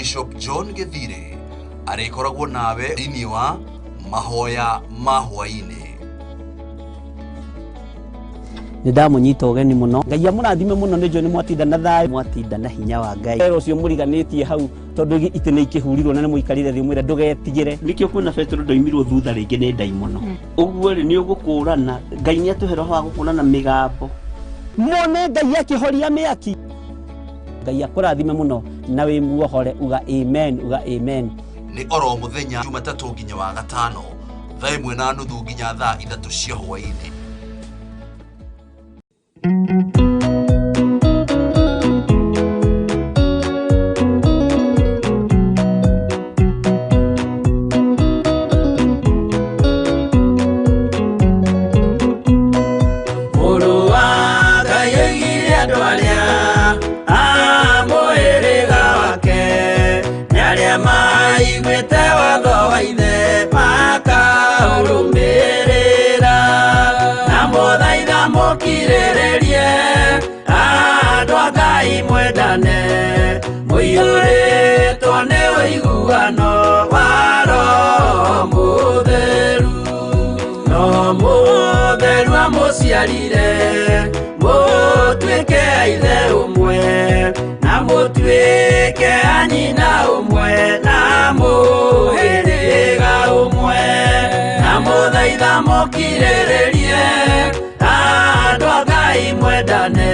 Bishop John Githire arĩkoragwo nawe thĩinĩ wa mahoya ma hwaĩ-inĩ. Nĩ ndamũnyita ũgeni mũno. Ngai amũrathime mũno, nĩ njũĩ nĩ mwatinda na thayũ, mwatinda na hinya wa Ngai. Wĩra ũcio mũriganĩtie hau tondũ itĩ nĩ ikĩhurirwo na nĩ mũikarire thĩ mwĩre ndũgetigĩre. Nĩkĩo kuona Petero ndoimirwo thutha rĩngĩ nĩ ndaimono. Ũguo rĩ nĩ ũgũkũrana. Ngai nĩ atũhe roho wa gũkũrana mĩgambo. Mone Ngai akĩhoria mĩaki. Ngai akũrathime mũno na wĩ muohore, uga amen, uga amen. Nĩ oro mũthenya Jumatatũ nginya wa gatano thaa 1:30 nginya thaa 3 cia hwaĩ-inĩ. Mũrũ wa Ngai oigire andũ arĩa a mũhĩrĩga wake nĩ arĩa maiguĩte watho wa ithe makaũrũmĩrĩra, na mũthaitha mũkirĩrĩrie andũ a Ngai mwendane, mũiyũrĩtwo nĩ ũiguano wa Roho Mũtheru. No Mũtheru amũciarire mũtuĩke a ithe ũmwe, na mũtuĩke a nyina ũmwe, na mũhĩrĩga ũmwe, na mũthaitha mũkirĩrĩrie andũ a Ngai mwendane,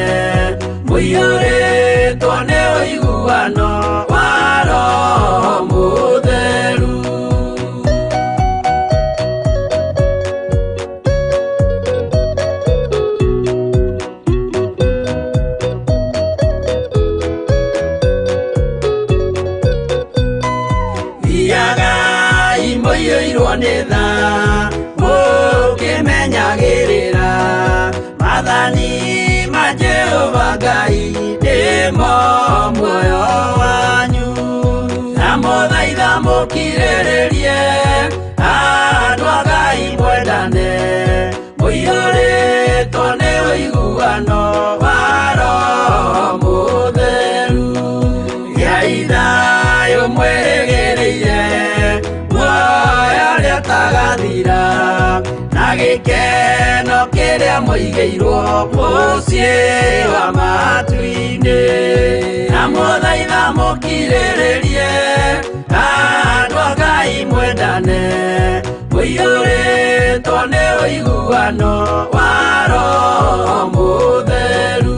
mũiyũrĩtwo nĩ ũiguano wa Roho Mũtheru. Thiagai mũiyũirwo nĩ tha, mũkĩmenyagĩrĩra maathani ma Jehova Ngai nĩmo muoyo wanyu, na mũthaitha mũkirĩrĩrie andũ a Ngai mwendane, mũiyũrĩtwo nĩ ũiguano wa Roho Mũtheru. Gĩai thayũ mwĩrĩgĩrĩire muoyo ũrĩa ũtagathira, na gĩkeno kĩrĩa mũigĩirwo mũciĩ wa matu-inĩ, na mũthaitha mũkirĩrĩrie andũ a Ngai mwendane, mũiyũrĩtwo nĩ ũiguano wa Roho Mũtheru.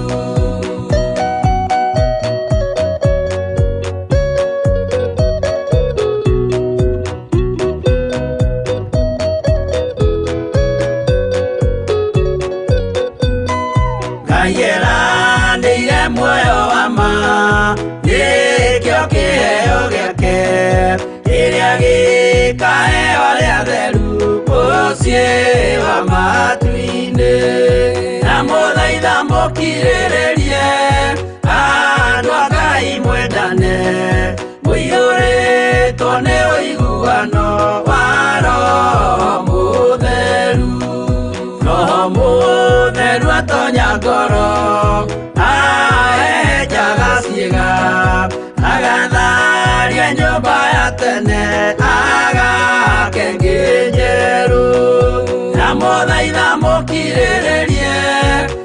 Ngai eranĩire muoyo wa ma, nĩkĩo kĩheo gĩake kĩrĩa gĩkaheo arĩa atheru mũciĩ wa matu-inĩ, na mũthaitha mũkirĩrĩrie andũ a Ngai mwendane, mũiyũrĩtwo nĩ ũiguano wa Roho Mũtheru. Roho Mũtheru atonya ngoro, ahehenjaga ciĩga, agatharia nyũmba ya tene, agake ĩngĩ njerũ, na mũthaitha mũkirĩrĩrie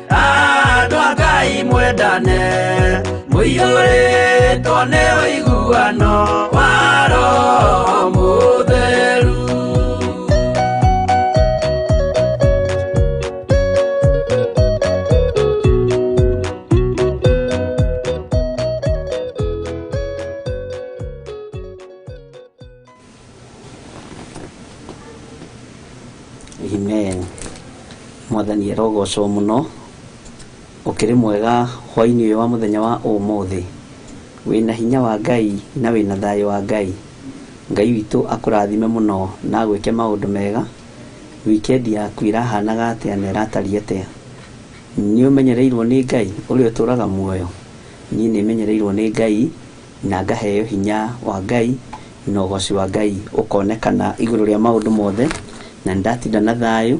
andũ a Ngai mwendane, mũiyũrĩtwo nĩ ũiguano wa Roho Mũtheru. Amen. Mwathani arogocwo mũno. Ũkĩrĩ mwega hwaĩ-inĩ ũyũ wa mũthenya wa ũmũthĩ. Wĩna hinya wa Ngai na wĩna thayũ wa Ngai. Ngai witũ akũrathime mũno na agwĩke maũndũ mega. Wikendi yaku ĩrahanaga atĩa na ĩratariĩ atĩa? Nĩ ũmenyereirwo nĩ Ngai ũrĩa ũtũraga muoyo? Niĩ nĩ menyereirwo nĩ Ngai na ngaheo hinya wa Ngai na ũgoci wa Ngai ũkonekana igũrũ rĩa maũndũ mothe, na nĩndatinda na thayũ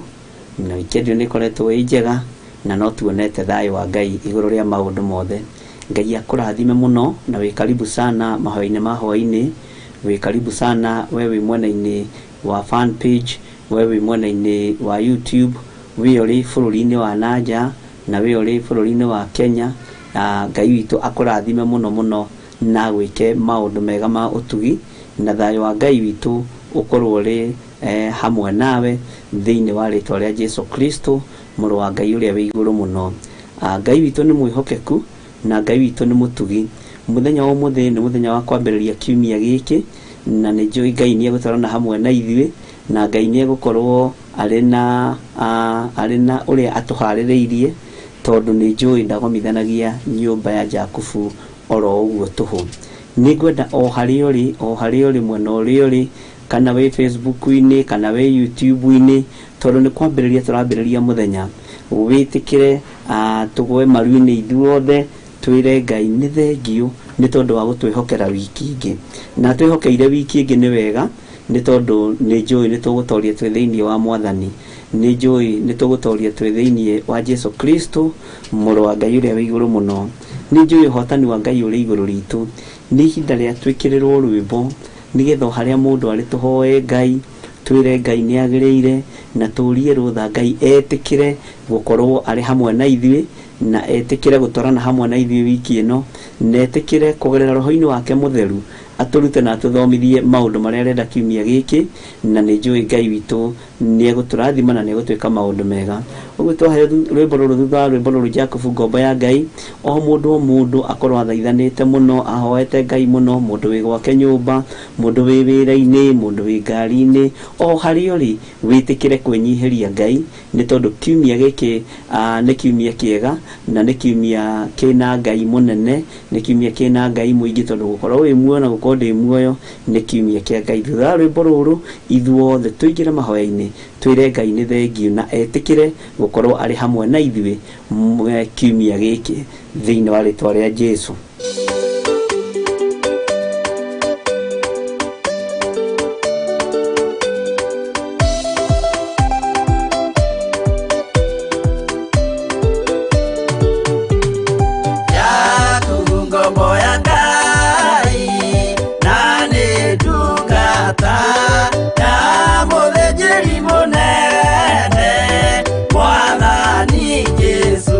na wikendi ĩyo nĩ ĩkoretwo ĩ njega na no tuonete thayũ wa Ngai igũrũ rĩa maũndũ mothe. Ngai akũrathime mũno na wĩ karibu sana mahoya-inĩ ma hwaĩ-inĩ. Wĩ karibu sana we wĩ mwena-inĩ wa fan page, we wĩ mwena-inĩ wa YouTube, wĩ ũrĩ bũrũri-inĩ wa nanja na wĩ ũrĩ bũrũri-inĩ wa Kenya. Na Ngai witũ akũrathime mũno mũno na gwĩke maũndũ mega ma ũtugi, na thayũ wa Ngai witũ ũkorwo ũrĩ hamwe nawe thĩinĩ wa rĩtwa rĩa Jesu Kristo mũrũ wa Ngai ũrĩa wĩ igũrũ mũno. Ngai witũ nĩ mwĩhokeku na Ngai witũ nĩ mũtugi. Mũthenya wa ũmũthĩ nĩ mũthenya wa kwambĩrĩria kiumia gĩkĩ, na nĩ njũĩ Ngai nĩ egũtwarana hamwe na ithuĩ, na Ngai nĩ egũkorwo arĩ na arĩ na ũrĩa atũharĩrĩirie, tondũ nĩ njũĩ ndagomithanagia nyũmba ya Jakubu oro ũguo tũhũ. Nĩ ngwenda o harĩa ũrĩ, o harĩa ũrĩ, mwena ũrĩa ũrĩ, kana wĩ Facebook-inĩ kana wĩ YouTube-inĩ, tondũ nĩ kwambĩrĩria tũrambĩrĩria mũthenya, wĩtĩkĩre tũgwe maru-inĩ ithuothe, twĩre Ngai nĩ thengiũ nĩ tondũ wa gũtwĩhokera wiki ĩngĩ. Na twĩhokeire wiki ĩngĩ nĩ wega, nĩ tondũ nĩ njũĩ nĩ tũgũtoria twĩ thĩinĩ wa Mwathani, nĩ njũĩ nĩ tũgũtoria twĩ thĩinĩ wa Jesu Kristo mũrũ wa Ngai ũrĩa wĩ igũrũ mũno. Nĩ njũĩ ũhotani wa Ngai ũrĩ igũrũ ritũ. Nĩ ihinda rĩa twĩkĩrĩrwo rwĩmbo nĩgetha o harĩa mũndũ arĩ tũhoe Ngai, twĩre Ngai nĩ agĩrĩire, na tũrie rũtha Ngai etĩkĩre gũkorwo arĩ hamwe na ithuĩ, na etĩkĩre gũtwarana hamwe na ithuĩ wiki ĩno, na etĩkĩre kũgerera roho-inĩ wake mũtheru atũrute na atũthomithie maũndũ marĩa arenda kiumia gĩkĩ, na nĩ njũĩ Ngai witũ nĩ egũtũrathima na nĩ egũtwĩka maũndũ mega. Ũguo twahe rwĩmbo rũrũ thutha wa rwĩmbo rũrũ Jakubu ngombo ya Ngai, o mũndũ o mũndũ akorwo athaithanĩte mũno, ahoete Ngai mũno, mũndũ wĩ gwake nyũmba, mũndũ wĩ wĩra-inĩ, mũndũ wĩ ngari-inĩ, o harĩa ũrĩ wĩtĩkĩre kwĩnyihĩria Ngai, nĩ tondũ kiumia gĩkĩ nĩ kiumia kĩega, na nĩ kiumia kĩna Ngai mũnene, nĩ kiumia kĩna Ngai mũingĩ, tondũ gũkorwo wĩ muoyo na gũkorwo ndĩ muoyo nĩ kiumia kĩa Ngai. Thutha wa rwĩmbo rũrũ ithuothe tũingĩre mahoya-inĩ, twĩre Ngai nĩ thengiũ na etĩkĩre gũkorwo arĩ hamwe na ithuĩ kiumia gĩkĩ thĩinĩ wa rĩtwa rĩa Jesu. Jakubu ngombo ya Ngai, na nĩ ndungata ya mũthĩnjĩri mũnene Mwathani Jesũ.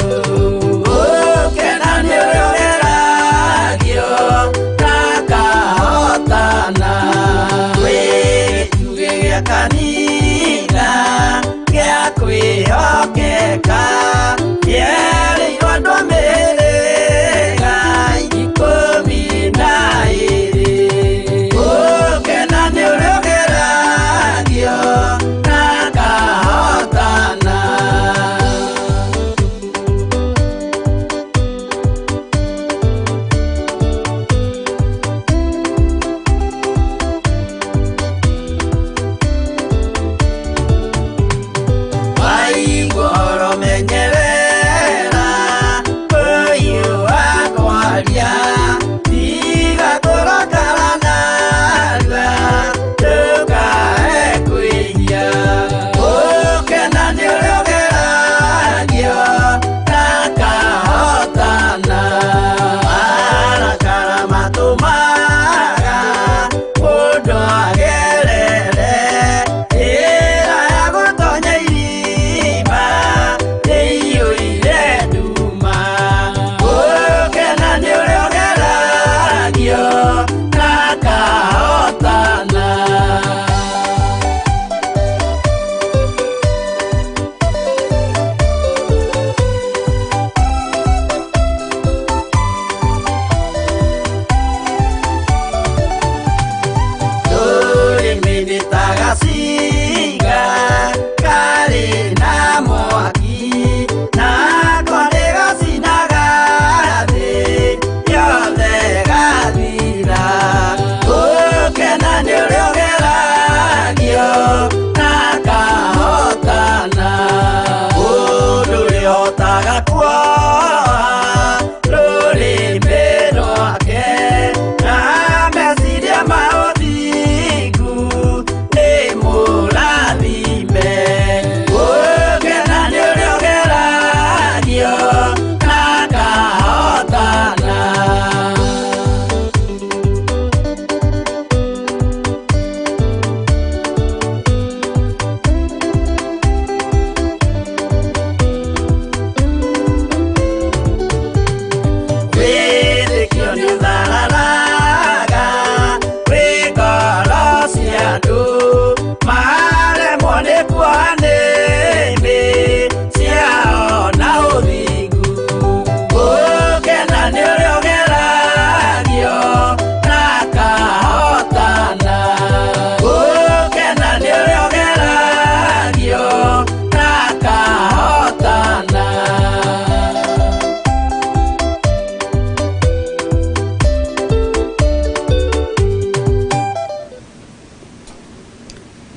Ũkena nĩ ũrĩa ũgeragia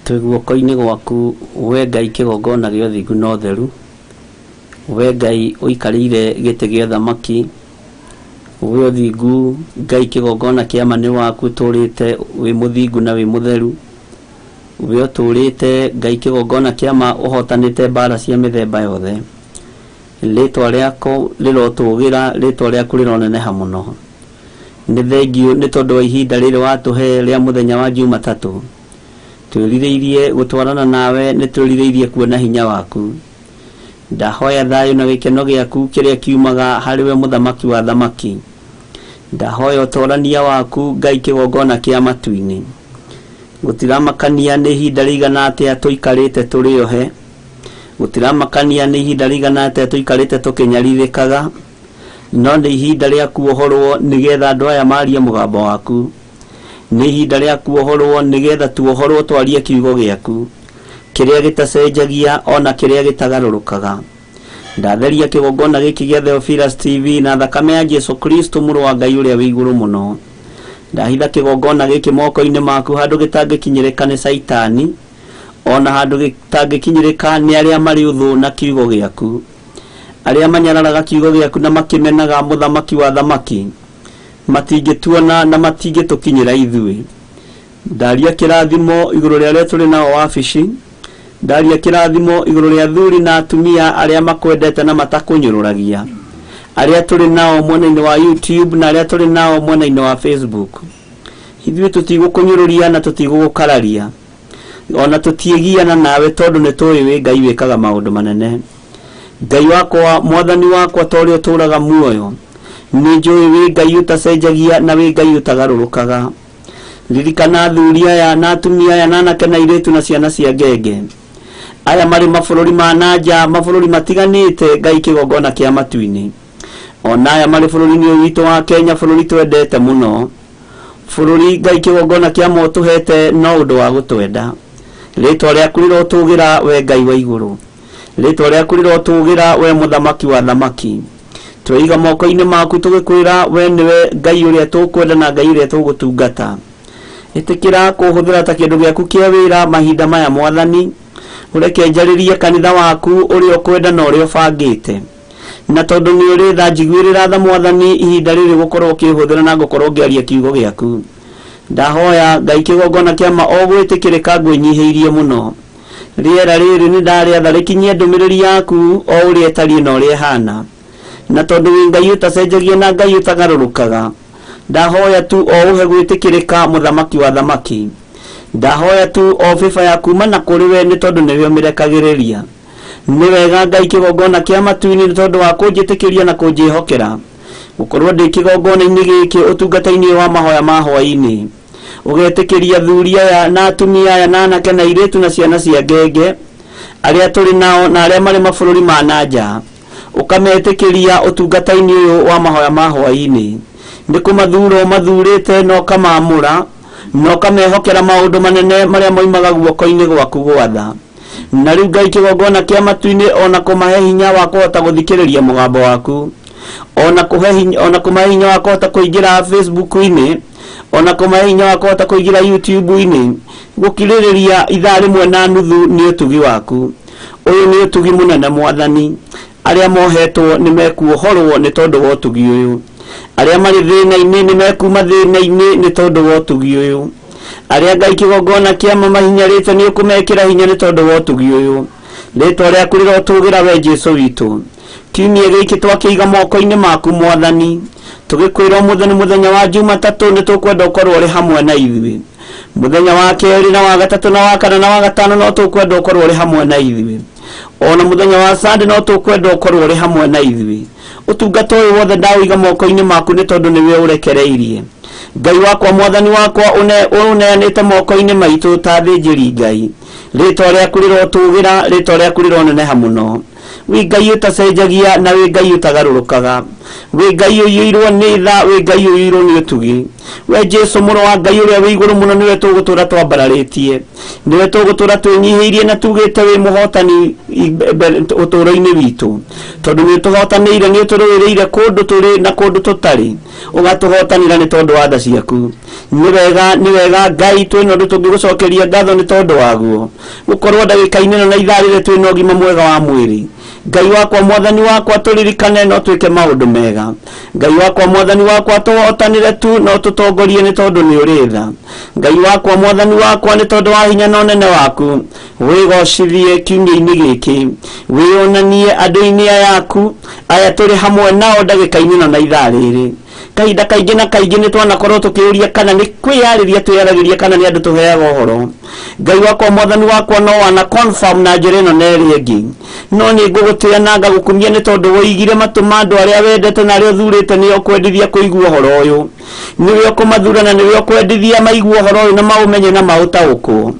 Twĩ guoko-inĩ gwaku we Ngai kĩgongona gĩa ũthingu na ũtheru, we Ngai ũikarĩire gĩtĩ gĩa ũthamaki, we ũthingu Ngai kĩgongona kĩa ma nĩ waku ũtũrĩte wĩ mũthingu na wĩ mũtheru, we ũtũrĩte Ngai kĩgongona kĩa ma ũhotanĩte mbara cia mĩthemba yothe. Rĩtwa rĩaku rĩrotũgĩra, rĩtwa rĩaku rĩroneneha mũno. Nĩ thengiũ nĩ tondũ wa ihinda rĩrĩ watũhe rĩa mũthenya wa Jumatatũ. Twĩrirĩirie gũtwarana nawe, nĩ twĩrirĩirie kuona hinya waku. Ndahoya thayũ na gĩkeno gĩaku kĩrĩa kiumaga harĩ we mũthamaki wa thamaki. Ndahoya ũtorania waku Ngai kĩgongona kĩa matu-inĩ. Gũtiramakania nĩ ihinda rĩigana atĩa tũikarĩte tũrĩ ohe. Gũtiramakania nĩ ihinda rĩigana atĩa tũikarĩte tũkĩnyarirĩkaga. No nĩ ihinda rĩa kuohorwo nĩgetha andũ aya marie mũgambo waku. Nĩ ihinda rĩa kuohorwo nĩgetha tuohorwo twarie kiugo gĩaku, kĩrĩa gĩtacenjagia ona kĩrĩa gĩtagarũrũkaga. Ndatheria kĩgongona gĩkĩ gĩa Theophilus TV na thakame ya Jesu Kristo mũrũ wa Ngai ũrĩa wĩ igũrũ mũno. Ndahitha kĩgongona gĩkĩ moko-inĩ maku handũ gĩtangĩkinyĩrĩka nĩ Caitani, ona handũ gĩtangĩkinyĩrĩka nĩ arĩa marĩ ũthũ na kiugo gĩaku. Arĩa manyararaga kiugo gĩaku na makĩmenaga mũthamaki wa thamaki, matingĩtuona na matingĩtũkinyĩra ithuĩ. Ndaria kĩrathimo igũrũ rĩa arĩa tũrĩ nao wabici, ndaria kĩrathimo igũrũ rĩa athuri na atumia arĩa makwendete na matakũnyũrũragia, arĩa tũrĩ nao mwena-inĩ wa YouTube na arĩa tũrĩ nao mwena-inĩ wa Facebook. Ithuĩ tũtigũkũnyũrũria na tũtigũgũkararia, ona tũtiĩgiana nawe tondũ nĩ tũĩ wĩ Ngai wĩkaga maũndũ manene. Ngai wakwa, mwathani wakwa, ta ũrĩa ũtũũraga muoyo, nĩ njũĩ wĩ Ngai ũtacenjagia na wĩ Ngai ũtagarũrũkaga. Ririkana athuri aya na atumia aya na anake na airĩtu na ciana cia ngenge aya marĩ mabũrũri ma nanja, mabũrũri matiganĩte, Ngai kĩgongona kĩa matu-inĩ. Ona aya marĩ bũrũri-inĩ ũyũ witũ wa Kenya, bũrũri twendete mũno, bũrũri Ngai kĩgongona kĩa ma ũtũhete no ũndũ wa gũtwenda. Rĩtwa rĩaku rĩrotũgĩra we Ngai wa igũrũ, rĩtwa rĩaku rĩrotũgĩra we mũthamaki wa thamaki. Tweiga moko-inĩ maku tũgĩkwĩra we nĩwe Ngai ũrĩa tũkwenda na Ngai ũrĩa tũgũtungata. Ĩtĩkĩra kũhũthĩra ta kĩndũ gĩaku kĩa wĩra mahinda maya mwathani, ũreke njarĩrie kanitha waku ũrĩa ũkwenda na ũrĩa ũbangĩte. Na tondũ nĩ ũrĩ tha, njiguĩrĩra tha mwathani ihinda rĩrĩ gũkorwo ũkĩhũthĩra na ngũkorwo ngĩaria kiugo gĩaku. Ndahoya Ngai kĩgongona kĩa ma o gwĩtĩkĩrĩka ngwĩnyihĩirie mũno. Rĩera rĩrĩ nĩ ndarĩatha rĩkinyie ndũmĩrĩri yaku o ũrĩa ĩtariĩ na ũrĩa ĩhana. Na tondũ wĩ Ngai ũtacenjagia na Ngai ũtagarũrũkaga, ndahoya tu o ũhe gwĩtĩkĩrĩka mũthamaki wa thamaki. Ndahoya tu o bĩba ya kuma na kũrĩ we nĩ tondũ nĩwe ũmĩrekagĩrĩria. Nĩ wega Ngai kĩgongona kĩa matu-inĩ nĩ tondũ wa kũnjĩtĩkĩria na kũnjĩhokera gũkorwo ndĩ kĩgongona-inĩ gĩkĩ ũtungata-inĩ wa mahoya ma hwaĩ-inĩ. Ũgetĩkĩria athuri aya na atumia aya na anake na airĩtu na ciana cia ngenge arĩa tũrĩ nao na arĩa marĩ mabũrũri ma nanja, ũkametĩkĩria ũtungata-inĩ ũyũ wa mahoya ma hwaĩ-inĩ. Nĩ kũmathura ũmathurĩte na ũkamaamũra na ũkamehokera maũndũ manene marĩa moimaga guoko-inĩ gwaku gwatha. Na rĩu Ngai kĩgongona kĩa matu-inĩ, ona kũmahe hinya wa kũhota gũthikĩrĩria mũgambo waku, ona kũhe hinya, ona kũmahe hinya wa kũhota kũingĩra Facebook-inĩ, ona kũmahe hinya wa kũhota kũingĩra YouTube-inĩ, gũkirĩrĩria ithaa rĩmwe na nuthu nĩ ũtugi waku. Ũyũ nĩ ũtugi mũnene mwathani. Arĩa mohetwo nĩ mekuohorwo nĩ tondũ wa ũtugi ũyũ. Arĩa marĩ thĩna-inĩ nĩ mekuma thĩna-inĩ nĩ tondũ wa ũtugi ũyũ. Arĩa Ngai kĩgongona kĩa ma mahinyarĩte nĩ ũkũmekĩra hinya nĩ tondũ wa ũtugi ũyũ. Rĩtwa rĩaku rĩrotũgĩra we Jesu witũ. Kiumia gĩkĩ twakĩiga moko-inĩ maku mwathani, tũgĩkwĩra ũmũthĩ nĩ mũthenya wa Jumatatũ, nĩ tũkwenda ũkorwo ũrĩ hamwe na ithuĩ. Mũthenya wa kerĩ na wa gatatũ na wa kana na wa gatano no tũkwenda ũkorwo ũrĩ hamwe na ithuĩ. Ona mũthenya wa Sunday no tũkwenda ũkorwo ũrĩ hamwe na ithuĩ. Ũtungata ũyũ wothe ndaũiga moko-inĩ maku nĩ tondũ nĩwe ũrekereirie. Ngai wakwa, mwathani wakwa, ũneanĩte moko-inĩ maitũ ta athĩnjĩri Ngai. Rĩtwa rĩaku rĩrotũgĩra, rĩtwa rĩaku rĩroneneha mũno. Wĩ Ngai ũtacenjagia na wĩ Ngai ũtagarũrũkaga, wĩ Ngai ũiyũirwo nĩ tha, wĩ Ngai ũiyũirwo nĩ ũtugi. We Jesu mũrũ wa Ngai ũrĩa wĩ igũrũ mũno, nĩwe tũgũtũra twambararĩtie, nĩwe tũgũtũra twĩnyihĩirie na tugĩte wĩ mũhotani ũtũũro-inĩ witũ, tondũ nĩ ũtũhotanĩire, nĩ ũtũrũĩrĩire kũndũ tũrĩ na kũndũ tũtarĩ, ũgatũhotanĩra nĩ tondũ wa tha ciaku. Nĩ wega, nĩ wega Ngai, twĩna ũndũ tũngĩgũcokeria ngatho nĩ tondũ waguo, gũkorwo ndagĩka-inĩ ĩno na ithaa rĩrĩ twĩna ũgima mwega wa mwĩrĩ. Ngai wakwa, mwathani wakwa, tũririkane no twĩke maũndũ mega. Ngai wakwa, mwathani wakwa, tũhotanĩre tu no tũtongorie nĩ tondũ nĩ ũrĩ tha. Ngai wakwa, mwathani wakwa, nĩ tondũ wa hinya na ũnene waku, wĩgocithie kiumia-inĩ gĩkĩ, wĩyonanie andũ-inĩ aya aku aya tũrĩ hamwe nao ndagĩka-inĩ ĩno na ithaa rĩrĩ. Kahinda kaingĩ na kaingĩ nĩ twanakorwo tũkĩũria kana nĩ kwĩyarĩria twĩyaragĩria kana nĩ andũ tũheaga ũhoro. Ngai wakwa, mwathani wakwa, no wana confirm na njĩra ĩno na ĩrĩa ĩngĩ, no nĩ ngũgũtĩa na ngagũkumia nĩ tondũ woigire matũ ma andũ arĩa wendete na arĩa ũthurĩte nĩo ũkwendithia kũigua ũhoro ũyũ, nĩwe ũkũmathura na nĩwe ũkwendithia maigue ũhoro ũyũ na maũmenye na maũtaũkwo.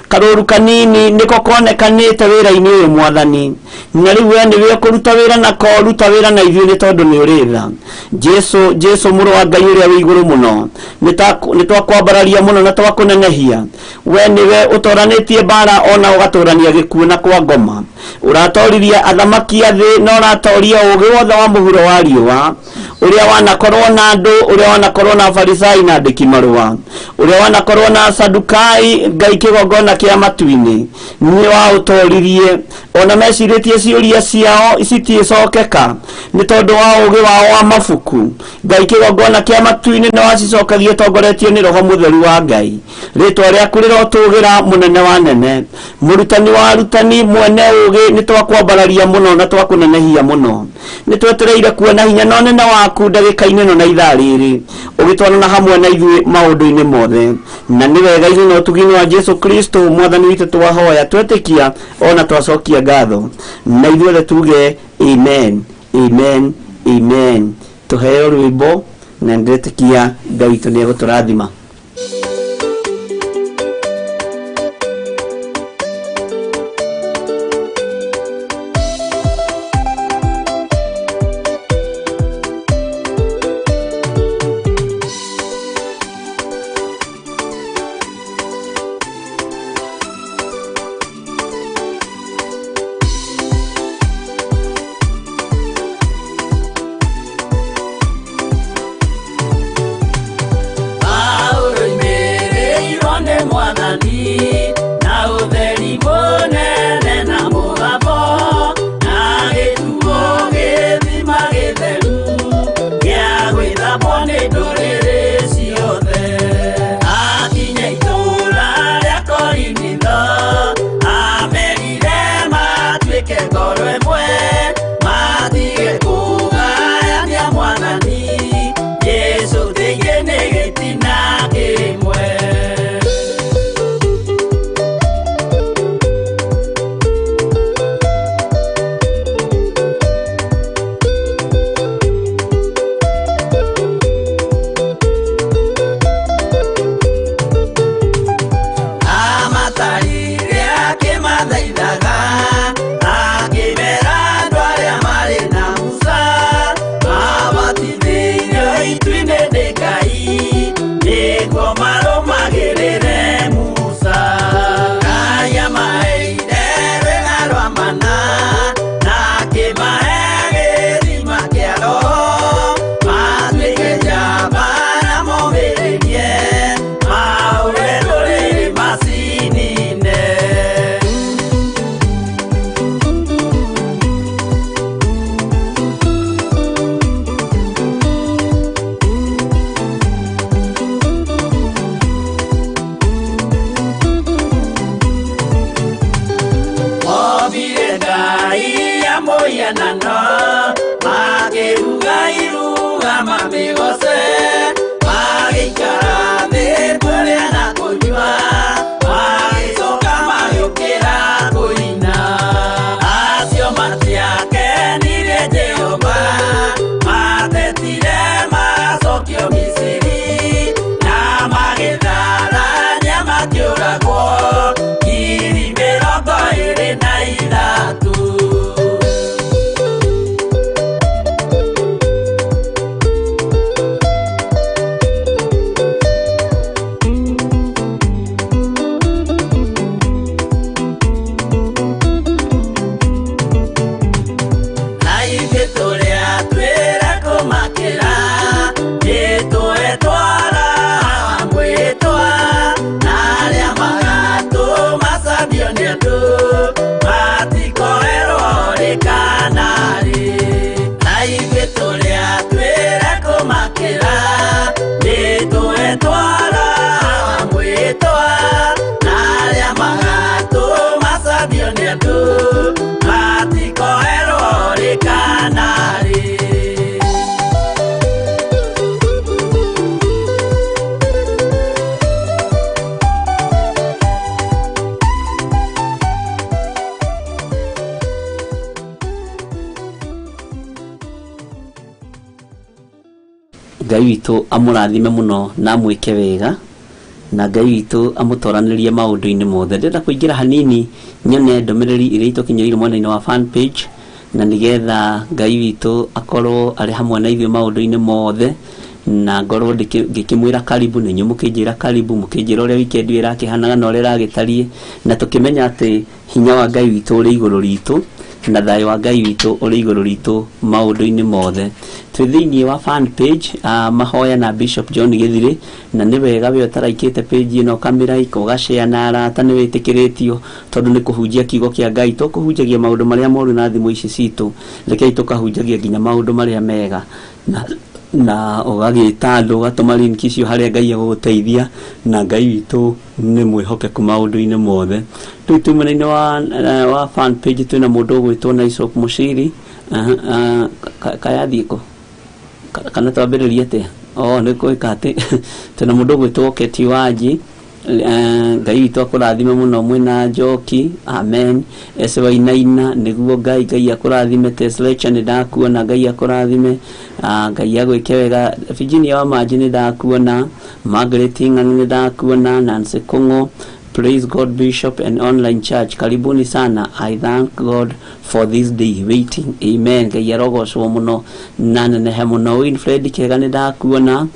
Karũru kanini nĩko konekanĩte wĩra-inĩ ũyũ mwathani, na rĩu we nĩwe ũkũruta wĩra nako, ruta wĩra na ithuĩ nĩ tondũ nĩ ũrĩ tha. Jesu, Jesu mũrũ wa Ngai ũrĩa wĩ igũrũ mũno, nĩ twakwambararia mũno na twakũnenehia. We nĩwe ũtoranĩtie mbara ona ũgatũrania gĩkuũ na kwa ngoma, ũratoririe athamaki a thĩ na ũratoria ũũgĩ wothe wa mũhuro wa riũa, ũrĩa wanakorwo na andũ, ũrĩa wanakorwo na Farisai na andĩki marũa, ũrĩa wanakorwo na Sadukai. Ngai kĩgongona kĩa matu-inĩ nĩ waũtoririe, ona mecirĩtie ciũria ciao citiĩcokeka nĩ tondũ wa ũũgĩ wao wa mabuku. Ngai kĩgongona kĩa matu-inĩ nĩ wacicokagia ũtongoretio nĩ Roho Mũtheru wa Ngai. Rĩtwa rĩaku rĩrotũgĩra, mũnene wa nene, mũrutani wa arutani, mwene ũũgĩ, nĩ twakwambararia mũno na twakũnenehia mũno. Nĩ twetereire kuona hinya na ũnene waku ndagĩka-inĩ ĩno na ithaa rĩrĩ, ũgĩtwarana hamwe na ithuĩ maũndũ-inĩ mothe, na nĩ wega-inĩ na ũtugi-inĩ wa Jesu Kristo mwathani witũ twahoya, twetĩkia ona twacokia ngatho, na ithuothe tuge amen, amen, amen. Tũheo rwĩmbo na ndĩretĩkia Ngai witũ nĩ egũtũrathima. Ngai witũ amũrathime mũno na amwĩke wega, na Ngai witũ amũtoranĩrie maũndũ-inĩ mothe. Ndĩrenda kũingĩra hanini nyone ndũmĩrĩri iria itũkinyĩrĩire mwena-inĩ wa fan page, na nĩgetha Ngai witũ akorwo arĩ hamwe na ithuĩ maũndũ-inĩ mothe, na ngorwo ngĩkĩmwĩra karibu, na inyuĩ mũkĩnjĩra karibu, mũkĩnjĩra ũrĩa weekend ĩyo ĩrakĩhanaga na ũrĩa ĩragĩtariĩ, na tũkĩmenya atĩ hinya wa Ngai witũ ũrĩ igũrũ ritũ, na thayũ wa Ngai witũ ũrĩ igũrũ ritũ maũndũ-inĩ mothe. Twĩ thĩinĩ wa fan page, mahoya na Bishop John Gĩthirĩ, na nĩ wega we ũtaraikĩte page ĩno ũkamĩraika, ũgashare na arata, nĩ wĩtĩkĩrĩtio tondũ nĩ kũhunjia kiugo kĩa Ngai. To kũhunjagia maũndũ marĩa moru na thimũ ici citũ, rekei tũkahunjagia nginya maũndũ marĩa mega, na ũgagĩta andũ, ũgatũma link icio harĩa Ngai egũgũteithia, na Ngai witũ nĩ mwĩhokeku maũndũ-inĩ mothe. Rĩu twĩ mwena-inĩ wa fan page twĩna mũndũ ũgwĩtwo Naisop Mũciri. Kayathiĩ kũ? Kana twambĩrĩrie atĩa? Oh, nĩ gwĩka atĩ twĩna mũndũ ũgwĩtwo Keti Wanji. Ngai witũ akũrathime mũno mwĩna Njoki, amen. Ese Wainaina, nĩguo Ngai akũrathime. Teslecha, nĩ ndakuona, Ngai akũrathime. Ngai agwĩke wega. Virginia wa Manji, nĩ ndakuona. Margaret Ng'ang'i, nĩ ndakuona. Nancy Kung'u, praise God Bishop and online church, karibuni sana. I thank God for this day waiting, amen. Ngai arogocwo mũno na nenehe mũno. Winfred Kega, nĩ ndakuona.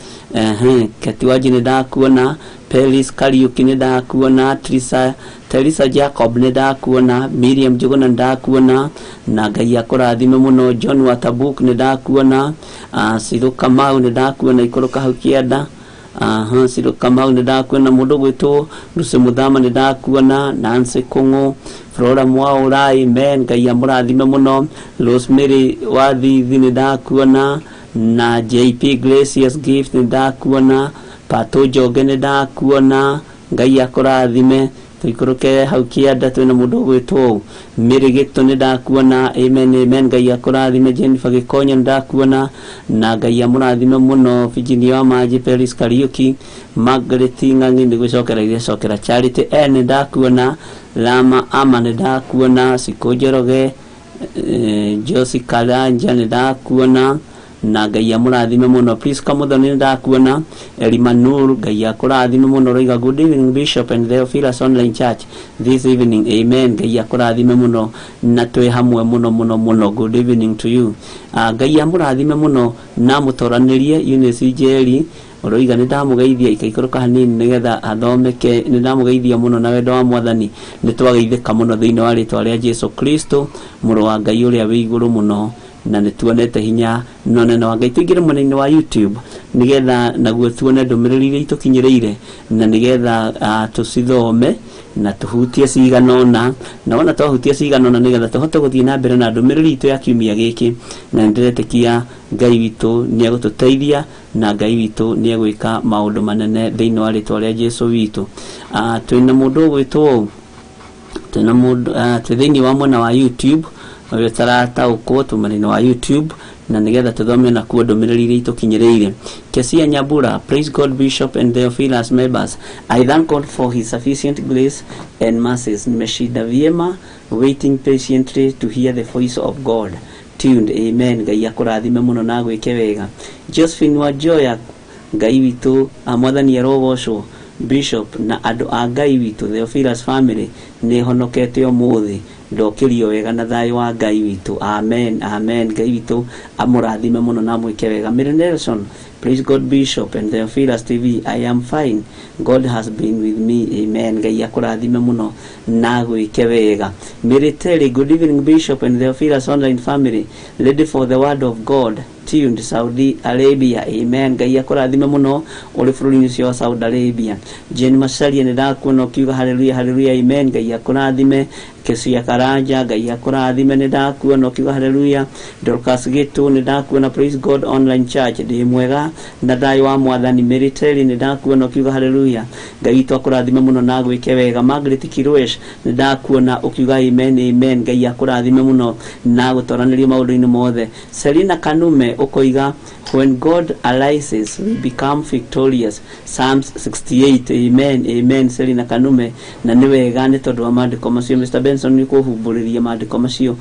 Keti Wanji, nĩ ndakuona. Pelis Kariuki, nĩ ndakuona. Teresa Jacob, nĩ ndakuona. Miriam Njuguna, nĩ ndakuona, na Ngai akũrathime mũno. John Watabuk, nĩ ndakuona. Ciru Kamau, nĩ ndakuona ikũrũka hau kĩanda. Ciru Kamau, nĩ ndakuona. Mũndũ ũgwĩtwo Lucy Muthama, nĩ ndakuona. Nancy Kung'u, Flora Mwaũra, amen. Ngai amũrathime mũno. Rosemary Wathithi, nĩ ndakuona, na JP Gracious Gift, nĩ ndakuona. Pato Njonge, nĩ ndakuona, Ngai akũrathime. Tũikũrũke hau kĩanda twĩna mũndũ ũgwĩtwo Mary Gĩtũ, nĩ ndakuona, amen, amen. Ngai akũrathime. Jennifer Gĩkonyo, nĩ ndakuona, na Ngai amũrathime mũno. Virginia wa Manji, Peris Kariuki, Margaret Ng'ang'i, nĩ gwĩcokera irecokera. Charity N, nĩ ndakuona. Lama Ama, nĩ ndakuona. Sikũ Njoroge, Josie Karanja, nĩ ndakuona, na Ngai amũrathime mũno. Priska Muthoni, nĩ ndakuona. Elimanur, Ngai akũrathime mũno. Roiga good evening Bishop and Theophilus online church this evening, amen. Ngai akũrathime mũno na twĩ hamwe mũno mũno mũno. Good evening to you. Ngai amũrathime mũno na mũtoranĩrie. Eunice Njeri ũroiga nĩ ndamũgeithia, ikaikũrũka hanini nĩgetha athomeke. Nĩ ndamũgeithia mũno na wendo wa Mwathani, nĩ twageithĩka mũno thĩinĩ wa rĩtwa rĩa Jesu Kristo, mũrũ wa Ngai ũrĩa wĩ igũrũ mũno, na nĩ tuonete hinya na ũnene wa Ngai. Tũingĩre mwena-inĩ wa YouTube nĩgetha naguo tuone ndũmĩrĩri iria itũkinyĩrĩire, na nĩgetha tũcithome na tũhutie cigana ũna, na wona twahutia cigana ũna nĩgetha tũhote gũthiĩ na mbere na ndũmĩrĩri itũ ya kiumia gĩkĩ, na nĩndĩretĩkia Ngai witũ nĩ egũtũteithia, na Ngai witũ nĩ egwĩka maũndũ manene thĩinĩ wa rĩtwa rĩa Jesu witũ. Twĩna mũndũ ũgwĩtwo, twĩna mũndũ, twĩ thĩinĩ wa mwena wa YouTube, ũrĩa ũtarataũkwo, twĩ mwena-inĩ wa YouTube, na nĩgetha tũthome nakuo ndũmĩrĩri iria itũkinyĩrĩire. Kesia Nyambura, praise God Bishop and Theophilus members. I thank God for his sufficient grace and mercies. Nimeshinda vyema, waiting patiently to hear the voice of God. Tuned, amen. Ngai akũrathime mũno na agwĩke wega. Josephine Wanjoya, Ngai witũ, Mwathani arogocwo. Bishop na andũ a Ngai witũ, Theophilus family, nĩ honokete ũmũthĩ, ndokĩrio wega na thayũ wa Ngai witũ, amen, amen. Ngai witũ amũrathime mũno na amwĩke wega. Mary Nelson, praise God Bishop and Theophilus TV, I am fine, God has been with me, amen. Ngai akũrathime mũno na agwĩke wega. Mary Terry, good evening Bishop and Theophilus online family, ready for the word of God, tuned Saudi Arabia, amen. Ngai akũrathime mũno ũrĩ bũrũri-inĩ ũcio wa Saudi Arabia. Jane Macharia, nĩ ndakuona ũkiuga haleluya, haleluya, amen. Ngai akũrathime. Kesia Karanja, Ngai akũrathime, nĩ ndakuona ũkiuga haleluya. Dorcas Gitu, nĩ ndakuona, praise God online church, ndĩ mwega na thayũ wa Mwathani. Mary Terry, nĩ ndakuona ũkiuga haleluya, Ngai witũ akũrathime mũno na agwĩke wega. Margaret Kirwesh, nĩ ndakuona ũkiuga amen, amen. Ngai akũrathime mũno na agũtoranĩrie maũndũ-inĩ mothe. Selina Kanume ũkoiga when God arises we become victorious, Psalms 68, amen, amen. Selina Kanume, na nĩ wega nĩ tondũ wa maandĩko macio. Mr Benson nĩ kũhumbũrĩria maandĩko macio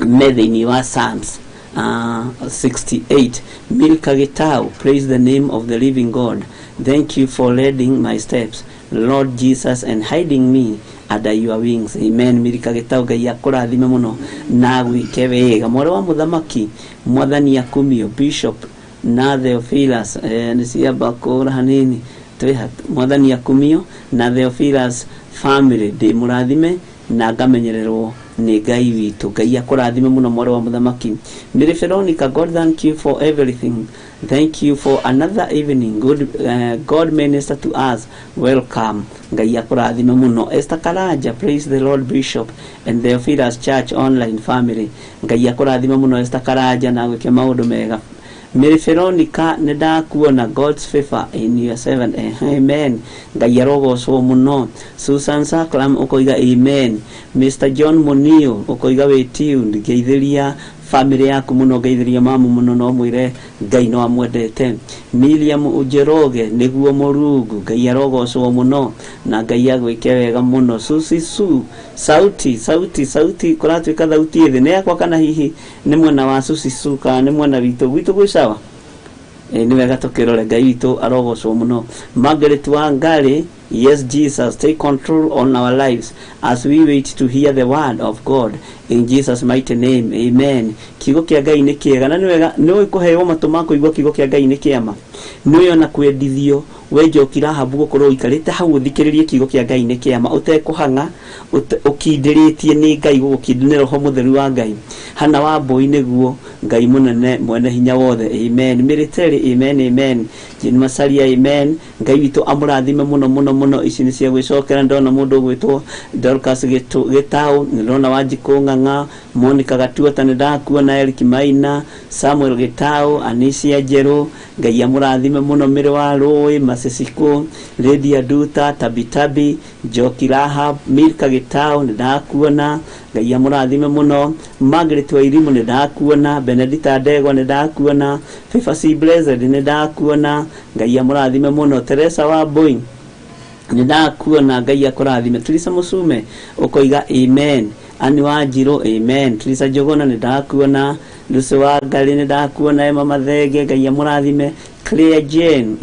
me thĩinĩ wa Psalms. 68. Milka Gitau, praise the name of the living God. Thank you for leading my steps, Lord Jesus, and hiding me under your wings. Amen. Milka Gitau, Ngai akũrathime mũno na agwĩke wega. Mwarĩ wa mũthamaki, mwathani akumio. Bishop na Theophilus, nĩ ciamba kũra hanini twĩ mwathani akumio na Theophilus family, ndĩ mũrathime na ngamenyererwo nĩ Ngai witũ. Ngai akũrathime mũno mwarĩ wa mũthamaki. Mary Veronica, God thank you for everything. Thank you for another evening. Good, God minister to us. Welcome. Ngai akũrathime mũno. Esther Karanja, praise the Lord Bishop and Theophilus Church online family. Ngai akũrathime mũno Esther Karanja na gwĩke maũndũ mega. Mary Veronica, nĩ ndakuona, God's favor in your servant. Amen. Ngai arogocwo mũno. Susan Saklam ũkoiga amen. Mr John Munio ũkoiga wĩ tuned. Ngeithĩria family yaku mũno, ngeithĩria mamu mũno, no mwĩre Ngai no amwendete. Miriam Njoroge, nĩguo Mũrungu, Ngai arogocwo mũno na Ngai agwĩke wega mũno. Susi Su, sauti sauti sauti, kũratuĩka thauti ĩthĩ nĩ yakwa kana hihi nĩ mwena wa Susi Su kana nĩ mwena witũ gwitũ gwĩ sawa? Nĩ wega tũkĩrore, Ngai witũ arogocwo mũno. Margaret Wangari, yes Jesus, take control on our lives as we wait to hear the word of God in Jesus mighty name. Amen. Kiugo kĩa Ngai nĩ kĩega na nĩ wega nĩ ũĩ kũheo matũ ma kũigua kiugo kĩa Ngai nĩ kĩama. Nĩ ũĩ ona kwendithio we Njoki Rahabu gũkorwo ũikarĩte hau ũthikĩrĩrie kiugo kĩa Ngai nĩ kĩama, ũtekũhang'a, ũkindĩrĩtie nĩ Ngai gũgũkindĩ nĩ Roho Mũtheru wa Ngai. Hana wa Mbũi, nĩguo Ngai mũnene mwene hinya wothe. Amen. Military, amen, amen. Jane Masaria, amen. Ngai witũ amũrathime mũno mũno mũno. Ici nĩ cia gwĩcokera. Ndona mũndũ ũgwĩtwo Dorcas Gĩtaũ, ndona Wanjikũ Ng'ang'a, Monica Gatuata, nĩ ndakuona Eric Maina, Samuel Gĩtaũ, Anisia Njerũ, Ngai amũrathime mũno. Mĩrĩ wa Rũĩ, Masesiko, Lydia Duta, Tabitabi, Njoki Rahab, Milka Gĩtaũ, nĩ ndakuona, Ngai amũrathime mũno. Margaret Wairimu, nĩ ndakuona. Benedita Ndegwa, nĩ ndakuona. Favor C Blessed, nĩ ndakuona, Ngai amũrathime mũno. Teresa wa Mbũi, nĩ ndakuona, Ngai akũrathime. Teresa Mũsume ũkoiga amen. Ani Wanjirũ, amen. Teresa Njũgũna, nĩ ndakuona. Lucy wa Ngarĩ, nĩ ndakuona. Emma Mathenge, Ngai amũrathime. Claire Jane,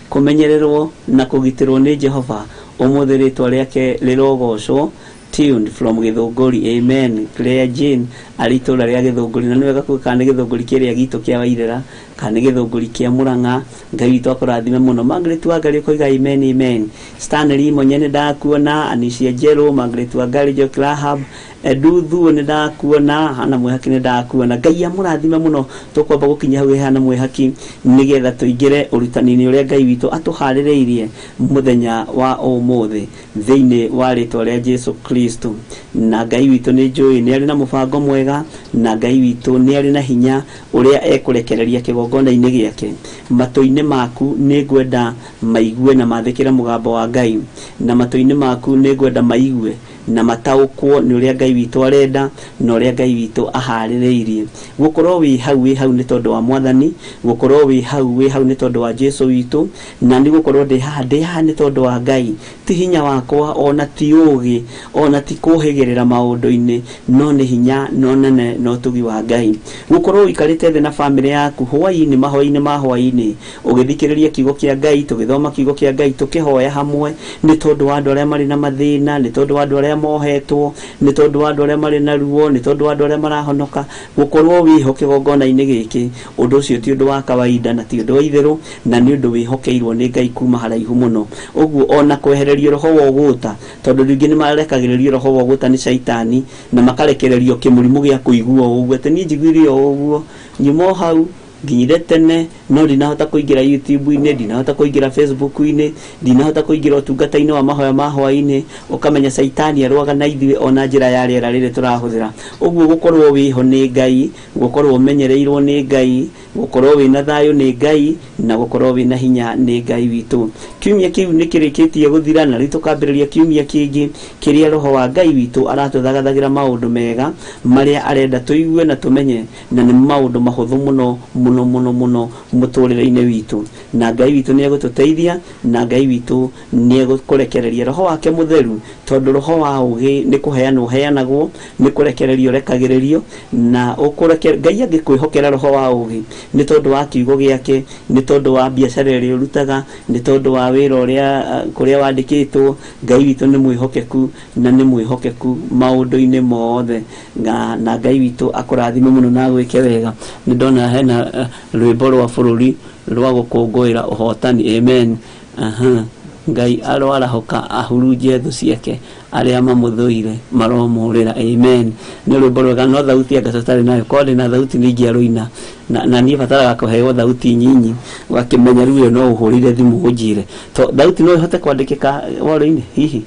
kũmenyererwo na kũgitĩrwo nĩ Jehova ũmũthĩ, rĩtwa rĩake rĩrogocwo. Tuned from Gĩthũngũri. Amen. Claire Jane arĩ itũũra rĩa Gĩthũngũri, na nĩ wega kuga kana nĩ Gĩthũngũri kĩrĩa gitũ kĩa Wairĩra kana nĩ Gĩthũngũri kĩa Mũrang'a. Ngai witũ akũrathime mũno. Margaret Wangari ũkoiga amen, amen. Stanley Monye, nĩ ndakuona. Anicia Njerũ, Margaret Wangari, Jock Rahab, Eduthuo, nĩ ndakuona. Hana Mwĩhaki, nĩ ndakuona, Ngai amũrathime mũno. Tũkwamba gũkinya hau Hana Mwĩhaki nĩgetha tũingĩre ũrutani-inĩ ũrĩa Ngai witũ atũharĩrĩirie mũthenya wa ũmũthĩ thĩinĩ wa rĩtwa rĩa Jesu Kristo. Na Ngai witũ nĩ njũĩ nĩ arĩ na mũbango mwega, na Ngai witũ nĩ arĩ na hinya ũrĩa ekũrekereria kĩgongona-inĩ gĩake. Matũ-inĩ maku nĩ ngwenda maigue na mathĩkĩre mũgambo wa Ngai, na matũ-inĩ maku nĩ ngwenda maigue na mataũkwo nĩ ũrĩa Ngai witũ arenda na ũrĩa Ngai witũ aharĩrĩirie. Gũkorwo wĩ hau, wĩ hau nĩ tondũ wa mwathani. Gũkorwo wĩ hau, wĩ hau nĩ tondũ wa Jesu witũ. Na nĩ gũkorwo ndĩ haha, ndĩ haha nĩ tondũ wa Ngai, ti hinya wakwa, ona ti ũgĩ, ona ti kũhĩgĩrĩra maũndũ-inĩ, no nĩ hinya no nene na ũtugi wa Ngai. Gũkorwo ũikarĩte thĩ na bamĩrĩ yaku hwaĩ-inĩ, mahoya-inĩ ma hwaĩ-inĩ, ũgĩthikĩrĩria kiugo kĩa Ngai, tũgĩthoma kiugo kĩa Ngai, tũkĩhoya hamwe nĩ tondũ wa andũ arĩa marĩ na mathĩna, nĩ tondũ wa andũ arĩa mohetwo, nĩ tondũ wa andũ arĩa marĩ na ruo, nĩ tondũ wa andũ arĩa marahonoka. Gũkorwo wĩho kĩgongona-inĩ gĩkĩ, ũndũ ũcio ti ũndũ wa kawaida na ti ũndũ wa itherũ, na nĩ ũndũ wĩhokeirwo nĩ Ngai kuma haraihu mũno. Ũguo ona kwehererio roho wa ũgũta, tondũ rĩngĩ nĩ marekagĩrĩrio roho wa ũgũta nĩ caitani na makarekererio kĩmũrimũ gĩa kũigua o ũguo, atĩ niĩ njiguire o ũguo, nyuma o hau nginyire tene no ndinahota kũingĩra YouTube-inĩ, ndinahota kũingĩra Facebook-inĩ, ndinahota kũingĩra ũtungata-inĩ wa mahoya ma hwaĩ-inĩ. Ũkamenya caitani arũaga na ithuĩ ona njĩra ya rĩera rĩrĩ tũrahũthĩra. Ũguo gũkorwo wĩho nĩ Ngai, gũkorwo ũmenyereirwo nĩ Ngai. Gũkorwo wĩna thayũ nĩ Ngai na gũkorwo wĩna hinya nĩ Ngai witũ. Kiumia kĩu nĩ kĩrĩkĩtie gũthira na rĩu tũkambĩrĩria kiumia kĩngĩ kĩrĩa roho wa Ngai witũ aratũthagathagĩra maũndũ mega marĩa arenda tũigue na tũmenye, na nĩ maũndũ mahũthũ mũno mũno mũno mũno mũtũrĩre-inĩ witũ. Na Ngai witũ nĩ egũtũteithia, na Ngai witũ nĩ egũkũrekereria roho wake mũtheru, tondũ roho wa ũgĩ nĩ kũheanwo ũheanagwo, nĩ kũrekererio ũrekagĩrĩrio, na Ngai angĩkwĩhokera roho wa ũgĩ nĩ tondũ wa kiugo gĩake, nĩ tondũ wa biacara ĩrĩa ũrutaga, nĩ tondũ wa wĩra ũrĩa kũrĩa wandĩkĩtwo. Ngai witũ nĩ mwĩhokeku na nĩ mwĩhokeku maũndũ-inĩ mothe, na Ngai witũ akũrathime mũno na agwĩke wega. Nĩ ndona hena rwĩmbo rwa bũrũri rwa gũkũngũĩra ũhotani. Amen. Aha. Ngai aroarahũka ahurunje thũ ciake, arĩa mamũthũire maromũrĩra. Amen. Nĩ rwĩmbo rwega, no thauti anga tũtarĩ nayo. Korwo ndĩ na thauti nĩ ingĩarũina, na niĩ bataraga kũheo thauti nyinyi, ũgakĩmenya rĩu ĩyo no ũhũrĩre thimũ ũnjĩre. To thauti no ĩhote kwandĩkĩka woro-inĩ hihi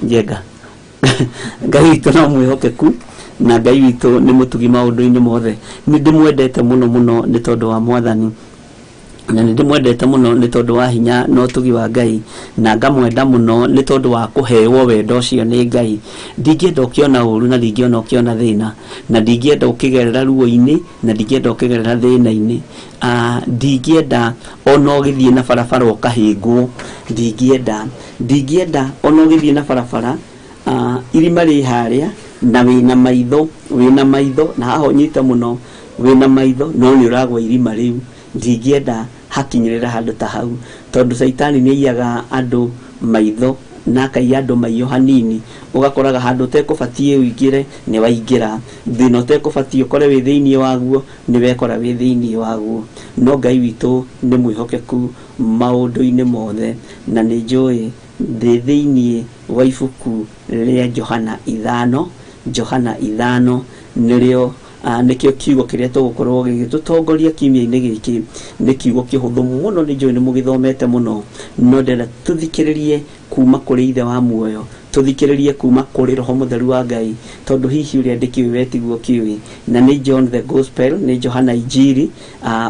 njenga. Ngai witũ no mwĩhokeku na Ngai witũ nĩ mũtugi maũndũ-inĩ mothe. Nĩ ndĩmwendete mũno mũno nĩ tondũ wa Mwathani, na nĩ ndĩmwendete mũno nĩ tondũ wa hinya na ũtugi wa Ngai, na ngamwenda mũno nĩ tondũ wa kũheo wendo ũcio nĩ Ngai. Ndingĩenda ũkĩona ũru, na ndingĩona ũkĩona thĩna, na ndingĩenda ũkĩgerera ruo-inĩ, na ndingĩenda ũkĩgerera thĩna-inĩ. Ndingĩenda ona ũgĩthiĩ na barabara ũkahĩngwo, ndingĩenda ona ũgĩthiĩ na barabara, irima rĩ harĩa na wĩna maitho, wĩna maitho na haha ũnyite mũno, wĩna maitho no nĩ ũragwa irima rĩu. Ndingĩenda hakinyĩrĩra handũ ta hau, tondũ caitani nĩ aiyaga andũ maitho na akaiya andũ maiyo hanini, ũgakoraga handũ ũtekũbatiĩ ũingĩre nĩ waingĩra, thĩna ũtekũbatiĩ ũkore wĩ thĩinĩ waguo nĩ wekora wĩ thĩinĩ waguo. No Ngai witũ nĩ mwĩhokeku maũndũ-inĩ mothe, na nĩ njũĩ ndĩ thĩinĩ wa ibuku rĩa Johana 5, Johana 5 nĩrĩo nĩkĩo kiugo kĩrĩa tũgũkorwo gĩgĩtũtongoria kiumia-inĩ gĩkĩ. Nĩ kiugo kĩhũthũ mũno, nĩ njũĩ nĩ mũgĩthomete mũno, no ndĩrenda tũthikĩrĩrie kuma kũrĩ Ithe wa muoyo, tũthikĩrĩrie kuma kũrĩ Roho Mũtheru wa Ngai, tondũ hihi ũrĩa ndĩkĩũĩ we tiguo kĩũĩ. Na nĩ John the Gospel, nĩ Johana Injiri,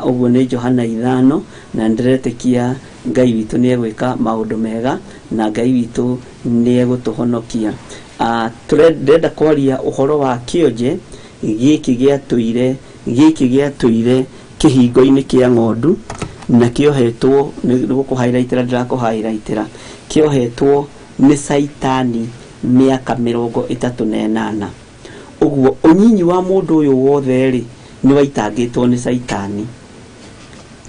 ũguo nĩ Johana 5, na ndĩretĩkia Ngai witũ nĩ egwĩka maũndũ mega, na Ngai witũ nĩ egũtũhonokia. Ndĩrenda kwaria ũhoro wa kĩonje gĩkĩ gĩatũire, gĩkĩ gĩatũire kĩhingo-inĩ kĩa ng'ondu, na kĩohetwo, nĩ gũkũ-highlightĩra, ndĩrakũ-highlightĩra, kĩohetwo nĩ caitani mĩaka 38. Ũguo ũnyinyi wa mũndũ ũyũ wothe rĩ, nĩ waitangĩtwo nĩ caitani,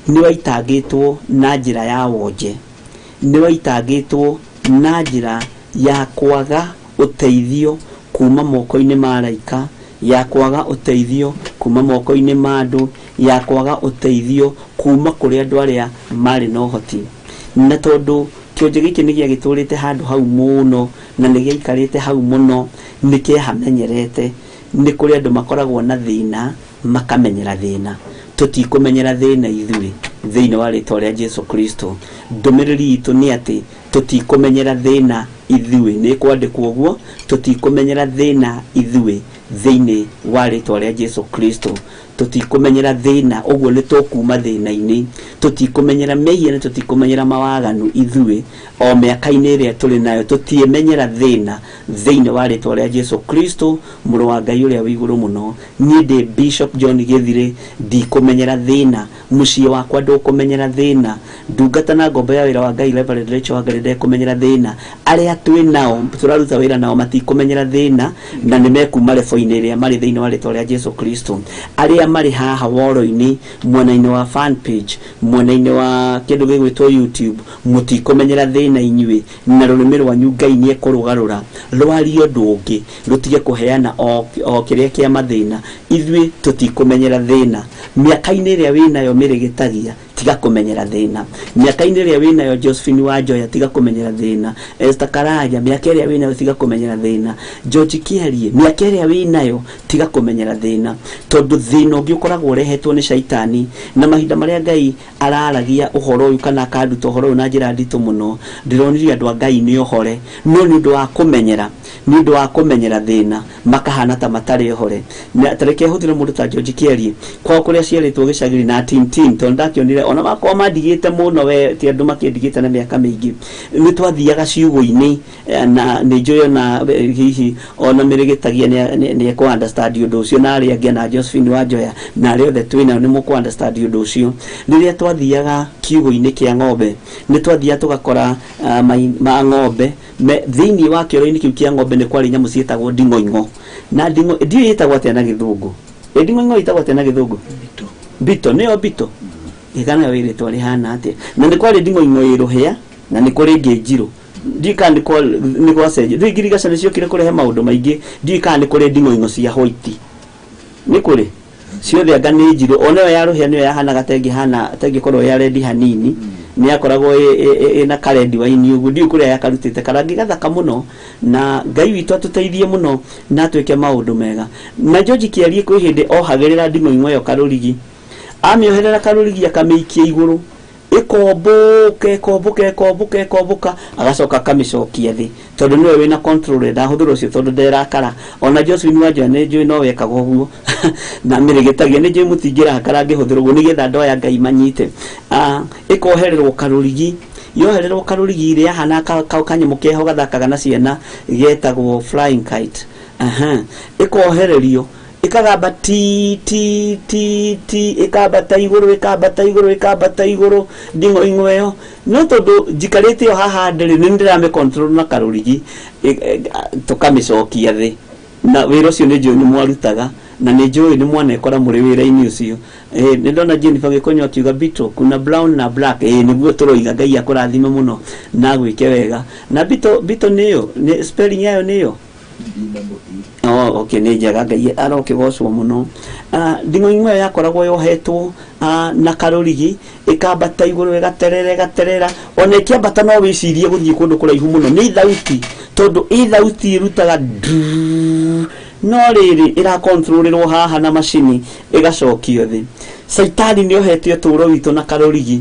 nĩ waitangĩtwo na njĩra ya wonje, nĩ waitangĩtwo na njĩra ya kwaga ũteithio kuma moko-inĩ ma araika, ya kwaga ũteithio kuma moko-inĩ ma andũ, ya kwaga ũteithio kuma kũrĩ andũ arĩa marĩ na ũhoti. Na tondũ kĩonje gĩkĩ nĩ gĩagĩtũrĩte handũ hau mũno, na nĩ gĩaikarĩte hau mũno, nĩ kĩahamenyerete. Nĩ kũrĩ andũ makoragwo na thĩna, makamenyera thĩna. Tũtikũmenyera thĩna ithuĩ thĩinĩ wa rĩtwa rĩa Jesu Kristo. Ndũmĩrĩri itũ nĩ atĩ tũtikũmenyera thĩna ithuĩ, nĩ kwandĩkwo ũguo, tũtikũmenyera thĩna ithuĩ thĩinĩ wa rĩtwa rĩa Jesu Kristo. Tũtikũmenyera thĩna, ũguo nĩ tũkuma thĩna-inĩ. Tũtikũmenyera mehia na tũtikũmenyera mawaganu ithuĩ o mĩaka-inĩ ĩrĩa tũrĩ nayo, tũtiĩmenyera thĩna thĩinĩ wa rĩtwa rĩa Jesu Kristo, mũrũ wa Ngai ũrĩa wĩ igũrũ mũno. Niĩ ndĩ Bishop John Gĩthirĩ, ndikũmenyera thĩna, mũciĩ wakwa ndũkũmenyera thĩna, ndungata na ngombo ya wĩra wa Ngai Reverend Rachel Wangari ndekũmenyera thĩna, arĩa twĩ nao tũraruta wĩra nao matikũmenyera thĩna, na nĩ mekuma rebo-inĩ ĩrĩa marĩ thĩinĩ wa rĩtwa rĩa Jesu Kristo. Arĩa marĩ haha woro-inĩ, mwena-inĩ wa fan page, mwena-inĩ wa kĩndũ gĩgwĩtwo YouTube, mũtikũmenyera thĩna inyuĩ, na rũrĩmĩ rwanyu Ngai nĩ ekũrũgarũra rwarie ũndũ ũngĩ, rũtige kũheana o kĩrĩa kĩa mathĩna. Ithuĩ tũtikũmenyera thĩna. Mĩaka-inĩ ĩrĩa wĩnayo mĩrĩgĩtagia, Tiga kũmenyera thĩna. Mĩaka-inĩ ĩrĩa wĩnayo Josephine Wanjoya, tiga kũmenyera thĩna. Esther Karanja, mĩaka ĩrĩa wĩnayo tiga kũmenyera thĩna. George Kĩarie, mĩaka ĩrĩa wĩnayo tiga kũmenyera thĩna, tondũ thĩna ũngĩ ũkoragwo ũrehetwo nĩ caitani. Na mahinda marĩa Ngai araragia ũhoro ũyũ kana akanduta ũhoro ũyũ na njĩra nditũ mũno, ndĩronirie andũ a Ngai nĩ ohore, no nĩ ũndũ wa kũmenyera, nĩ ũndũ wa kũmenyera thĩna makahana ta matarĩ ohore. Na tareke hũthĩre mũndũ ta George Kĩarie, kwao kũrĩa ciarĩtwo gĩcagĩrĩ na tintin, tondũ ndakĩonire ona makorwo mandigĩte mũno, we ti andũ makĩndigĩte na mĩaka mĩingĩ, nĩ twathiaga ciugũ-inĩ, na nĩ njũĩ ona hihi ona mĩrĩgĩtagia nĩ ekũ understand ũndũ ũcio, na arĩa angĩ na Josephine Wanjoya na arĩa othe twĩnao nĩ mũkũ understand ũndũ ũcio. Rĩrĩa twathiaga kiugũ-inĩ kĩa ng'ombe, nĩ twathiaga tũgakora mai ma ng'ombe thĩinĩ wa kĩoro-inĩ kĩu kĩa ng'ombe nĩ kwarĩ nyamũ ciĩtagwo nding'oing'o. Na nding'o ndiũĩ ĩtagwo atĩa na gĩthũngũ. Nding'oing'o ĩtagwo atĩa na gĩthũngũ? Bito. Nĩyo bito. Ĩgana yo ĩrĩtwa rĩhana atĩa? Na nĩ kwarĩ nding'oing'o ĩ rũhĩa na nĩ kũrĩ ĩngĩ njirũ. Ndiũĩ kana nĩ gwacenjia. Rĩu ngirigaca nĩ ciokire kũrehe maũndũ maingĩ. Ndiũĩ kana nĩ kũrĩ nding'oing'o cia white. Nĩ kũrĩ ciothe anga nĩ njirũ. Ona ĩyo ya rũhĩa nĩyo yahanaga ta ĩngĩhana ta ĩngĩkorwo ya rendi hanini, nĩ yakoragwo ĩna karendi waini ũguo. Ndiũĩ kũrĩa yakarutĩte, karangi gathaka mũno. Na Ngai witũ atũteithie mũno na atwĩke maũndũ mega. Na George Kĩarie kwĩ hĩndĩ ohagĩrĩra nding'oing'o ĩyo karũrigi, amĩoherera karũrigi akamĩikia igũrũ, ĩkombũka ĩkombũka ĩkombũka ĩkombũka, agacoka akamĩcokia thĩ, tondũ nĩwe wĩna control, ndahũthĩra ũcio tondũ nderakara. Ona Josephine Wanjoya nĩ njũĩ no wekaga ũguo, na mĩrĩgĩtagia nĩ njũĩ mũtingĩrakara ngĩhũthĩra ũguo, nĩgetha andũ aya Ngai manyite. Ĩkohererwo karũrigi, yohererwo karũrigi rĩ, yahana kanyamũ keho gathakaga na ciana getagwo flying kite. Ĩkohererio ĩkagamba ti ti ti ti, ĩkambata igũrũ, ĩkambata igũrũ, ĩkambata igũrũ nding'oing'o ĩyo. No tondũ njikarĩte o haha ndĩrĩ, nĩ ndĩramĩ control na karũrigi, tũkamĩcokia thĩ. Na wĩra ũcio nĩ njũĩ nĩ mwarutaga, na nĩ njũĩ nĩ mwanekora mũrĩ wĩra-inĩ ũcio. Nĩ ndona Jennifer Gĩkonyo akiuga bito kuna brown na black. Nĩguo tũroiga Ngai akũrathime mũno na agwĩke wega. Na bito, bito nĩyo, nĩ spelling yayo nĩyo. Oh, okay, nĩ njega, Ngai arokĩgocwo mũno. Nding'oing'o ĩyo yakoragwo yohetwo na karũrigi, ĩkambata igũrũ, ĩgaterera, ĩgaterera. Ona ĩkĩambata no wĩcirie gũthiĩ kũndũ kũraihu mũno. Nĩ thauti, tondũ ĩ thauti ĩrutaga nduu, no rĩrĩ ĩrakontrolĩrwo haha na macini ĩgacokio thĩ. Caitani nĩ ohete ũtũũro witũ na karũrigi,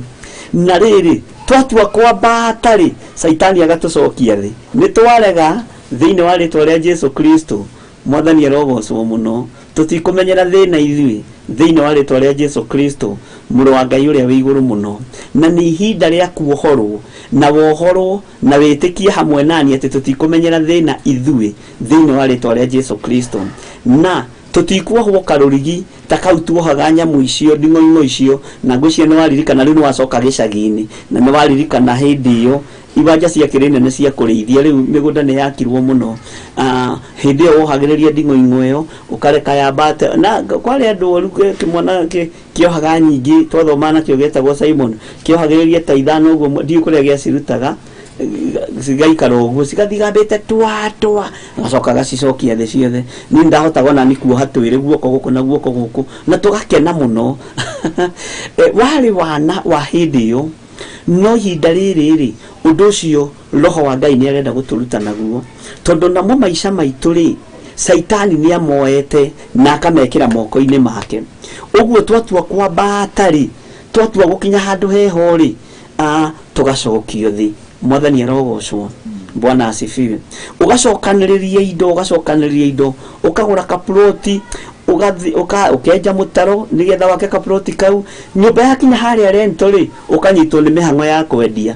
na rĩrĩ twatua kwambata rĩ, caitani agatũcokia thĩ. Nĩ twarega thĩinĩ wa rĩtwa rĩa Jesu Kristo. Mwathani arogocwo mũno. Tũtikũmenyera thĩna ithuĩ thĩinĩ wa rĩtwa rĩa Jesu Kristo, mũrũ wa Ngai ũrĩa wĩ igũrũ mũno. Na nĩ ihinda rĩa kuohorwo, na wohorwo na wĩtĩkie hamwe nani atĩ tũtikũmenyera thĩna ithuĩ thĩinĩ wa rĩtwa rĩa Jesu Kristo. Na tũtikuohwo karũrigi ta kau tuohaga nyamũ icio, nding'oing'o icio. Na ngwĩciria nĩ waririkana rĩu nĩ wacoka gĩcagi-inĩ, na nĩ waririkana hĩndĩ ĩyo iwanja ciakĩrĩ nene cia kũrĩithia, rĩu mĩgũnda nĩ yakirwo mũno. Hĩndĩ ĩyo wohagĩrĩria nding'oing'o ĩyo ũkareka yambate, na kwarĩ andũ oru, kĩmwana kĩohaga nyingĩ twathoma nakĩo gĩetagwo Simon, kĩohagĩrĩria ta ithano ũguo, ndiũĩ kũrĩa gĩacirutaga, cigaikara ũguo cigathiĩ gambĩte twa twa, agacoka agacicokia thĩ ciothe. Niĩ ndahotaga ona nĩ kuoha twĩrĩ guoko gũkũ na guoko gũkũ, na tũgakena mũno. Warĩ wana wa hĩndĩ ĩyo. No ihinda rĩrĩ rĩ, ũndũ ũcio roho wa Ngai nĩ arenda gũtũruta naguo, tondũ namo maica maitũ rĩ, caitani nĩ amoete na akamekĩra moko-inĩ make. Ũguo twatua kwambata rĩ, twatua gũkinya handũ heho rĩ, tũgacokio thĩ. Mwathani arogocwo. Bwana asifiwe. Ũgacokanĩrĩria indo, ũgacokanĩrĩria indo, ũkagũra kaploti, ũkenja mũtaro nĩgetha wake kaploti kau. Nyũmba yakinya harĩa rento rĩ, ũkanyitwo nĩ mĩhang'o ya kwendia.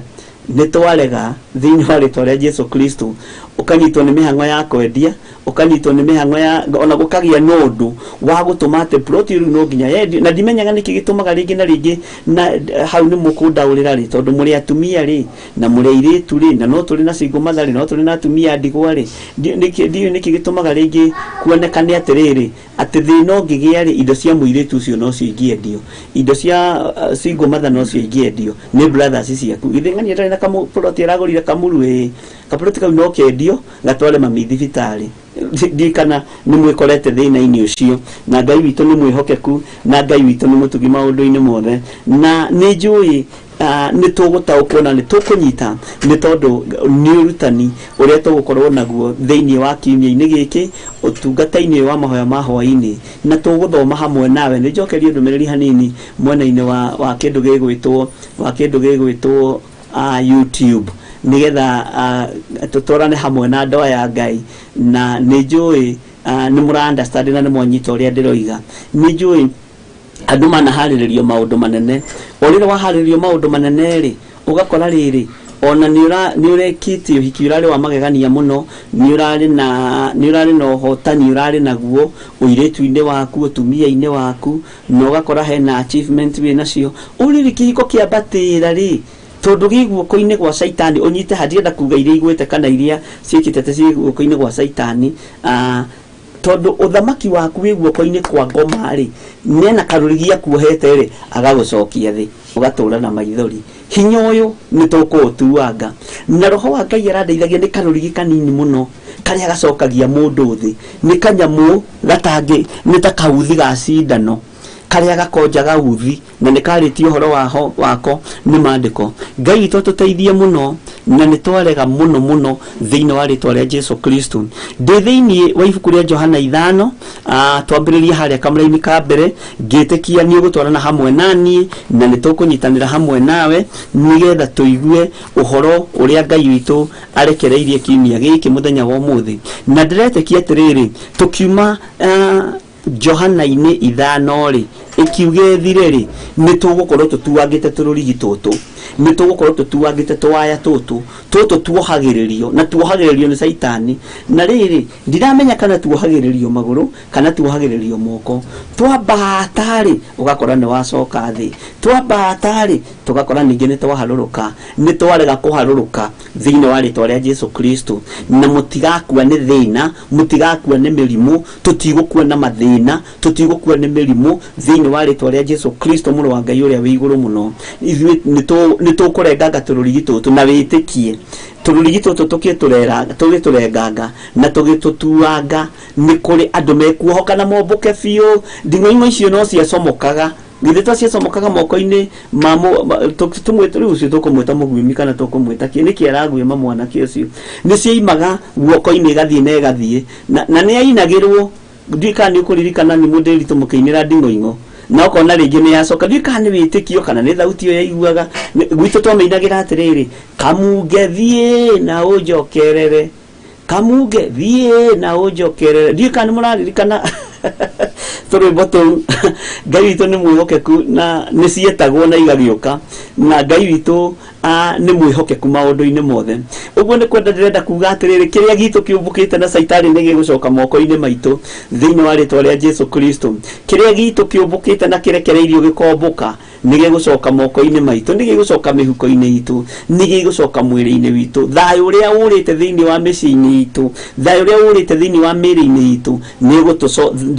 Nĩ twarega thĩinĩ wa rĩtwa rĩa Jesu Kristo. Ũkanyitwo nĩ mĩhang'o ya kwendia, ũkanyitwo nĩ mĩhang'o ya ona gũkagĩa na ũndũ wa gũtũma atĩ ploti rĩu no nginya yendio. Na ndimenyaga nĩkĩ gĩtũmaga rĩngĩ na rĩngĩ, na hau nĩ mũkũndaũrĩra rĩ, tondũ mũrĩ atumia rĩ, na mũrĩ airĩtu rĩ, na no tũrĩ na single mother rĩ, no tũrĩ na atumia a ndigwa rĩ. Ndiũĩ nĩkĩ gĩtũmaga rĩngĩ kuonekane atĩrĩrĩ, Atĩ thĩna ũngĩgĩa rĩ, indo cia mũirĩtu ũcio nocio ingĩendio, indo cia single mother nocio ingĩendio nĩ brothers ciaku. Githĩ ng'ania ndarĩ na kamũploti aragũrire kamuru? Ĩ kaploti kau no kendio gatware mami thibitarĩ. Ndiũĩ kana nĩ mwĩkorete thĩna-inĩ ũcio. Na Ngai witũ nĩ mwĩhokeku, na Ngai witũ nĩ mũtugi maũndũ-inĩ mothe, na nĩ njũĩ nĩ tũgũtaũkwo na nĩ tũkũnyita, nĩ tondũ nĩ ũrutani ũrĩa tũgũkorwo naguo thĩinĩ wa kiumia-inĩ gĩkĩ, ũtungata-inĩ wa mahoya ma hwaĩ-inĩ, na tũgũthoma hamwe nawe. Nĩ njokerie ndũmĩrĩri hanini mwena-inĩ wa kĩndũ gĩgwĩtwo YouTube, nigetha tũtwarane hamwe na andũ aya Ngai. Na nĩ njũĩ nĩ mũra understand na nĩ mwanyita ũrĩa ndĩroiga. Nĩ njũĩ andũ manaharĩrĩrio maũndũ manene, o rĩrĩa waharĩrĩrio maũndũ manene rĩ, ũgakora rĩrĩ ona nĩ ũrekĩte ũhiki ũrarĩ wa magegania mũno, nĩ ũrarĩ na ũhotani ũrarĩ naguo ũirĩtu-inĩ waku, ũtumia-inĩ waku, na ũgakora hena achievement wĩ nacio. Ũrĩrĩ kĩhiko kĩambatĩra rĩ, tondũ gĩ guoko-inĩ gwa caitani, ũnyite handienda kuga iria igwĩte kana iria ciĩkĩte ta ciĩ guoko-inĩ gwa caitani, tondũ ũthamaki waku wĩ guoko-inĩ kwa ngoma rĩ, nena karũrigi akuohete rĩ, agagũcokia thĩ, ũgatũra na maithori. Hinya ũyũ nĩ tũkũũtuanga, na roho wa Ngai arandeithagia nĩ karũrigi kanini mũno karĩa gacokagia mũndũ thĩ, nĩ kanyamũ gatangĩ, nĩ ta kauthi ga cindano karĩa gakonjaga uthi, na nĩ karĩtie ũhoro wako nĩ maandĩko. Ngai witũ atũteithie mũno, na nĩ twarega mũno mũno thĩinĩ wa rĩtwa rĩa Jesu Kristo. Ndĩ thĩinĩ wa ibuku rĩa Johana 5, twambĩrĩrie harĩa kamũra-inĩ ka mbere, ngĩtĩkia nĩ ũgũtwarana hamwe na niĩ, na nĩ tũkũnyitanĩra hamwe nawe, nĩgetha tũigue ũhoro ũrĩa Ngai witũ arekereirie kiumia gĩkĩ mũthenya wa ũmũthĩ. Na ndĩretĩkia atĩrĩrĩ, tũkiuma Johana-inĩ 5 rĩ, ĩkiuga ĩthire rĩ, nĩ tũgũkorwo tũtuangĩte tũrũrigi tũtũ, nĩ tũgũkorwo tũtuangĩte tũwaya tũtũ, tũtũ tuohagĩrĩrio, na tuohagĩrĩrio nĩ caitani. Na rĩrĩ, ndiramenya kana tuohagĩrĩrio magũrũ kana tuohagĩrĩrio moko. Twambata rĩ, ũgakora nĩ wacoka thĩ, twambata rĩ, tũgakora ningĩ nĩ twaharũrũka, nĩ twarega kũharũrũka thĩinĩ wa rĩtwa rĩa Jesu Kristo. Na mũtigakua nĩ thĩna, mũtigakua nĩ mĩrimũ, tũtigũkua na mathĩna, tũtigũkua nĩ mĩrimũ thĩinĩ wa rĩtwa rĩa Jesu Kristo mũrũ wa Ngai ũrĩa wĩ igũrũ mũno. Ithuĩ nĩ tũkũrenganga tũrũrigi tũtũ na wĩtĩkie tũrũrigi tũtũ tũgĩtũrenganga na tũgĩtũtuanga, nĩ kũrĩ andũ mekuohoka na mombũke biũ. Nding'oing'o icio no ciacomokaga, githĩ to ciacomokaga moko-inĩ ma tũmwĩte rĩu ũcio tũkũmwĩta mũguĩmi kana tũkũmwĩta kĩ, nĩkĩ araguĩma mwanake ũcio, nĩ ciaimaga guoko-inĩ ĩgathiĩ na ĩgathiĩ, na nĩ ainagĩrwo. Ndiũĩ kana nĩ ũkũririkana nĩ mũndĩritũ mũkĩinĩra nding'oing'o, na ũkona rĩngĩ nĩ yacoka. Ndiũĩ kana nĩ wĩtĩkio kana nĩ thauti ĩyo yaiguaga. Gwitũ twamĩinagĩra atĩrĩrĩ, kamunge thiĩ na ũnjokerere, kamunge thiĩ na ũnjokerere. Ndiũĩ kana nĩ mũraririkana tũrwĩmbo tũu. Ngai witũ nĩ mwĩhokeku, na nĩ cietagwo na igagĩũka, na Ngai witũ nĩ mwĩhokeku maũndũ-inĩ mothe. Ũguo nĩ kwenda ndĩrenda kuga atĩrĩrĩ, kĩrĩa gitũ kĩũmbũkĩte na caitani nĩ gĩgũcoka moko-inĩ maitũ thĩinĩ wa rĩtwa rĩa Jesu Kristo. Kĩrĩa gitũ kĩũmbũkĩte na kĩrekereirio gĩkombũka nĩ gĩgũcoka moko-inĩ maitũ, nĩ gĩgũcoka mĩhuko-inĩ itũ, nĩ gĩgũcoka mwĩrĩ-inĩ witũ. Thayũ ũrĩa ũrĩte thĩinĩ wa mĩciĩ-inĩ itũ, thayũ ũrĩa ũrĩte thĩinĩ wa mĩĩrĩ-inĩ itũ,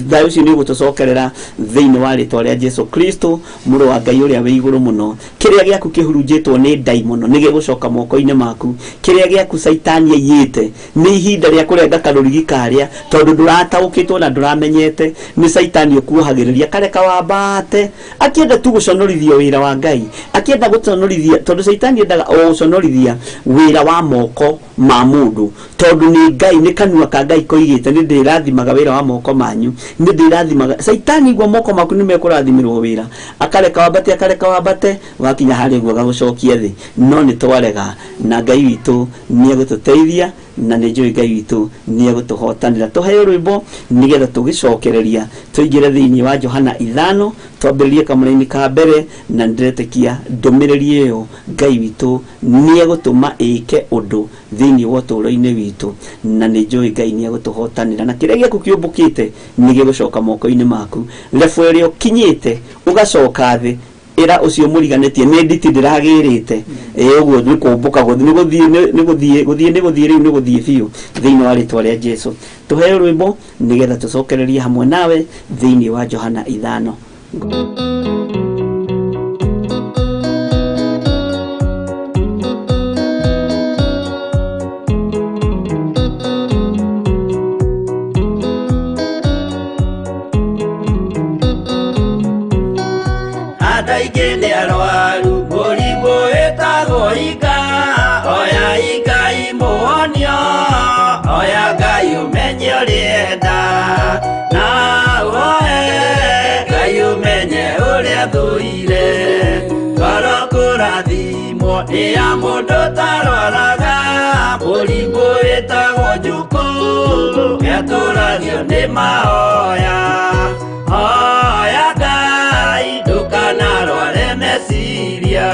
thayũ ũcio nĩ ũgũtũcokerera thĩinĩ wa rĩtwa rĩa Jesu Kristo mũrũ wa Ngai ũrĩa wĩ igũrũ mũno. Kĩrĩa gĩaku kĩhurunjĩtwo nĩ ndaimono nĩ gĩgũcoka moko-inĩ maku. Kĩrĩa gĩaku caitani aiyĩte nĩ ihinda rĩa kũrenga karũrigi karĩa, tondũ ndũrataũkĩtwo na ndũramenyete nĩ caitani ũkuohagĩrĩria kareka wambate, akĩenda tu gũconorithia wĩra wa Ngai, akĩenda gũconorithia, tondũ caitani endaga o gũconorithia wĩra wa moko ma mũndũ, tondũ nĩ Ngai, nĩ kanua ka Ngai koigĩte nĩ ndĩrathimaga wĩra wa moko manyu, nĩ ndĩrathimaga. Caitani igua moko maku nĩ mekũrathimĩrwo wĩra, akareka wambate, akareka wambate, wakinya harĩa ũguo agagũcokia thĩ. No nĩ twarega, na Ngai witũ nĩ egũtũteithia, na nĩ njũĩ Ngai witũ nĩ egũtũhotanĩra. Tũheo rwĩmbo nĩgetha tũgĩcokereria tũingĩre thĩinĩ wa Johana 5, twambĩrĩrie kamũra-inĩ ka mbere, na nĩndĩretĩkia ndũmĩrĩri ĩyo Ngai witũ nĩ egũtũma ĩke ũndũ thĩinĩ wa ũtũũro-inĩ witũ, na nĩ njũĩ Ngai nĩ egũtũhotanĩra, na kĩrĩa gĩaku kĩũmbũkĩte nĩ gĩgũcoka moko-inĩ maku. Level ĩrĩa ũkinyĩte ũgacoka thĩ, Ĩra ũcio mũriganĩtie nĩ nditi ndĩragĩrĩte. Ĩ ũguo nĩ kũmbũka gũthiĩ nĩ gũthiĩ nĩ gũthiĩ gũthiĩ nĩ gũthiĩ rĩu nĩ gũthiĩ biũ thĩinĩ wa rĩtwa rĩa Jesu. Tũheo rwĩmbo nĩgetha tũcokererie hamwe nawe thĩinĩ wa Johana 5. Andũ aingĩ nĩ arwaru mũrimũ wĩtagwo iga, oya Ngai mũhonio, oya Ngai ũmenye ũrĩa na ũhoe Ngai ũmenye ũrĩa thũire. Ngoro kũrathimwo nĩ ya mũndũ ũtarwaraga, mũrimũ wĩtagwo njukũ nĩatũragio nĩ mahoya. Hoya Ngai ndũkanarware meciria.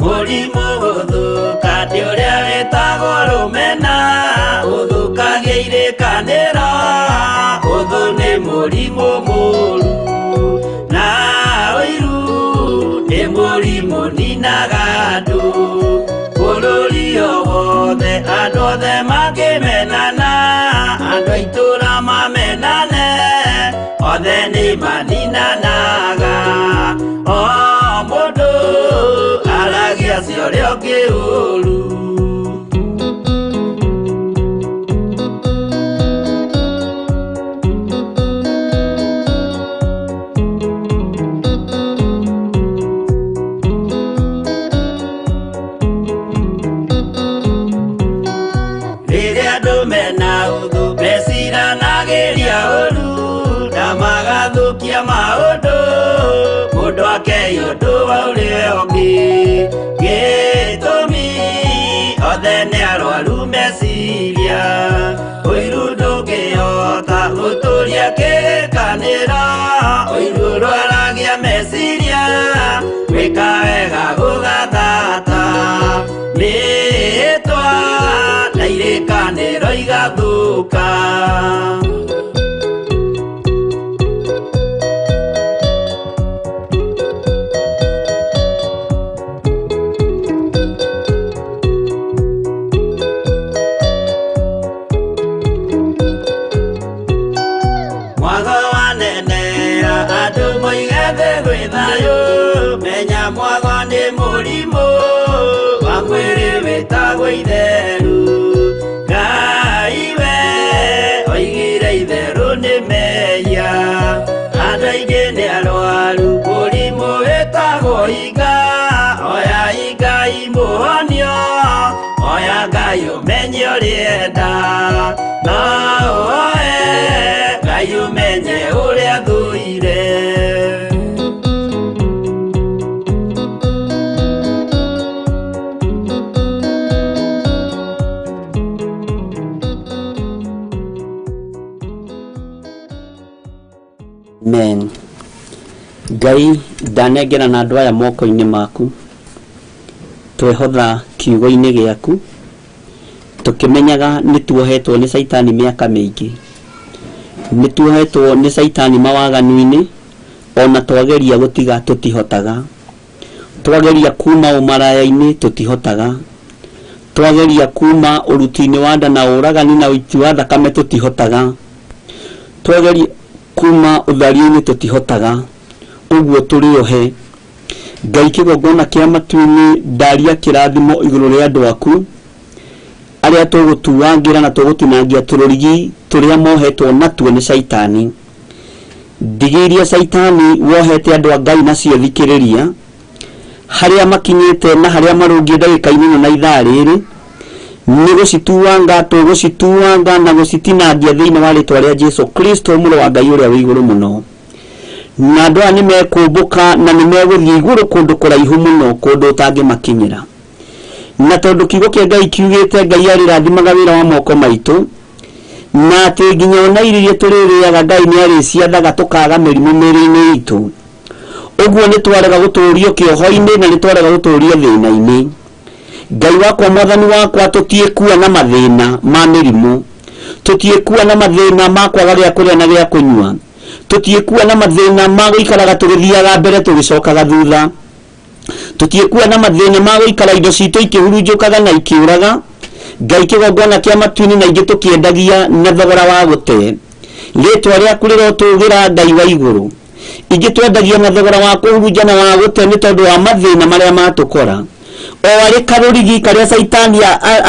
Mũrimũ gũthũka nĩ ũrĩa wĩtagwo rũmena, ũthũkagia irĩkanĩro, ũthũ nĩ mũrimũ mũru, na ũiru nĩ mũrimũ ninaga andũ. Bũrũri o wothe andũ othe mangĩmenana, andũ a itũũra mamenane, othe nĩ maninanaga. O mũndũ aragia cia ũrĩa ũngĩ ũru. Rĩrĩa andũ mena ũthũ meciranagĩria ũru, na magathũkia maũndũ, mũndũ akei ũndũ wa ũrĩa ũngĩ. Gĩtũmi othe nĩ arwaru meciria, ũiru ndũngĩhota gũtũria kĩrĩkanĩro, ũiru ũrwaragia meciria, gwĩka wega gũgathata. Mĩĩtwa na irĩkanĩro igathũka. Mwago wanenea andũ moige thĩ gwĩ thayũ, menya mwago nĩ mũrimũ wa mwĩrĩ wĩtagwo itheru. Ngai we oigire itherũ nĩ mehia, andũ aingĩ nĩ arwaru mũrimũ wĩtagwo iga, oya Ngai mũhonio, oya Ngai ũmenye ũrĩa enda, na ũhoe Ngai ũmenye ũrĩa thũire. Amen. Ngai ndanengera na andũ aya moko-inĩ maku, twehotha kiugo-inĩ gĩaku, tũkĩmenyaga nĩ tuohetwo nĩ caitani mĩaka mĩingĩ, nĩ tuohetwo nĩ caitani mawaganu-inĩ, ona twageria gũtiga tũtihotaga, twageria kuma ũmaraya-inĩ tũtihotaga, twageria kuma ũruti-inĩ wa nda na ũragani na ũiti wa thakame tũtihotaga, twageria kuma ũtharia-inĩ tũtihotaga, ũguo tũrĩ ohe. Ngai kĩgongona kĩa matu-inĩ ndaria kĩrathimo igũrũ rĩa andũ aku arĩa tũgũtuangĩra na tũgũtinangia tũrũrigi tũrĩa mohetwo natuo nĩ caitani. Ndigi iria caitani wohete andũ a Ngai nacio thikĩrĩria, harĩa makinyĩte na harĩa marũngiĩ ndagĩka-inĩ ĩno na ithaa rĩrĩ, nĩ gũcituanga tũgũcituanga na gũcitinangia thĩinĩ wa rĩtwa rĩa Jesu Kristo mũrũ wa Ngai ũrĩa wĩ igũrũ mũno. Na andũ aya nĩ mekũmbũka na nĩ megũthiĩ igũrũ kũndũ kũraihu mũno, kũndũ ũtangĩmakinyĩra. Na tondũ kiugo kĩa Ngai kiugĩte Ngai arĩrathimaga wĩra wa moko maitũ, na atĩ nginya ona irio iria tũrĩrĩaga Ngai nĩ arĩciathaga tũkaga mĩrimũ mĩĩrĩ-inĩ itũ. Ũguo nĩ twarega gũtũũrio kĩoho-inĩ na nĩ twarega gũtũũrio thĩna-inĩ. Ngai wakwa, mwathani wakwa, tũtiĩkua na mathĩna ma mĩrimũ, tũtiĩkua na mathĩna ma kwaga gĩa kũrĩa na gĩa kũnyua, tũtiĩkua na mathĩna ma gũikaraga tũgĩthiaga mbere tũgĩcokaga thutha, tũtiĩkua na mathĩna ma gũikara indo citũ ikĩhurunjũkaga na ikĩũraga. Ngai, kĩgongona kĩa matu-inĩ na ingĩ tũkĩendagia na thogora wa gũte. Rĩtwa rĩaku rĩrotũgĩra, Ngai wa igũrũ. Ingĩ twendagia na thogora wa kũhurunja na wa gũte nĩ tondũ wa mathĩna marĩa matũkora, o arĩ karũrigi karĩa caitani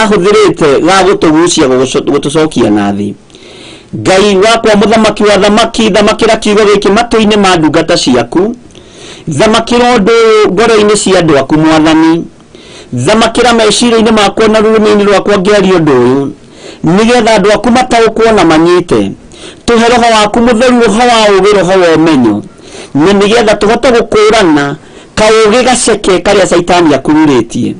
ahũthĩrĩte ga gũtũgucia gũtũcokia na thĩ. Ngai wakwa, mũthamaki wa thamaki, thamakĩra kiugo gĩkĩ matũ-inĩ ma ndungata ciaku, thamakĩra ũndũ ũyũ ngoro-inĩ cia andũ aku. Mwathani, thamakĩra meciria-inĩ makwa na rũrĩmĩ-inĩ rwakwa ngĩaria ũndũ ũyũ, nĩgetha andũ aku mataũkwo na manyite. Tũhe roho waku mũtheru, roho wa ũũgĩ, roho wa ũmenyo, na nĩgetha tũhote gũkũrana kaũgĩ gaceke karĩa caitani akururĩtie.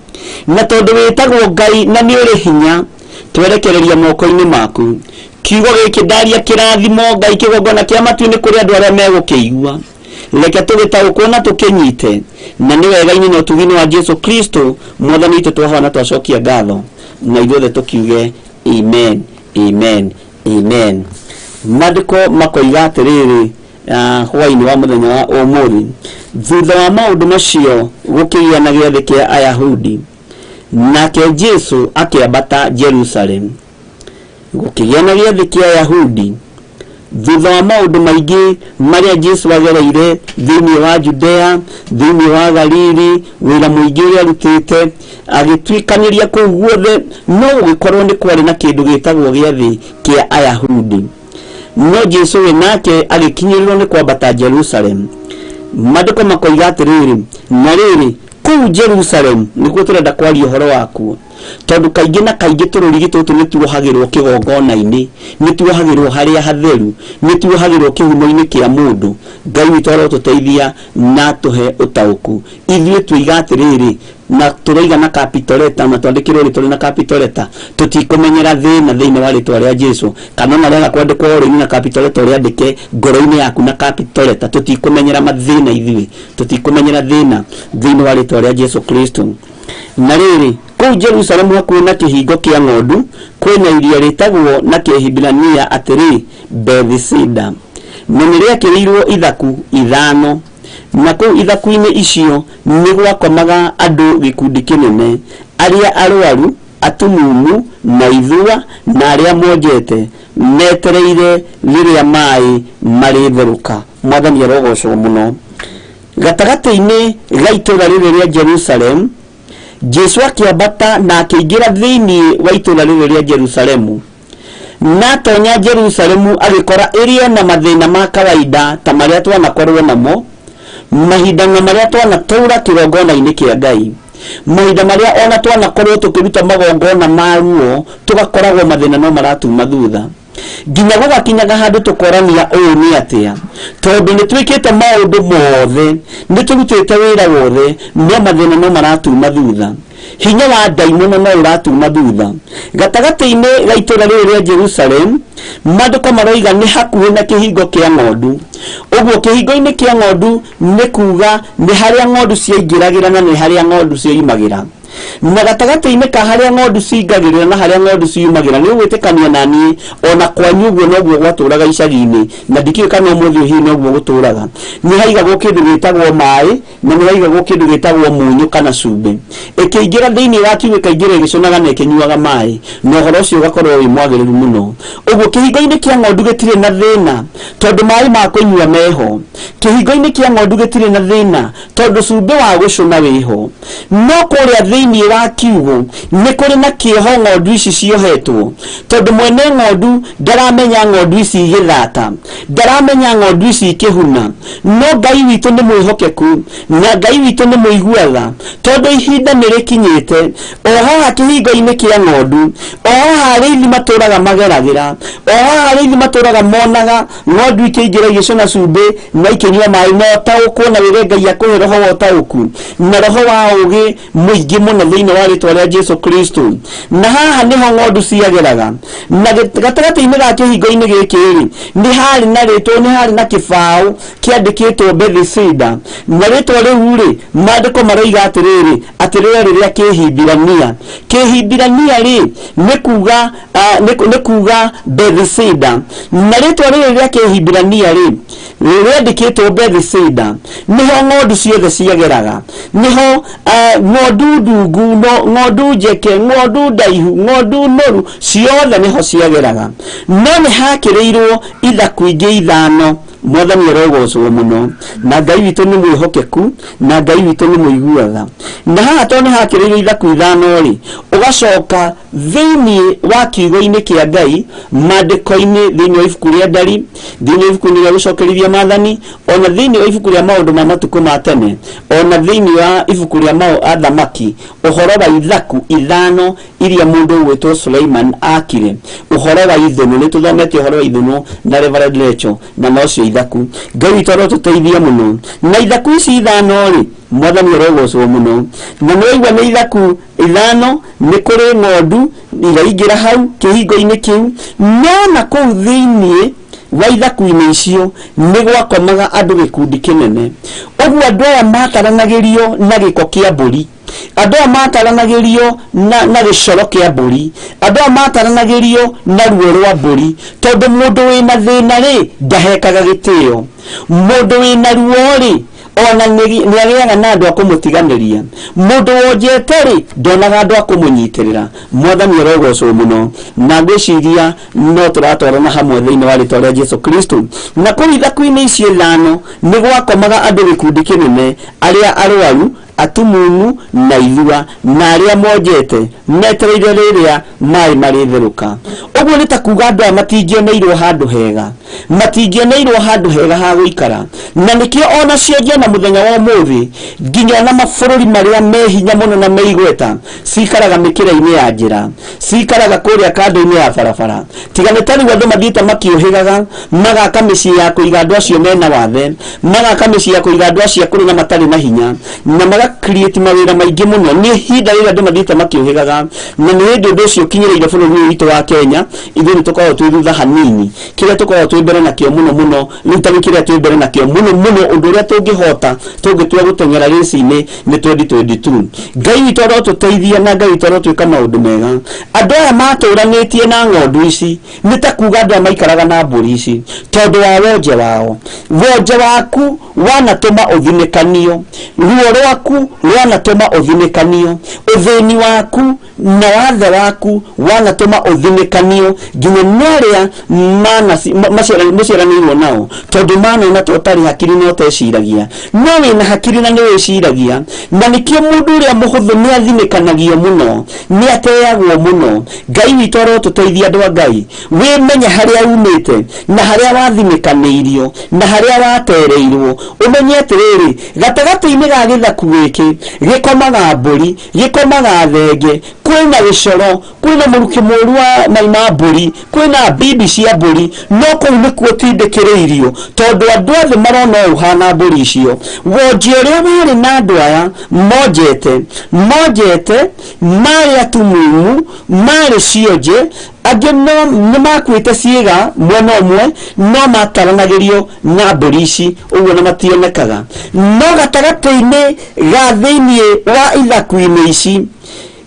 Na tondũ wĩtagwo Ngai na nĩ ũrĩ hinya, twerekereria moko-inĩ maku kiugo gĩkĩ ndaria. Kĩrathimo, Ngai, kĩgongona kĩa matu-inĩ kũrĩ andũ arĩa megũkĩigua. Reke tũgĩtaũkwo na tũkĩnyite, na nĩ wega-inĩ na ũtugi-inĩ wa Jesu Kristo mwathani witũ twahoya na twacokia ngatho, na ithuothe tũkiuge amen, amen, amen. Maandĩko makoiga atĩrĩrĩ, hwaĩ-inĩ wa mũthenya wa ũmũthĩ, thutha wa maũndũ macio gũkĩgĩa na gĩathĩ kĩa Ayahudi, nake Jesu akĩambata Jerusalem. Gũkĩgĩa na gĩathĩ kĩa Ayahudi thutha wa maũndũ maingĩ marĩa Jesu agereire thĩinĩ wa Judea, thĩinĩ wa Galili, wĩra mũingĩ ũrĩa arutĩte agĩtuĩkanĩria kũu guothe. No gũgĩkorwo nĩ kwarĩ na kĩndũ gĩtagwo gĩathĩ kĩa Ayahudi, no Jesu we nake agĩkinyĩrĩrwo nĩ kwambata Jerusalem. Maandĩko makoiga atĩrĩrĩ, na rĩrĩ, kũu Jerusalem nĩkuo tũrenda kwaria ũhoro wakuo, tondũ kaingĩ na kaingĩ tũrũrigi tũtũ nĩ tuohagĩrwo kĩgongona-inĩ, nĩ tuohagĩrwo harĩa hatheru, nĩ tuohagĩrwo kĩhumo-inĩ kĩa mũndũ. Ngai witũ arotũteithia na atũhe ũtaũku. Ithuĩ tuiga atĩrĩrĩ, na tũroiga na capital letter, na twandĩkĩrwo rĩtwa na capital letter, tũtikũmenyera thĩna thĩinĩ wa rĩtwa rĩa Jesu. Kana ona rĩaga kwandĩkwo ũrĩinĩ na capital letter, ũrĩandĩke ngoro-inĩ yaku na capital letter: tũtikũmenyera mathĩna. Ithuĩ tũtikũmenyera thĩna thĩinĩ wa rĩtwa rĩa Jesu Kristo. Na rĩrĩ, kũu Jerusalemu hakuhĩ na kĩhingo kĩa ng'ondu kwĩna iria rĩtagwo na Kĩhibirania atĩrĩ Bethesida, na nĩ rĩakĩrĩirwo ithaku 5. Na kũu ithaku-inĩ icio nĩ gwakomaga andũ gĩkundi kĩnene, arĩa arwaru, atumumu na ithua na arĩa monjete, metereire rĩrĩa maĩ marĩtherũka. Mwathani arogocwo mũno. Gatagatĩ-inĩ ga itũũra rĩrĩ rĩa Jerusalem, Jesu akĩambata na akĩingĩra thĩinĩ wa itũũra rĩrĩ rĩa Jerusalemu. Na atonya Jerusalemu, agĩkora ĩrĩ o na mathĩna ma kawaida ta marĩa twanakorwo namo mahinda na marĩa twanatũra kĩgongona-inĩ kĩa Ngai, mahinda marĩa ona twanakorwo tũkĩruta magongona ma ruo, tũgakoragwo mathĩna no maratuma thutha, nginya gũgakinyaga handũ tũkorania ũũ nĩ atĩa, tondũ nĩ twĩkĩte maũndũ mothe, nĩ tũrutĩte wĩra wothe, no mathĩna no maratuma thutha, hinya wa ndaimono no ũratuma thutha. Gatagatĩ-inĩ ga itũũra rĩrĩ rĩa Jerusalem, maandĩko maroiga nĩ hakuhĩ na kĩhingo kĩa ng'ondu. Ũguo kĩhingo-inĩ kĩa ng'ondu nĩ kuga nĩ harĩa ng'ondu ciaingĩragĩra na nĩ harĩa ng'ondu cioimagĩra. Na gatagatĩ-inĩ ka harĩa ng'ondu cingagĩrĩra na harĩa ng'ondu ciumagĩra, nĩ ũgwĩtĩkania na niĩ ona kwanyu ũguo noguo gwatũraga icagi-inĩ, na ndikĩũĩ kana ũmũthĩ ũyũ hihi noguo gũtũraga, nĩ haigagwo kĩndũ gĩtagwo maĩ na nĩ haigagwo kĩndũ gĩtagwo mũnyũ kana cumbĩ. Ĩkĩingĩra thĩinĩ wa kiugũ, ĩkaingĩra ĩgĩcũnaga na ĩkĩnyuaga maĩ, na ũhoro ũcio ũgakorwo wĩ mwagĩrĩru mũno. Ũguo kĩhingo-inĩ kĩa ng'ondu gĩtirĩ na thĩna tondũ maĩ ma kũnyua meho. Kĩhingo-inĩ kĩa ng'ondu gĩtirĩ na thĩna tondũ cumbĩ wa gũcũna wĩho. No kũrĩa thĩinĩ wa kiugũ nĩ kũrĩ na kĩoho ng'ondu ici ciohetwo, tondũ mwene ng'ondu ndaramenya ng'ondu ici igĩthata, ndaramenya ng'ondu ici ikĩhuna. No Ngai witũ nĩ mwĩhokeku na Ngai witũ nĩ mũiguaga, tondũ ihinda nĩ rĩkinyĩte, o haha kĩhingo-inĩ kĩa ng'ondu, o haha arĩithi matũraga mageragĩra, o haha arĩithi matũraga monaga ng'ondu ikĩingĩra igĩcũna cumbĩ na ikĩnyua maĩ. Na ũtaũkwo na wĩre Ngai akũhe roho wa ũtaũku na roho wa ũũgĩ mũingĩ mũno. Mũno thĩinĩ wa rĩtwa rĩa Jesu Kristo. Na haha nĩho ng'ondu ciageraga, na gatagatĩ-inĩ ga kĩhingo-inĩ gĩkĩ rĩ, nĩ harĩ na rĩtwa, nĩ harĩ na kĩbaũ kĩandĩkĩtwo Bethesida. Na rĩtwa rĩu rĩ, maandĩko maroiga atĩrĩrĩ, atĩ rĩarĩ rĩa Kĩhibirania. Kĩhibirania rĩ, nĩ kuga nĩ kuga Bethesida. Na rĩtwa rĩrĩ rĩa Kĩhibirania rĩ, rĩandĩkĩtwo Bethesida, nĩho ng'ondu ciothe ciageraga, nĩho ng'ondu ndungu, no ng'ondu njeke, ng'ondu ndaihu, ng'ondu noru, ciothe nĩho ciageraga. No nĩ hakĩrĩirwo ithaku ingĩ ithano. Mwathani arogocwo mũno. Na Ngai witũ nĩ mwĩhokeku, na Ngai witũ nĩ mũiguaga. Na haha tondũ nĩ hakĩrĩirwo ithaku ithano rĩ, ũgacoka thĩinĩ wa kiugo-inĩ kĩa Ngai, maandĩko-inĩ, thĩinĩ wa ibuku rĩa Ndari, thĩinĩ wa ibuku rĩa Gũcokerithia Maathani, ona thĩinĩ wa ibuku rĩa Maũndũ ma Matukũ ma Tene, ona thĩinĩ wa ibuku rĩa Athamaki, ũhoro wa ithaku ithano iria mũndũ ũgwĩtwo Suleiman akire, ũhoro wa ithũnũ. Nĩ tũthomete ũhoro wa ithũnũ na Reverend Lecho, na nocio ithaku. Ngai witũ arotũteithia mũno. Na ithaku ici ithano rĩ, Mwathani arogocwo mũno. Na nĩ waigua nĩ ithaku ithano, nĩ kũrĩ ng'ondu iraingĩra hau kĩhingo-inĩ kĩu, no na kũu thĩinĩ wa ithaku-inĩ icio nĩ gwakomaga andũ gĩkundi kĩnene. Ũguo andũ aya mataranagĩrio na gĩko kĩa mbũri, andũ aya mataranagĩrio na gĩcoro kĩa mbũri, andũ aya mataranagĩrio na ruo rwa mbũri, tondũ mũndũ wĩna thĩna rĩ, ndahekaga gĩtĩo. Mũndũ wĩna ruo rĩ, ona nĩ agĩaga na andũ a kũmũtiganĩria. Mũndũ wonjete rĩ, ndonaga andũ a kũmũnyitĩrĩra. Mwathani arogocwo mũno. Na ngwĩciria no tũratwarana hamwe thĩinĩ wa rĩtwa rĩa Jesu Kristo. Na kũu ithaku-inĩ icio ithano nĩ gwakomaga andũ gĩkundi kĩnene, arĩa arwaru, atumumu na ithua, na arĩa monjete, metereire rĩrĩa maĩ marĩtherũka. Ũguo nĩ ta kuga andũ aya matingĩoneirwo handũ hega, matingĩoneirwo handũ hega ha gũikara. Na nĩkĩo ona cionje na mũthenya wa ũmũthĩ, nginya ona mabũrũri marĩa me hinya mũno na me igweta, cikaraga mĩkĩra-inĩ ya njĩra, cikaraga kũrĩa kando-inĩ ya barabara. Tiga nĩ ta rĩu andũ mathiĩte makĩũhĩgaga, magaka mĩciĩ ya kũiga andũ acio mena wathe, magaka mĩciĩ ya kũiga andũ acio akũrũ na matarĩ na hinya, na maga create mawĩra maingĩ mũno. Nĩ ihinda rĩrĩa andũ mathiĩte makĩũhĩgaga, na nĩ hĩndĩ ũndũ ũcio ũkinyĩrĩire bũrũri ũyũ witũ wa Kenya. Ithuĩ nĩ tũkoragwo twĩ thutha hanini. Kĩrĩa tũkoragwo twĩ mbere nakĩo mũno mũno, rĩu ta rĩu kĩrĩa twĩ mbere nakĩo mũno mũno, ũndũ ũrĩa tũngĩhota tũngĩtua gũteng'era rĩci-inĩ nĩ 2022. Ngai witũ arotũteithia, na Ngai witũ arotwĩka maũndũ mega. Andũ aya matũranĩtie na ng'ondu ici, nĩ ta kuga andũ aya maikaraga na mbũri ici tondũ wa wonje wao. Wonje waku wanatũma ũthinĩkanio, ruo rwaku rwanatũma ũthinĩkanio, ũthĩni waku na wathe waku wanatũma ũthinĩkanio nginya nĩ arĩa mũciaranĩirwo nao, tondũ manona ta ũtarĩ hakiri na ũteciragia. No wĩna hakiri na nĩ wĩciragia. Na nĩkĩo mũndũ ũrĩa mũhũthũ nĩ athinĩkanagio mũno, nĩ ateagwo mũno. Ngai witũ arotũteithia andũ a Ngai. Wĩmenye harĩa umĩte, na harĩa wathinĩkanĩirio, na harĩa watereirwo. Ũmenye atĩrĩrĩ, gatagatĩ-inĩ ga gĩthaku gĩkĩ gĩkomaga mbũri, gĩkomaga thenge, kwĩna gĩcoro, kwĩna mũrukĩ mũru wa mai ma mbũri, kwĩna mbimbi cia mbũri, no kũu nĩkuo tindĩkĩrĩirio, tondũ andũ othe marona ũũ ũhana mbũri icio. Wonje ũrĩa warĩ na andũ aya monjete, monjete marĩ atumumu, marĩ cionje, angĩ no nĩ makuĩte ciĩga mwena ũmwe, no mataranagĩrio na mbũri ici ũguo na mationekaga. No gatagatĩ-inĩ ga thĩinĩ wa ithaku-inĩ ici,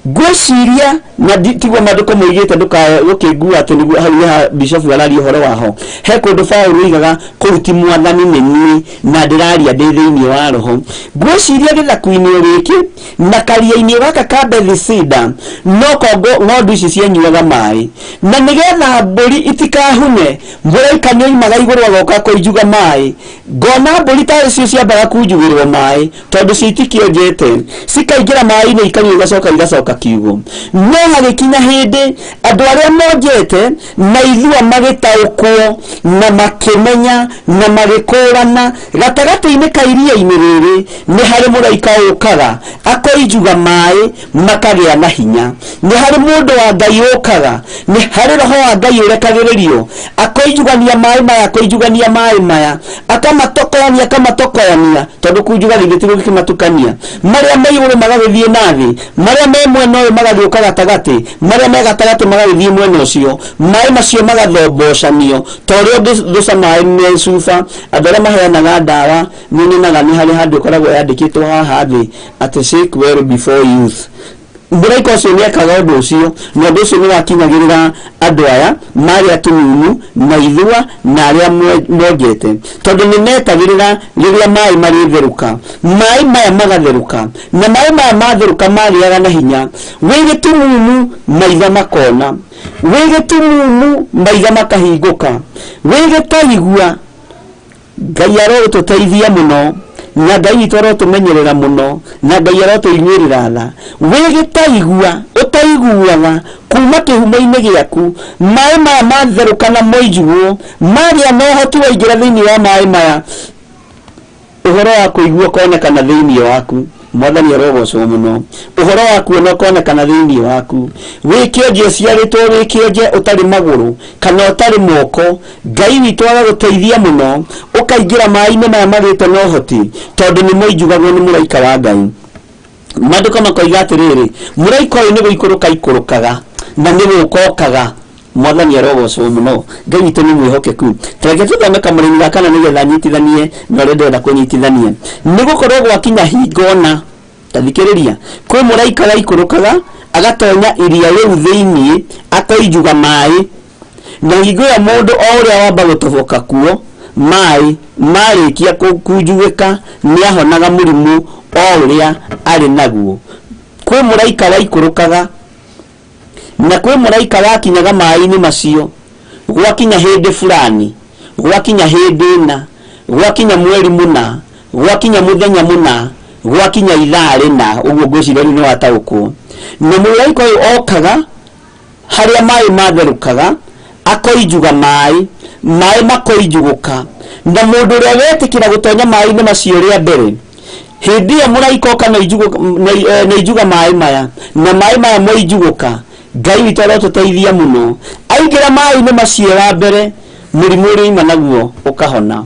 ngwĩciria na tiguo maandĩko moigĩte, ndũkae gũkĩngua atĩ nĩguo hau nĩ ha bishofu araria ũhoro waho. He kũndũ Paũlũ oigaga kũu ti Mwathani nĩ niĩ, na ndĩraria ndĩ thĩinĩ wa roho. Ngwĩciria gĩthaku-inĩ gĩkĩ na karia-inĩ gaka ka Bethesida no kongo ng'ondu ici cianyuaga maĩ, na nĩgetha mbũri itikahune, mũraika nĩ oimaga igũrũ agoka kũinjuga maĩ. Ngona mbũri tarĩ cio ciambaga kunjugĩrwo maĩ, tondũ cio itikĩonjete, cikaingĩra maĩ-inĩ ikanyua, igacoka igacoka kiugũ. No hagĩkinya hĩndĩ andũ arĩa monjete na ithua magĩtaũkwo na makĩmenya na magĩkũrana, gatagatĩ-inĩ ka iria-inĩ rĩrĩ nĩ harĩ mũraika ũkaga akoinjuga maĩ makagĩa na hinya. Nĩ harĩ mũndũ wa Ngai ũkaga, nĩ harĩ roho wa Ngai ũrekagĩrĩrio akoinjuga. Akoinjugania maĩ maya, akoinjugania maĩ maya, akamatokoyania, akamatokoyania, tondũ kunjuga githĩ ti gũkĩmatukania. Marĩa me igũrũ magagĩthiĩ na thĩ, marĩa me mwena ũyũ magagĩũka gatagatĩ, marĩa me gatagatĩ magagĩthiĩ mwena ũcio. Maĩ macio magathobocanio ta ũrĩa ũngĩthũca maĩ me cuba. Andũ arĩa maheanaga ndawa nĩ nyonaga nĩ harĩ handũ ĩkoragwo yandĩkĩtwo haha thĩ atĩ shake well before use. Mũraika ũcio nĩ ekaga ũndũ ũcio, na ũndũ ũcio nĩ wakinyagĩrĩra andũ aya marĩ atumumu na ithua na arĩa monjete, tondũ nĩ metagĩrĩra rĩrĩa maĩ marĩtherũka. Maĩ maya magatherũka, na maĩ maya matherũka magĩaga na hinya. Wĩ gĩtumumu maitho makona, wĩ gĩtumumu maitho makahingũka, wĩ gĩtaigua. Ngai arotũteithia mũno, na Ngai witũ arotũmenyerera mũno, na Ngai arotũiguĩrĩra tha. Wĩ gĩtaigua, ũtaiguaga kuma kĩhumo-inĩ gĩaku, maĩ maya matherũka na moinjugwo, magĩa na ũhoti waingĩra thĩinĩ wa maĩ maya, ũhoro wa kũigua ũkonekana thĩinĩ waku. Mwathani arogocwo mũno. Ũhoro wa kuona ũkonekana thĩinĩ waku. Wĩ kĩonje ũciarĩtwo wĩ kĩonje, ũtarĩ magũrũ kana ũtarĩ moko, Ngai witũ agagũteithia mũno, ũkaingĩra maĩ-inĩ maya magĩte na ũhoti, tondũ nĩ moinjugagwo nĩ mũraika wa Ngai. Maandĩko makoiga atĩrĩrĩ, mũraika ũyũ nĩ gũikũrũka ikũrũkaga na nĩ gũka okaga. Mwathani arogocwo mũno. Ngai witũ nĩ mwĩhokeku. Tareke tũthome kamũrĩmi ga kana nĩgetha nyitithanie na ũrĩa ndĩrenda kũnyitithania. Nĩ gũkorwo gwakinya hingo na ta thikĩrĩria, kwĩ mũraika waikũrũkaga agatonya iria rĩu thĩiniĩ, akoinjuga maĩ, na hingo ĩyo mũndũ o ũrĩa wamba gũtoboka kuo maĩ marĩkia kũnjugĩka nĩahonaga mũrimũ o ũrĩa arĩ naguo. Kwĩ mũraika waikũrũkaga na kwĩ mũraika wakinyaga maĩ-inĩ macio gwakinya hĩndĩ fulani, gwakinya hĩndĩ ĩna, gwakinya mweri mũna, gwakinya mũthenya mũna, gwakinya ithaa rĩna. Ũguo ngwĩciria rĩu nĩ wataũkwo. Na mũraika ũyũ okaga harĩa maĩ matherũkaga, akoinjuga maĩ, maĩ makoinjugũka, na mũndũ ũrĩa wetĩkĩra gũtonya maĩ-inĩ macio rĩa mbere, hĩndĩ ĩyo mũraika oka na injuga maĩ maya, na maĩ maya moinjugũka, Ngai witũ arotũteithia mũno. Aingĩra maĩ-inĩ macio wa mbere, mũrimũ ũrĩa uma naguo ũkahona,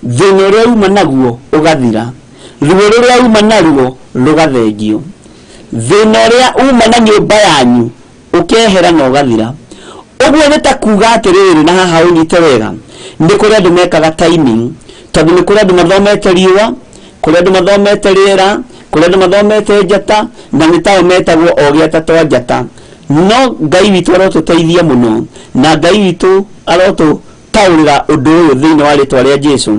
thĩna ũrĩa uma naguo ũgathira, ruo rũrĩa uma naruo rũgathengio, thĩna ũrĩa uma na nyũmba yanyu ũkehera na ũgathira. Ũguo nĩ ta kuga atĩrĩrĩ, na haha ũnyite wega, nĩ kũrĩ andũ mekaga timing, tondũ nĩ kũrĩ andũ mathomete riũa, kũrĩ andũ mathomete rĩera, kũrĩ andũ mathomete njata, na nĩ tao metagwo ogĩ atatũ a njata. No Ngai witũ arotũteithia mũno, na Ngai witũ arotũtaũrĩra ũndũ ũyũ thĩinĩ wa rĩtwa rĩa Jesu.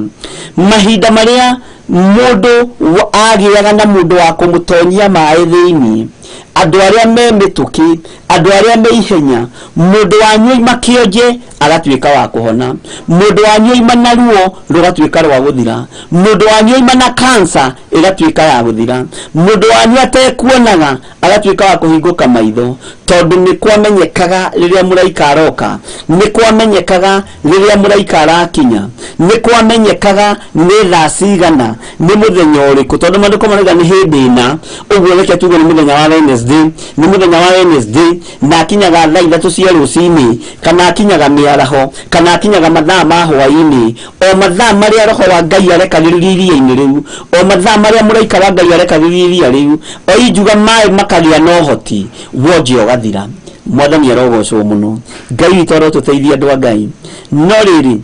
Mahinda marĩa mũndũ agĩaga na mũndũ wa kũmũtonyia maĩ thĩinĩ, andũ arĩa me mĩtũkĩ, andũ arĩa me ihenya, mũndũ wanyu oima kĩonje agatuĩka wa kũhona, mũndũ wanyu oima na ruo rũgatuĩka rwa gũthira, mũndũ wanyu oima na kansa ĩgatuĩka ya gũthira, mũndũ wanyu atekuonaga agatuĩka wa kũhingũka maitho, tondũ nĩ kwamenyekaga rĩrĩa mũraika aroka, nĩ kwamenyekaga rĩrĩa mũraika arakinya, nĩ kwamenyekaga nĩ thaa cigana, nĩ mũthenya ũrĩkũ, tondũ maandĩko marauga nĩ hĩndĩ ĩna. Ũguo reke tuge nĩ mũthenya wa Wednesday, nĩ mũthenya wa Wednesday, na akinyaga thaa 3 cia rũcinĩ, kana akinyaga mĩaraho, kana akinyaga mathaa ma hwaĩ-inĩ, o mathaa marĩa roho wa Ngai arekagĩrĩria iria-inĩ rĩu, o mathaa marĩa mũraika wa Ngai arekagĩrĩria iria rĩu, oinjuga maĩ makagĩa na ũhoti, wonje ũgathira. Mwathani arogocwo mũno. Ngai witũ arotũteithia andũ a Ngai. No rĩrĩ,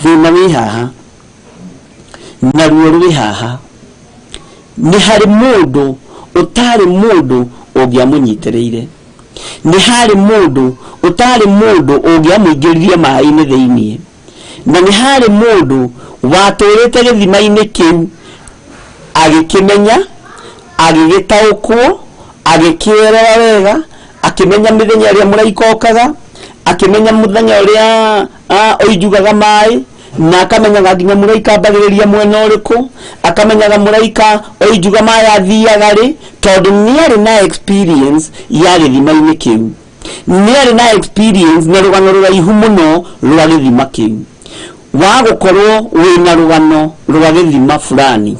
thĩna wĩ haha na ruo rwĩ haha, nĩ harĩ mũndũ ũtarĩ mũndũ ũngĩamũnyitĩrĩire, nĩ harĩ mũndũ ũtarĩ mũndũ ũngĩamũingĩririe maĩ-inĩ thĩiniĩ, na nĩ harĩ mũndũ watũrĩte gĩthima-inĩ kĩu agĩkĩmenya, agĩgĩtaũkwo, agĩkĩerewa wega, akĩmenya mĩthenya ĩrĩa mũraika okaga, akĩmenya mũthenya ũrĩa oinjugaga maĩ, na akamenyaga nginya mũraika ambagĩrĩria mwena ũrĩkũ, akamenyaga mũraika oinjuga maĩ athiaga rĩ, tondũ nĩarĩ na experience ya gĩthima-inĩ kĩu, nĩarĩ na experience na rũgano rũraihu mũno rwa gĩthima kĩu. Wa gũkorwo wĩna rũgano rwa gĩthima fulani,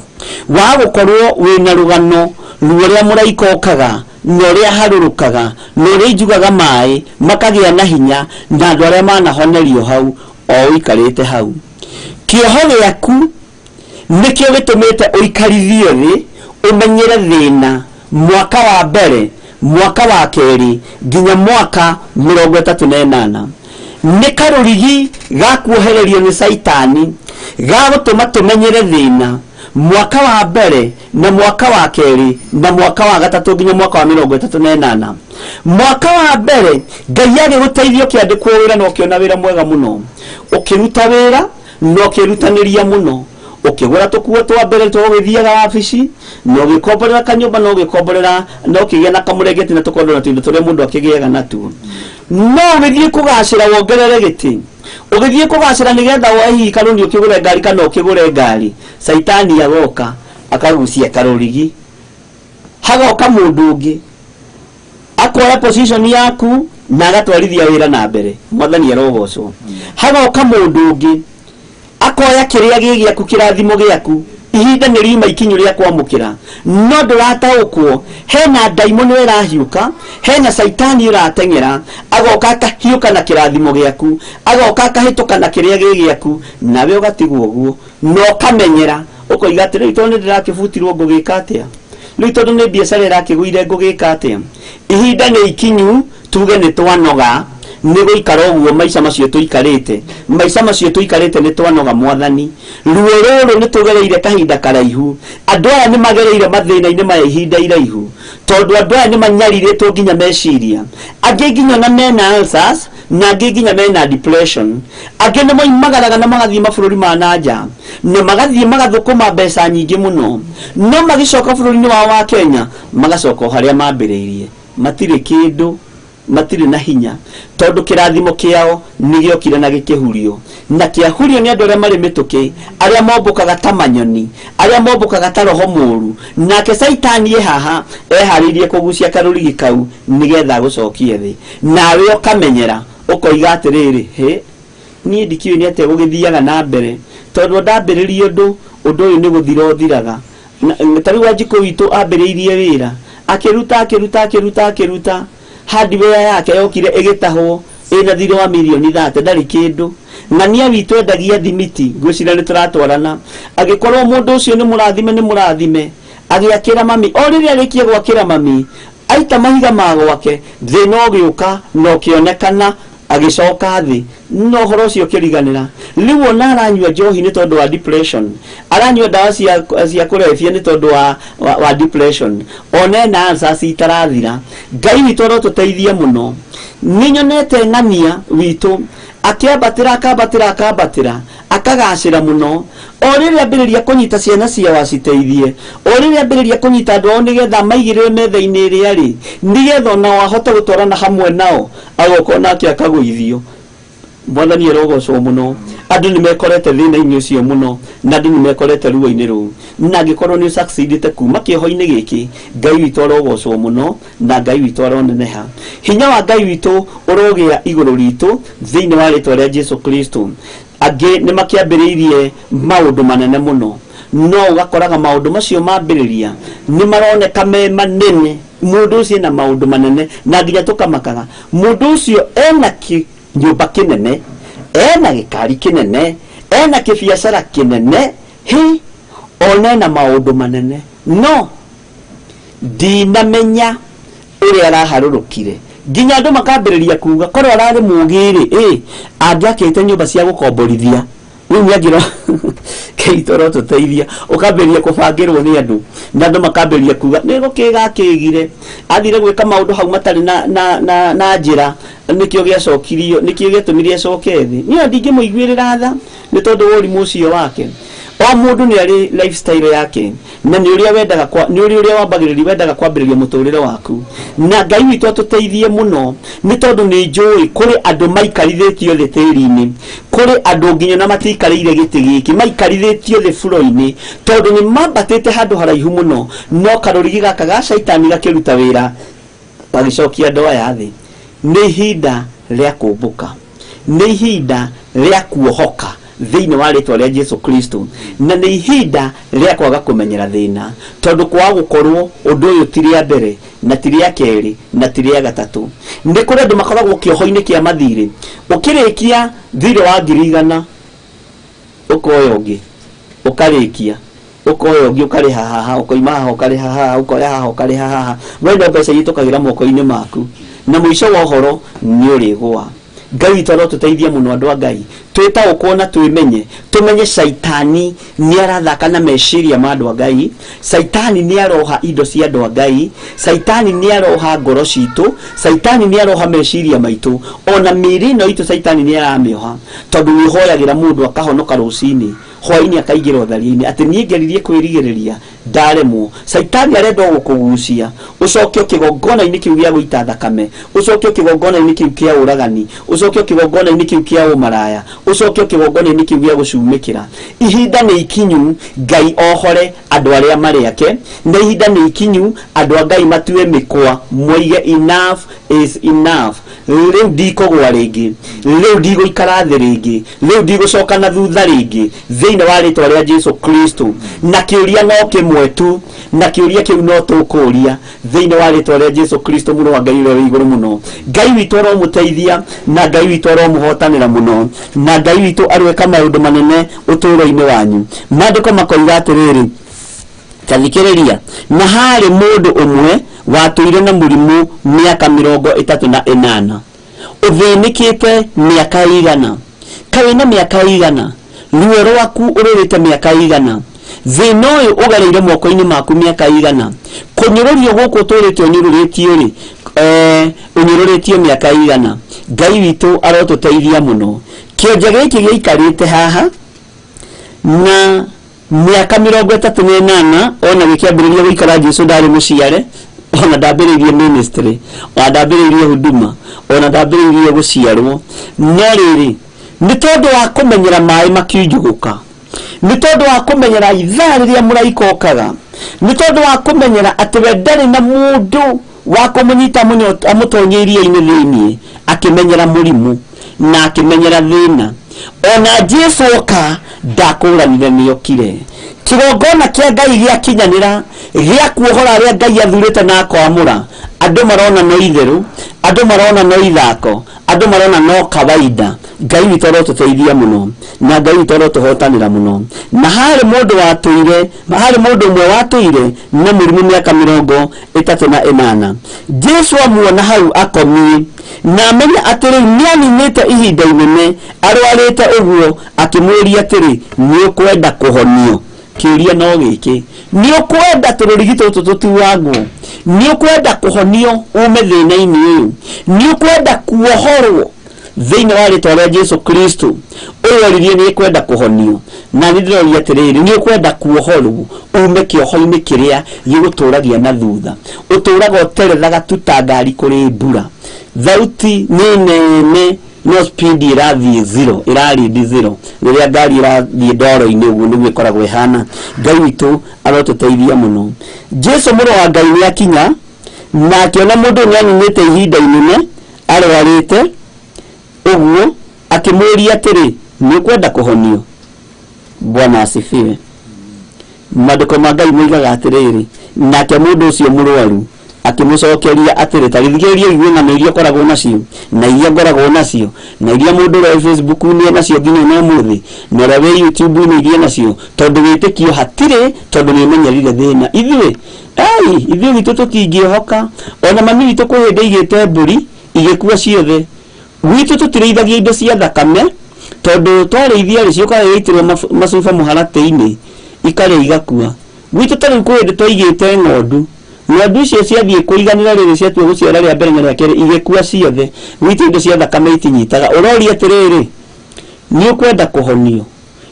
wa gũkorwo wĩna rũgano rũrĩa mũraika okaga na ũrĩa harũrũkaga na ũrĩa injugaga maĩ makagĩa na hinya, na andũ arĩa manahonerio hau. O ũikarĩte hau kĩoho gĩaku nĩkĩo gĩtũmĩte ũikarithio thĩ ũmenyere thĩna mwaka wa mbere mwaka wa kerĩ nginya mwaka 38 nĩ karũrigi ga kuohererio nĩ caitani ga gũtũma tũmenyere thĩna mwaka wa mbere na mwaka wa kerĩ na mwaka wa gatatũ nginya mwaka wa 38 mwaka wa mbere Ngai agĩgũteithia ũkĩandĩkwo wĩra na ũkĩona wĩra mwega mũno ũkĩruta wĩra na ũkĩrutanĩria mũno ũkĩgũra tũkuo twa mbere tũgĩthiaga wabici na ũgĩkomborera kanyũmba na ũgĩkomborera na ũkĩgĩa na kamũrengeti na tũkondo na tũindo tũrĩa mũndũ akĩgĩaga natuo no ũgĩthiĩ kũgacĩra wongerere gĩtĩ ũgĩthiĩ kũgacĩra nĩgetha woe hihi karũni ũkĩgũre ngari kana ũkĩgũre ngari caitani agoka akagucia karũrigi hagoka mũndũ ũngĩ akoya position yaku na agatwarithia wĩra na mbere mwathani arogocwo hagoka mũndũ ũngĩ akoya kĩrĩa gĩ gĩaku kĩrathimo gĩaku ihinda nĩ riuma ikinyu rĩa kwamũkĩra no ndũrataũkwo hena ndaimono ĩrahiũka hena caitani ũrateng'era agoka akahiũka na kĩrathimo gĩaku agoka akahĩtũka na kĩrĩa gĩ gĩaku nawe ũgatigwo ũguo na ũkamenyera ũkoiga atĩ rĩu tondũ nĩ ndĩrakĩbutirwo ngũgĩka atĩa rĩu tondũ nĩ biacara ĩrakĩgũire ngũgĩka atĩa ihinda nĩ ikinyu tuge nĩ twanoga nĩ gũikara ũguo maica macio tũikarĩte maica macio tũikarĩte nĩ twanoga mwathani ruo rũrũ nĩ tũgereire kahinda karaihu andũ aya nĩ magereire mathĩna-inĩ maya ihinda iraihu tondũ andũ aya nĩ manyarirĩtwo nginya meciria angĩ nginya na mena ulcers na angĩ nginya mena depression angĩ nĩ moimagaraga na magathiĩ mabũrũri ma na nja na magathiĩ magathũkũma mbeca nyingĩ mũno no magĩcoka bũrũri-inĩ wao wa Kenya magacoka o harĩa mambĩrĩirie matirĩ kĩndũ matirĩ na hinya tondũ kĩrathimo kĩao nĩ gĩokire na gĩkĩhurio na kĩahurio nĩ andũ arĩa marĩ mĩtũkĩ arĩa mombũkaga ta manyoni arĩa mombũkaga ta roho mũru nake caitani e haha eharĩirie kũgucia karũrigi kau nĩgetha agũcokie thĩ nawe ũkamenyera ũkoiga atĩrĩrĩ hĩ niĩ ndikĩũĩ nĩ atĩa gũgĩthiaga na mbere tondũ ndambĩrĩria ũndũ ũndũ ũyũ nĩ gũthira ũthiraga ta rĩu Wanjikũ witũ ambĩrĩirie wĩra akĩruta akĩruta akĩruta akĩruta hardware yake yokire ĩgĩtahwo ĩna thirĩ wa mirioni 30 ndarĩ kĩndũ ng'ania witũ endagia thimiti ngwĩciria nĩ tũratwarana agĩkorwo mũndũ ũcio nĩ mũrathime nĩ mũrathime agĩakĩra mami o rĩrĩa arĩkie gwakĩra mami aita mahiga ma gwake thĩna ũgĩũka na ũkĩonekana agĩcoka thĩ no ũhoro ũcio ũkĩriganĩra rĩu ona aranyua njohi nĩ tondũ wa depression aranyua ndawa cia kũrebia nĩ tondũ wa depression ona ena ulcers itarathira Ngai witũ arotũteithia mũno nĩ nyonete ng'ania witũ akĩambatĩra akambatĩra akambatĩra akagacĩra mũno o rĩrĩa ambĩrĩria kũnyita ciana ciao aciteithie o rĩrĩa ambĩrĩria kũnyita andũ ao nĩgetha maigĩrĩre metha-inĩ ĩrĩa rĩ nĩgetha onao ahote gũtwarana hamwe nao agoka onake akagũithio mwathani arogocwo mũno andũ nĩ mekorete thĩna-inĩ ũcio mũno na andũ nĩ mekorete ruo-inĩ rũu na angĩkorwo nĩ ũsucceedĩte kuma kĩoho-inĩ gĩkĩ Ngai witũ arogocwo mũno na Ngai witũ aroneneha hinya wa Ngai witũ ũrogĩa igũrũ ritũ thĩinĩ wa rĩtwa rĩa Jesu Kristo angĩ nĩ makĩambĩrĩirie maũndũ manene mũno no ũgakoraga maũndũ macio mambĩrĩria nĩ maroneka me manene mũndũ ũcio ena maũndũ manene na nginya tũkamakaga mũndũ ũcio ena kĩnyũmba kĩnene ena gĩkari kĩnene ena kĩbiacara kĩnene hi ona ena maũndũ manene no ndinamenya ũrĩa araharũrũkire nginya andũ makambĩrĩria kuga korwo ararĩ mũũgĩ rĩ angĩakĩte nyũmba cia gũkomborithia rĩu nĩangĩro kĩitoro tũteithia ũkambĩrĩria kũbangĩrwo nĩ andũ na andũ makambĩrĩria kuga nĩ gũkĩga akĩgire athire gwĩka maũndũ hau matarĩ na njĩra nĩkĩo gĩacokirio nĩkĩo gĩatũmire acoke thĩ niĩ ndingĩmũiguĩrĩra tha nĩ tondũ wa ũrimũ ũcio wake o mũndũ nĩ arĩ lifestyle yake na nĩ ũrĩa wendaga nĩ ũrĩa wambagĩrĩria wendaga kwambĩrĩria mũtũrĩre waku na Ngai witũ atũteithie mũno nĩ tondũ nĩ njũĩ kũrĩ andũ maikarithĩtio thĩ tĩri-inĩ kũrĩ andũ nginya na matiikarĩire gĩtĩ gĩkĩ maikarithĩtio thĩ buro-inĩ tondũ nĩ mambatĩte handũ haraihu mũno no karũrigi gaka ga caitani gakĩruta wĩra gagĩcokia andũ aya thĩ nĩ ihinda rĩa kũmbũka nĩ ihinda rĩa kuohoka Thĩinĩ wa rĩtwa rĩa Jesu Kristo. Na nĩ ihinda rĩa kwaga kũmenyera thĩna, tondũ kwaga gũkorwo ũndũ ũyũ ti rĩa mbere na ti rĩa kerĩ na ti rĩa gatatũ. Nĩ kũrĩ andũ makoragwo kĩoho-inĩ kĩa mathirĩ, ũkĩrĩkia thirĩ wa 100,000 ũkoya ũngĩ, ũkarĩkia ũkoya ũngĩ, ũkarĩha haha, ũkoima haha ũkarĩha haha, ũkoya haha ũkarĩha haha, wenda mbeca ihĩtũkagĩra moko-inĩ maku, na mũico wa ũhoro nĩ ũrĩgũa. Ngai witũ arotũteithia mũno andũ a Ngai, twĩtaũkwo na twĩmenye, tũmenye caitani nĩ arathaka na meciria ma andũ a Ngai, caitani nĩ aroha indo cia andũ a Ngai, caitani nĩ aroha ngoro citũ, caitani nĩ aroha meciria maitũ, ona mĩĩrĩ ĩno itũ caitani nĩ aramĩoha, tondũ wĩhoyagĩra mũndũ akahonoka rũcinĩ, hwainĩ akaingĩra ũtharia-inĩ, atĩ niĩ ngeririe kwĩrigĩrĩria ndaremwo. Caitani arenda o gũkũgucia ũcokio kĩgongona-inĩ kĩu gĩa gũita thakame, ũcokio kĩgongona-inĩ kĩu kĩa ũragani, ũcokio kĩgongona-inĩ kĩu kĩa ũmaraya, ũcokio kĩgongona-inĩ kĩu gĩa gũcumĩkĩra. Ihinda nĩ ikinyu Ngai ohore andũ arĩa marĩ ake, na ihinda nĩ ikinyu andũ a Ngai matue mĩkwa, moige enough is enough. Rĩu ndikũgũa rĩngĩ, rĩu ndigũikara thĩ rĩngĩ, rĩu ndigũcoka na thutha rĩngĩ, thĩinĩ wa rĩtwa rĩa Jesu Kristo. Na kĩũria no kĩmwe tu, na kĩũria kĩu no tũkũria thĩinĩ wa rĩtwa rĩa Jesu Kristo, mũrũ wa Ngai ũrĩa wĩ igũrũ mũno. Ngai witũ aromũteithia, na Ngai witũ aromũhotanĩra mũno, na Ngai witũ aroĩka maũndũ manene ũtũũro-inĩ wanyu. Maandĩko makoiga atĩrĩrĩ, tathikĩrĩria, na harĩ mũndũ ũmwe watũire na mũrimũ mĩaka 38, ũthĩnĩkĩte mĩaka igana, kaĩ na mĩaka igana, ruo rwaku ũrũrĩte mĩaka igana, thĩna ũyũ ũgereire moko-inĩ maku mĩaka igana, kũnyũrũrio gũkũ ũtũrĩte ũnyũrũrĩtio rĩ, ũnyũrũrĩtio mĩaka igana. Ngai witũ arotũteithia mũno. Kĩonje gĩkĩ gĩikarĩte haha na mĩaka 38, ona gĩkĩambĩrĩria gũikara Jesu ndarĩ mũciare, ona ndambĩrĩirie ministry, ona ndambĩrĩirie huduma, ona ndambĩrĩirie gũciarwo. No rĩrĩ, nĩ tondũ wa kũmenyera maĩ makiunjugũka, nĩ tondũ wa kũmenyera ithaa rĩrĩa mũraika okaga, nĩ tondũ wa kũmenyera atĩ we ndarĩ na mũndũ wa kũmũnyita amũtonye iria-inĩ thĩiniĩ, akĩmenyera mũrimũ na akĩmenyera thĩna. Ona Jesu oka ndakũranire nĩokire. Kĩgongona kĩa Ngai gĩakinyanĩra gĩa kuohora arĩa Ngai athurĩte na akoamũra, andũ marona no itherũ, andũ marona no ithako, andũ marona no kawaida. Ngai witũ arotũteithia mũno, na Ngai witũ arotũhotanĩra mũno. Na harĩ mũndũ watũire, harĩ mũndũ ũmwe watũire na mũrimũ mĩaka 38. Jesu amuona hau akomie, na amenya atĩ rĩu nĩaninĩte ihinda inene arwarĩte ũguo, akĩmũũria atĩrĩ, nĩ ũkwenda kũhonio? Kĩũria no gĩkĩ, nĩ ũkwenda tũrũrigi tũtũ tũtuangwo? Nĩ ũkwenda kũhonio ume thĩna-inĩ ũyũ? Nĩ ũkwenda kuohorwo thĩinĩ wa rĩtwa rĩa Jesu Kristo? Ũyũ oririe nĩ ekwenda kũhonio, na nĩ ndĩroria atĩrĩrĩ, nĩ ũkwenda kuohorwo ume kĩoho-inĩ kĩrĩa gĩgũtũragia na thutha? Ũtũraga ũterethaga tu ta ngari kũrĩ mbura, thauti nĩ nene no speed ĩrathiĩ zero, ĩrarindi zero. Rĩrĩa ngari ĩrathiĩ ndoro-inĩ ũguo nĩguo ĩkoragwo ĩhana. Ngai witũ arotũteithia mũno. Jesu mũrũ wa Ngai nĩ akinya, na akĩona mũndũ ũyũ nĩaninĩte ihinda inene arwarĩte ũguo, akĩmũũria atĩrĩ, nĩ ũkwenda kũhonio? Bwana asifiwe. Maandĩko ma Ngai moigaga atĩrĩrĩ, nake mũndũ ũcio mũrwaru akĩmũcokeria atĩrĩ, ta gĩthikĩrĩria igue ng'ano iria ũkoragwo nacio, na iria ngoragwo nacio, na iria mũndũ ũrĩa wĩ Facebook-inĩ nacio nginya ona ũmũthĩ, na ũrĩa wĩ YouTube-inĩ iria nacio, tondũ wĩtĩkio hatirĩ, tondũ nĩ ũmenyerire thĩna. Ithuĩ, ai, ithuĩ witũ tũtingĩhoka, ona mami witũ kwĩ hĩndĩ aigĩte mbũri igĩkua ciothe. Gwitũ tũtirĩithagia indo cia thakame, tondũ twarĩithia rĩ, ciũkaga igaitĩrwo macuba mũharatĩ-inĩ, ikarĩa igakua. Gwitũ ta rĩu kwĩ hĩndĩ twaigĩte ng'ondu, ng'ondu icio ciathiĩ kũiganĩra rĩrĩ ciatua gũciara rĩa mbere na rĩa kerĩ igĩkua ciothe. Gwitũ indo cia thakame itinyitaga. Ũroria atĩrĩrĩ, nĩ ũkwenda kũhonio?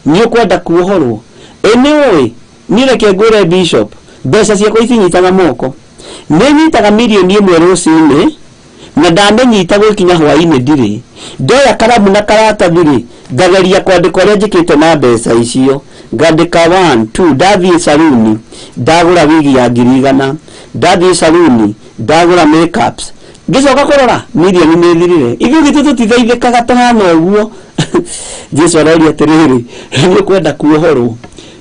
Nĩ ũkwenda kuohorwo? Ĩ nĩ ũĩ, niĩ reke ngwĩre Bishop, mbeca ciakwa itinyitaga moko. Nĩ nyitaga 1 million rũcinĩ, na ndamĩnyita gũkinya hwainĩ ndirĩ. Ndoya karamu na karatathi rĩ, ngageria kwandĩka ũrĩa njĩkĩte na mbeca icio. Ngandĩka 1, 2, ndathiĩ saruni, ndagũra wigi ya 100,000, ndathiĩ saruni, ndagũra makeups. Ngĩcoka kũrora, mirioni nĩ ĩthirire. Ithuĩ gitũ tũtithaithĩkaga tũhana ũguo. Jesu aroria atĩrĩrĩ, nĩ ũkwenda kuohorwo,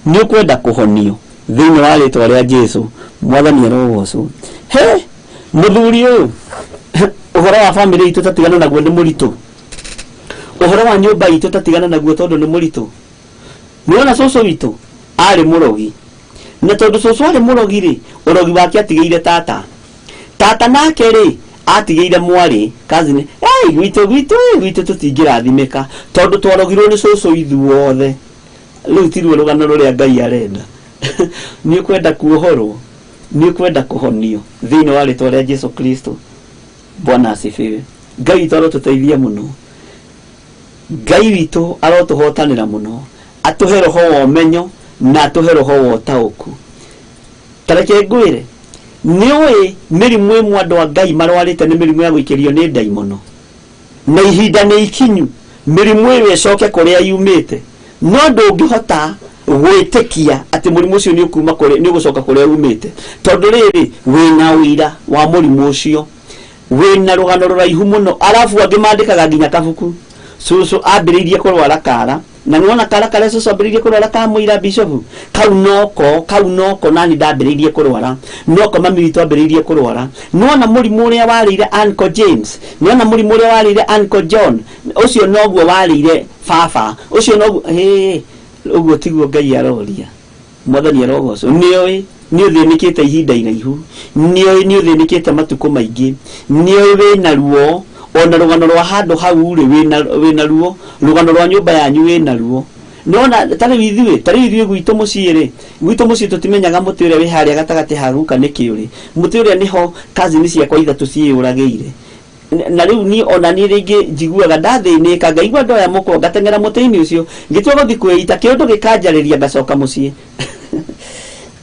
nĩ ũkwenda kũhonio thĩinĩ wa rĩtwa rĩa Jesu. Mwathani arogocwo. He mũthuri ũyũ, ũhoro wa bamĩrĩ itũ tatigana naguo nĩ mũritũ, ũhoro wa nyũmba itũ tatigana naguo tondũ nĩ mũritũ. Nĩwona cũcũ witũ arĩ mũrogi, na tondũ cũcũ arĩ mũrogi rĩ, ũrogi wake atigĩire tata, tata nake rĩ atigĩire mwarĩ cousin. Ei, gwitũ gwitũ gwitũ tũtingĩrathimĩka tondũ twarogirwo nĩ cũcũ ithuothe. Rĩu tiruo rũgano rũrĩa Ngai arenda. Nĩ ũkwenda kuohorwo, nĩ ũkwenda kũhonio thĩinĩ wa rĩtwa rĩa Jesu Kristo. Bwana asifiwe. Ngai witũ arotũteithia mũno, Ngai witũ arotũhotanĩra mũno, atũhe roho wa ũmenyo na atũhe roho wa ũtaũku. Tareke ngwĩre, nĩ ũĩ mĩrimũ ĩmwe andũ a Ngai marwarĩte nĩ mĩrimũ ya gũikĩrio nĩ ndaimono, na ihinda nĩ ikinyu mĩrimũ ĩyo ĩcoke kũrĩa yumĩte, no ndũngĩhota gwĩtĩkia atĩ mũrimũ ũcio nĩ ũkuma kũrĩ, nĩ ũgũcoka kũrĩa umĩte, tondũ rĩrĩ wĩna ũira wa mũrimũ ũcio, wĩna rũgano rũraihu mũno. Arabu angĩ mandĩkaga nginya kabuku, cũcũ ambĩrĩirie kũrwara kara, na nĩwona kara karĩa cũcũ ambĩrĩirie kũrwara ka mũira bishopu, kau noko, kau noko nani ndambĩrĩirie kũrwara, noko mami witũ ambĩrĩirie kũrwara. Nĩwona mũrimũ ũrĩa warĩire Uncle James, nĩwona mũrimũ ũrĩa warĩire Uncle John, ũcio noguo warĩire baba, ũcio noguo. Hĩ, ũguo tiguo Ngai aroria. Mwathani arogocwo. Nĩoĩ nĩ ũthĩnĩkĩte ihinda iraihu, nĩoĩ nĩ ũthĩnĩkĩte matukũ maingĩ, nĩoĩ wĩna ruo, ona rũgano rwa handũ hau rĩ wĩna ruo, rũgano rwa nyũmba yanyu wĩna ruo. Nĩwona tarĩu ithuĩ, tarĩu ithuĩ gwitũ mũciĩ rĩ, gwitũ mũciĩ tũtimenyaga mũtĩ ũrĩa wĩ harĩa gatagatĩ ha guka nĩ kĩũrĩ. Mũtĩ ũrĩa nĩho cousin ciakwa ithatũ ciĩyũragĩire. Na rĩu niĩ ona niĩ rĩngĩ njiguaga ndathĩnĩka, ngaigua ndoya mũkwa ngateng'era mũtĩ-inĩ ũcio, ngĩtua gũthiĩ kwĩita, kĩũndũ gĩkanjarĩria ngacoka mũciĩ.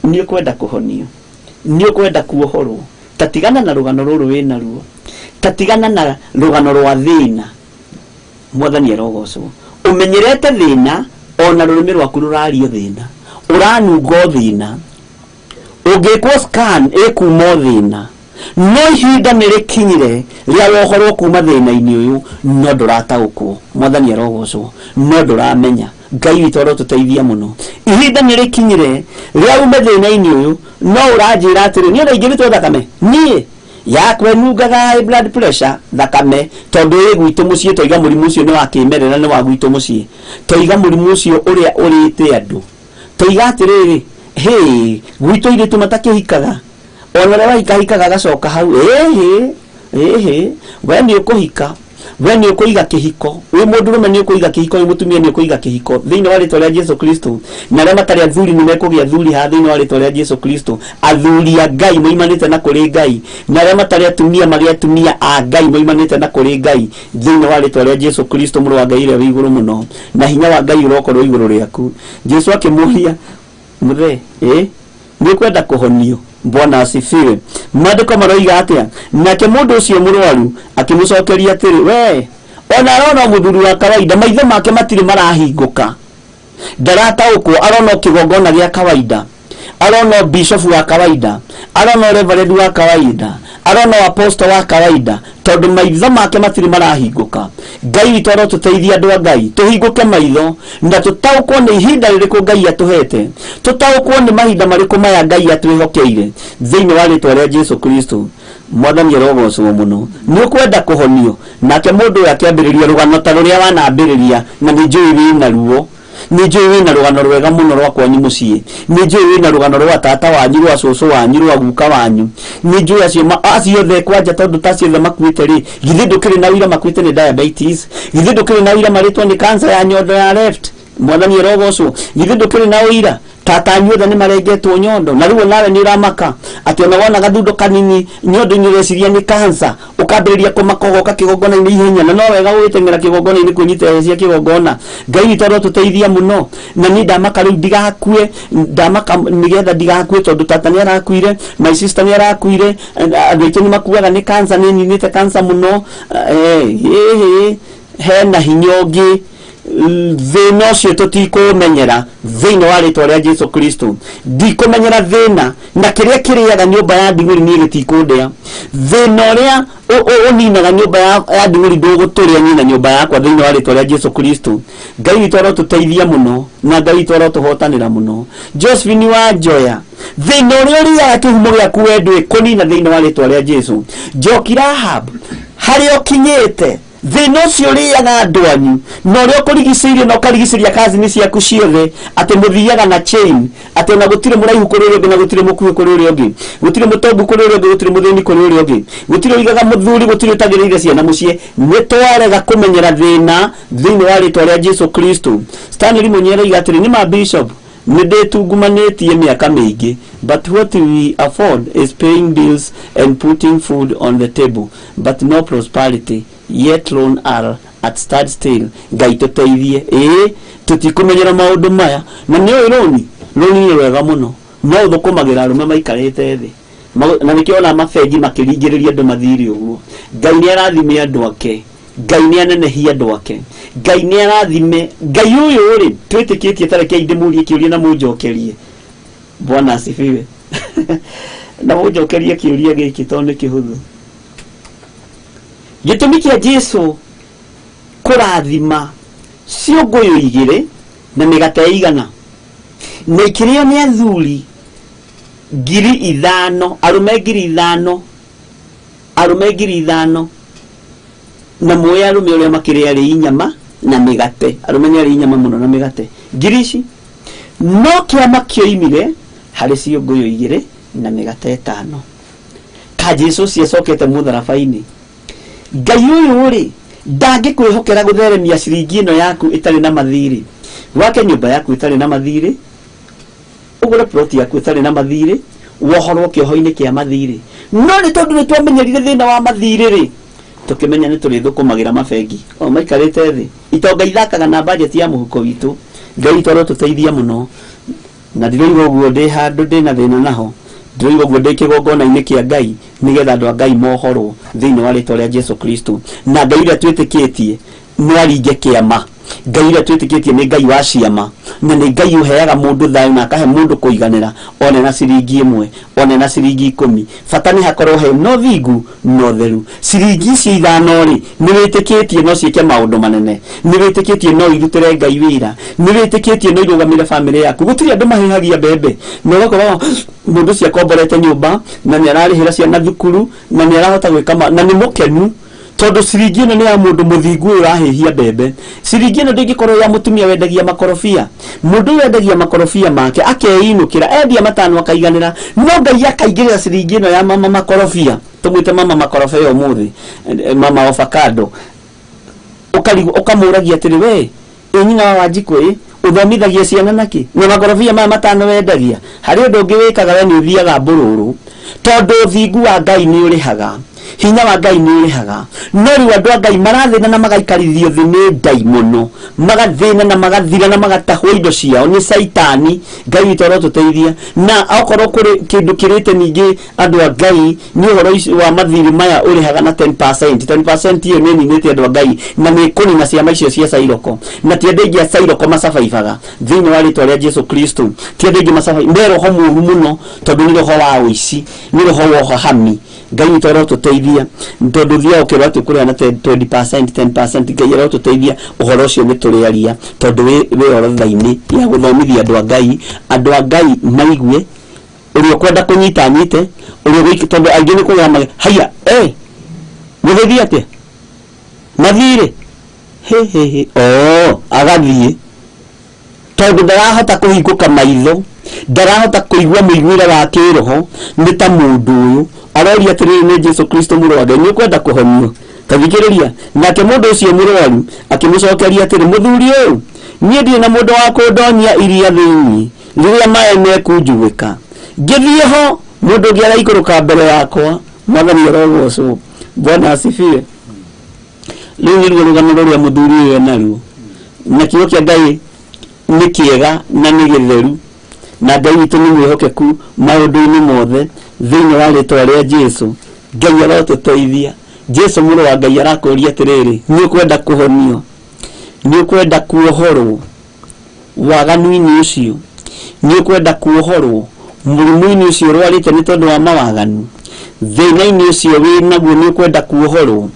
Nĩ ũkwenda kũhonio, nĩ ũkwenda kuohorwo, tatigana na rũgano rũrũ wĩna ruo, tatigana na rũgano rwa thĩna. Mwathani arogocwo. Ũmenyerete thĩna, ona rũrĩmĩ rwaku rũrario thĩna, ũranunga thĩna, ũngĩkwo scan ĩkuma thĩna, no ihinda nĩ rĩkinyire rĩa wohorwo kuma thĩna-inĩ ũyũ, no ndũrataũkwo. Mwathani arogocwo. No ndũramenya. Ngai witũ arotũteithia mũno. Ihinda nĩ rĩkinyire rĩa ume thĩna-inĩ ũyũ, no ũranjĩra atĩrĩ, niĩ ona ingĩrutwo thakame, niĩ yakwa ĩnungaga high blood pressure thakame, tondũ ĩ gwitũ mũciĩ toiga mũrimũ ũcio nĩ wa kĩmerera, nĩ wa gwitũ mũciĩ, toiga mũrimũ ũcio ũrĩa ũrĩte andũ, toiga atĩrĩrĩ, hĩ, gwitũ airĩtu matakĩhikaga, ona ũrĩa wahikahikaga agacoka hau, ĩhĩ ĩhĩ, we nĩ ũkũhika, we nĩ ũkũiga kĩhiko, wĩ mũndũrũme nĩ ũkũiga kĩhiko, wĩ mũtumia nĩ ũkũiga kĩhiko thĩinĩ wa rĩtwa rĩa Jesu Kristo. Na arĩa matarĩ athuri nĩ mekũgĩa athuri haha thĩinĩ wa rĩtwa rĩa Jesu Kristo, athuri a Ngai moimanĩte na kũrĩ Ngai, na arĩa matarĩ atumia magĩe atumia a Ngai moimanĩte na kũrĩ Ngai thĩinĩ wa rĩtwa rĩa Jesu Kristo, mũrũ wa Ngai ũrĩa wĩ igũrũ mũno, na hinya wa Ngai ũrokorwo igũrũ rĩaku. Jesu akĩmũria, mũthee, ĩ nĩ ũkwenda kũhonio? Bwana asifiwe. Maandĩko maroiga atĩa? Nake mũndũ ũcio mũrwaru akĩmũcokeria atĩrĩ, we ona arona mũthuri wa kawaida, maitho make matirĩ marahingũka, ndarataũkwo, arona kĩgongona gĩa kawaida, arona bishofu wa kawaida, arona reverend wa kawaida, arona apostle wa kawaida, tondũ maitho make matirĩ marahingũka. Ngai witũ arotũteithia andũ a Ngai tũhingũke maitho na tũtaũkwo nĩ ihinda rĩrĩkũ Ngai atũhete, tũtaũkwo nĩ mahinda marĩkũ maya Ngai atwĩhokeire thĩinĩ wa rĩtwa rĩa Jesu Kristo. Mwathani arogocwo mũno. Nĩ ũkwenda kũhonio? Nake mũndũ ũyũ akĩambĩrĩria rũgano ta rũrĩa wanambĩrĩria, na nĩ njũĩ wĩna ruo, nĩ njũĩ wĩna rũgano rwega mũno rwa kwanyu mũciĩ, nĩ njũĩ wĩna rũgano rwa tata wanyu, rwa cũcũ wanyu, rwa guka wanyu, nĩ njũĩ acio acio othe kwanja, tondũ ta acio othe makuĩte rĩ, githĩ ndũkĩrĩ na ũira makuĩte nĩ diabetes? Githĩ ndũkĩrĩ na ũira marĩtwo nĩ cancer ya nyondo ya left? Mwathani arogocwo. Githĩ ndũkĩrĩ na ũira tata anyu othe nĩ marengetwo nyondo, na rĩu nawe nĩ ũramaka atĩ ona wona gathundo kanini nyondo-inĩ ũreciria nĩ cancer, ũkambĩrĩria kũmaka ũgoka kĩgongona-inĩ ihenya, na no wega ũgĩteng'era kĩgongona-inĩ kwĩnyita hĩa cia kĩgongona. Ngai witũ arotũteithia mũno. Na niĩ ndamaka rĩu ndigakue, ndamaka nĩgetha ndigakue, tondũ tata nĩ arakuire, my sister nĩ arakuire, andũ aitũ nĩ makuaga nĩ cancer, nĩ ninĩte cancer mũno. Hena hinya ũngĩ. Thĩna ũcio tũtikũmenyera thĩinĩ wa rĩtwa rĩa Jesu Kristo. Ndikũmenyera thĩna na kĩrĩa kĩrĩaga nyũmba ya nding'ũri niĩ gĩtikũndĩa. Thĩna ũrĩa ũninaga nyũmba ya nding'ũri ndũgũtũrĩa niĩ na nyũmba yakwa thĩinĩ wa rĩtwa rĩa Jesu Kristo. Ngai witũ arotũteithia mũno na Ngai witũ arotũhotanĩra mũno. Josephine wa Njoya, thĩna ũrĩa ũrĩaga kĩhumo gĩaku we ndwĩkũnina thĩinĩ wa rĩtwa rĩa Jesu. Njoki Rahab, harĩa ũkinyĩte thĩna ũcio ũrĩaga andũ anyu na ũrĩa ũkũrigicĩirie na ũkarigicĩria kazini ciaku ciothe, atĩ mũthiaga na chain, atĩ ona gũtirĩ mũraihu kũrĩ ũrĩa ũngĩ na gũtirĩ mũkuhĩ kũrĩ ũrĩa ũngĩ, gũtirĩ mũtongu kũrĩ ũrĩa ũngĩ, gũtirĩ mũthĩni kũrĩ ũrĩa ũngĩ, gũtirĩ ũigaga mũthuri, gũtirĩ ũtagĩrĩire ciana mũciĩ. Nĩ twarega kũmenyera thĩna thĩinĩ wa rĩtwa rĩa Jesu Kristo. Stanley Mũnyi aroiga atĩrĩ, nĩ ma bishop, nĩ ndĩtungumanĩtie mĩaka mĩingĩ, but what we afford is paying bills and putting food on the table, but no prosperity yet, loan are at standstill. Ngai tũteithie. Ĩĩ, tũtikũmenyera maũndũ maya. Na nĩ ũĩ rũni, rũni nĩ rwega mũno, no ũthũkũmagĩra arũme maikarĩte thĩ. Na nĩkĩo ona mabengi makĩringĩrĩria andũ mathirĩ ũguo. Ngai nĩ arathime andũ ake, Ngai nĩ anenehie andũ ake, Ngai nĩ arathime. Ngai ũyũ rĩ twĩtĩkĩtie, tarekei ndĩmũrie kĩũria na mũnjokerie. Bwana asifiwe. Na mũnjokerie kĩũria gĩkĩ tondũ nĩ kĩhũthũ. Gĩtũmi kĩa Jesu kũrathima ciũngũyũ igĩrĩ na mĩgate igana na ikĩrĩo nĩ athuri 5,000, arũme 5,000, arũme 5,000, na muoya arũme ũrĩa makĩrĩ arĩi nyama na mĩgate, arũme nĩ arĩi nyama mũno na mĩgate ngiri ici, no kĩama kĩoimire harĩ ciũngũyũ igĩrĩ na mĩgate ĩtano. Ka Jesu ũcio acokete mũtharaba-inĩ. Ngai ũyũ rĩ ndangĩkwĩhokera gũtheremia ciringi ĩno yaku ĩtarĩ na mathirĩ, wake nyũmba yaku ĩtarĩ na mathirĩ, ũgũre ploti yaku ĩtarĩ na mathirĩ, wohorwo kĩoho-inĩ kĩa mathirĩ. No nĩ tondũ nĩ twamenyerire thĩna wa mathirĩ rĩ, tũkĩmenya nĩ tũrĩthũkũmagĩra mabengi o maikarĩte thĩ. Itonga ithakaga na bajeti ya mũhuko witũ. Ngai witũ arotũteithia mũno. Na ndiroiga ũguo ndĩ handũ ndĩna thĩna naho, ndiroiga ũguo ndĩ kĩgongona-inĩ kĩa Ngai, nĩgetha andũ a Ngai mohorwo thĩinĩ wa rĩtwa rĩa Jesu Kristo. Na Ngai ũrĩa twĩtĩkĩtie nĩ aringe kĩama. Ngai ũrĩa twĩtĩkĩtie nĩ Ngai wa ciama, na nĩ Ngai ũheaga mũndũ thayũ na akahe mũndũ kũiganĩra, one na ciringi ĩmwe, one na ciringi ikũmi, bata nĩ hakorwo he no thingu no theru. Ciringi icio ithano rĩ, nĩ wĩtĩkĩtie no ciĩke maũndũ manene, nĩ wĩtĩkĩtie no irutĩre Ngai wĩra, nĩ wĩtĩkĩtie no irũgamĩre bamĩrĩ yaku. Gũtirĩ andũ mahĩhagia mbembe na ũgakora mũndũ ũcio akomborete nyũmba na nĩ ararĩhĩra ciana thukuru na nĩ arahota gwĩka na nĩ mũkenu, tondũ ciringi ĩno nĩ ya mũndũ mũthingu ũyũ ũrahĩhia mbembe. Ciringi ĩno ndĩngĩkorwo ya mũtumia wendagia makorobia. Mũndũ ũyũ wendagia makorobia make akeinũkĩra, endia matano akaiganĩra, no Ngai akaingĩrĩra ciringi ĩno ya mama makorobia, tũmwĩte mama makorobia ũmũthĩ, mama avocado. Ũkarigwo, ũkamũragia atĩrĩ, we ĩ nyina wa Wanjikũ, ĩ ũthomithagia ciana nakĩ na makorobia maya matano wendagia? Harĩ ũndũ ũngĩ wĩkaga we, nĩ ũthiaga mbũrũrũ, tondũ ũthingu wa Ngai nĩ ũrĩhaga, hinya wa Ngai nĩ ũrĩhaga. No rĩu andũ a Ngai marathĩna na magaikarithio thĩ nĩ ndaimono, magathĩna na magathira na magatahwo indo ciao nĩ caitani. Ngai witũ arotũteithia. Na okorwo kũrĩ kĩndũ kĩrĩte ningĩ andũ a Ngai nĩ ũhoro wa mathirĩ maya ũrĩhaga na 10%. 10% ĩyo nĩ ĩninĩte andũ a Ngai na nĩ ĩkũnina ciama icio cia Cairoko. Na ti andũ aingĩ a Cairoko macabaibaga thĩinĩ wa rĩtwa rĩa Jesu Kristo. Ti andũ aingĩ macabaibaga, me roho mũũru mũno, tondũ nĩ roho wa ũici, nĩ roho wa ũhahami. Ngai witũ arotũteithia, tondũ ũthiaga ũkerwo atĩ ũkũrĩha na 20%, 10%. Ngai arotũteithia. Ũhoro ũcio nĩ tũrĩaria, tondũ wĩ orodha-inĩ ya gũthomithia andũ a Ngai, andũ a Ngai maigue. Ũrĩa ũkwenda kũnyita anyite, ũrĩa ũgũiki, tondũ aingĩ nĩ kũgĩa mage haiya, gũgĩthiĩ atĩa mathirĩ, hĩ hĩ hĩ, o agathiĩ, tondũ ndarahota kũhingũka maitho, ndarahota kũigua mũiguĩre wa kĩroho. Nĩ ta mũndũ ũyũ aroria atĩrĩrĩ, nĩ Jesu Kristo mũrũ wa Ngai, nĩ ũkwenda kũhonio? Ta thikĩrĩria. Nake mũndũ ũcio mũrwaru akĩmũcokeria atĩrĩ, mũthuri ũyũ, niĩ ndirĩ na mũndũ wa kũndonyia iria thĩinĩ rĩrĩa maĩ mekunjugĩka. Ngĩthiĩ ho, mũndũ ũngĩ araikũrũka mbere yakwa. Mwathani arogocwo. Bwana asifiwe. Rĩu nĩruo rũgano rũrĩa mũthuri ũyũ enaruo. Na kiugo kĩa Ngai nĩ kĩega na nĩ gĩtheru, na Ngai witũ nĩ mwĩhokeku maũndũ-inĩ mothe thĩinĩ wa rĩtwa rĩa Jesu. Ngai arotũteithia. Jesu mũrũ wa Ngai arakũria atĩrĩrĩ, nĩ ũkwenda kũhonio? Nĩ ũkwenda kuohorwo waganu-inĩ ũcio? Nĩ ũkwenda kuohorwo mũrimũ-inĩ ũcio ũrwarĩte nĩ tondũ wa mawaganu? Thĩna-inĩ ũcio wĩ naguo nĩ ũkwenda kuohorwo?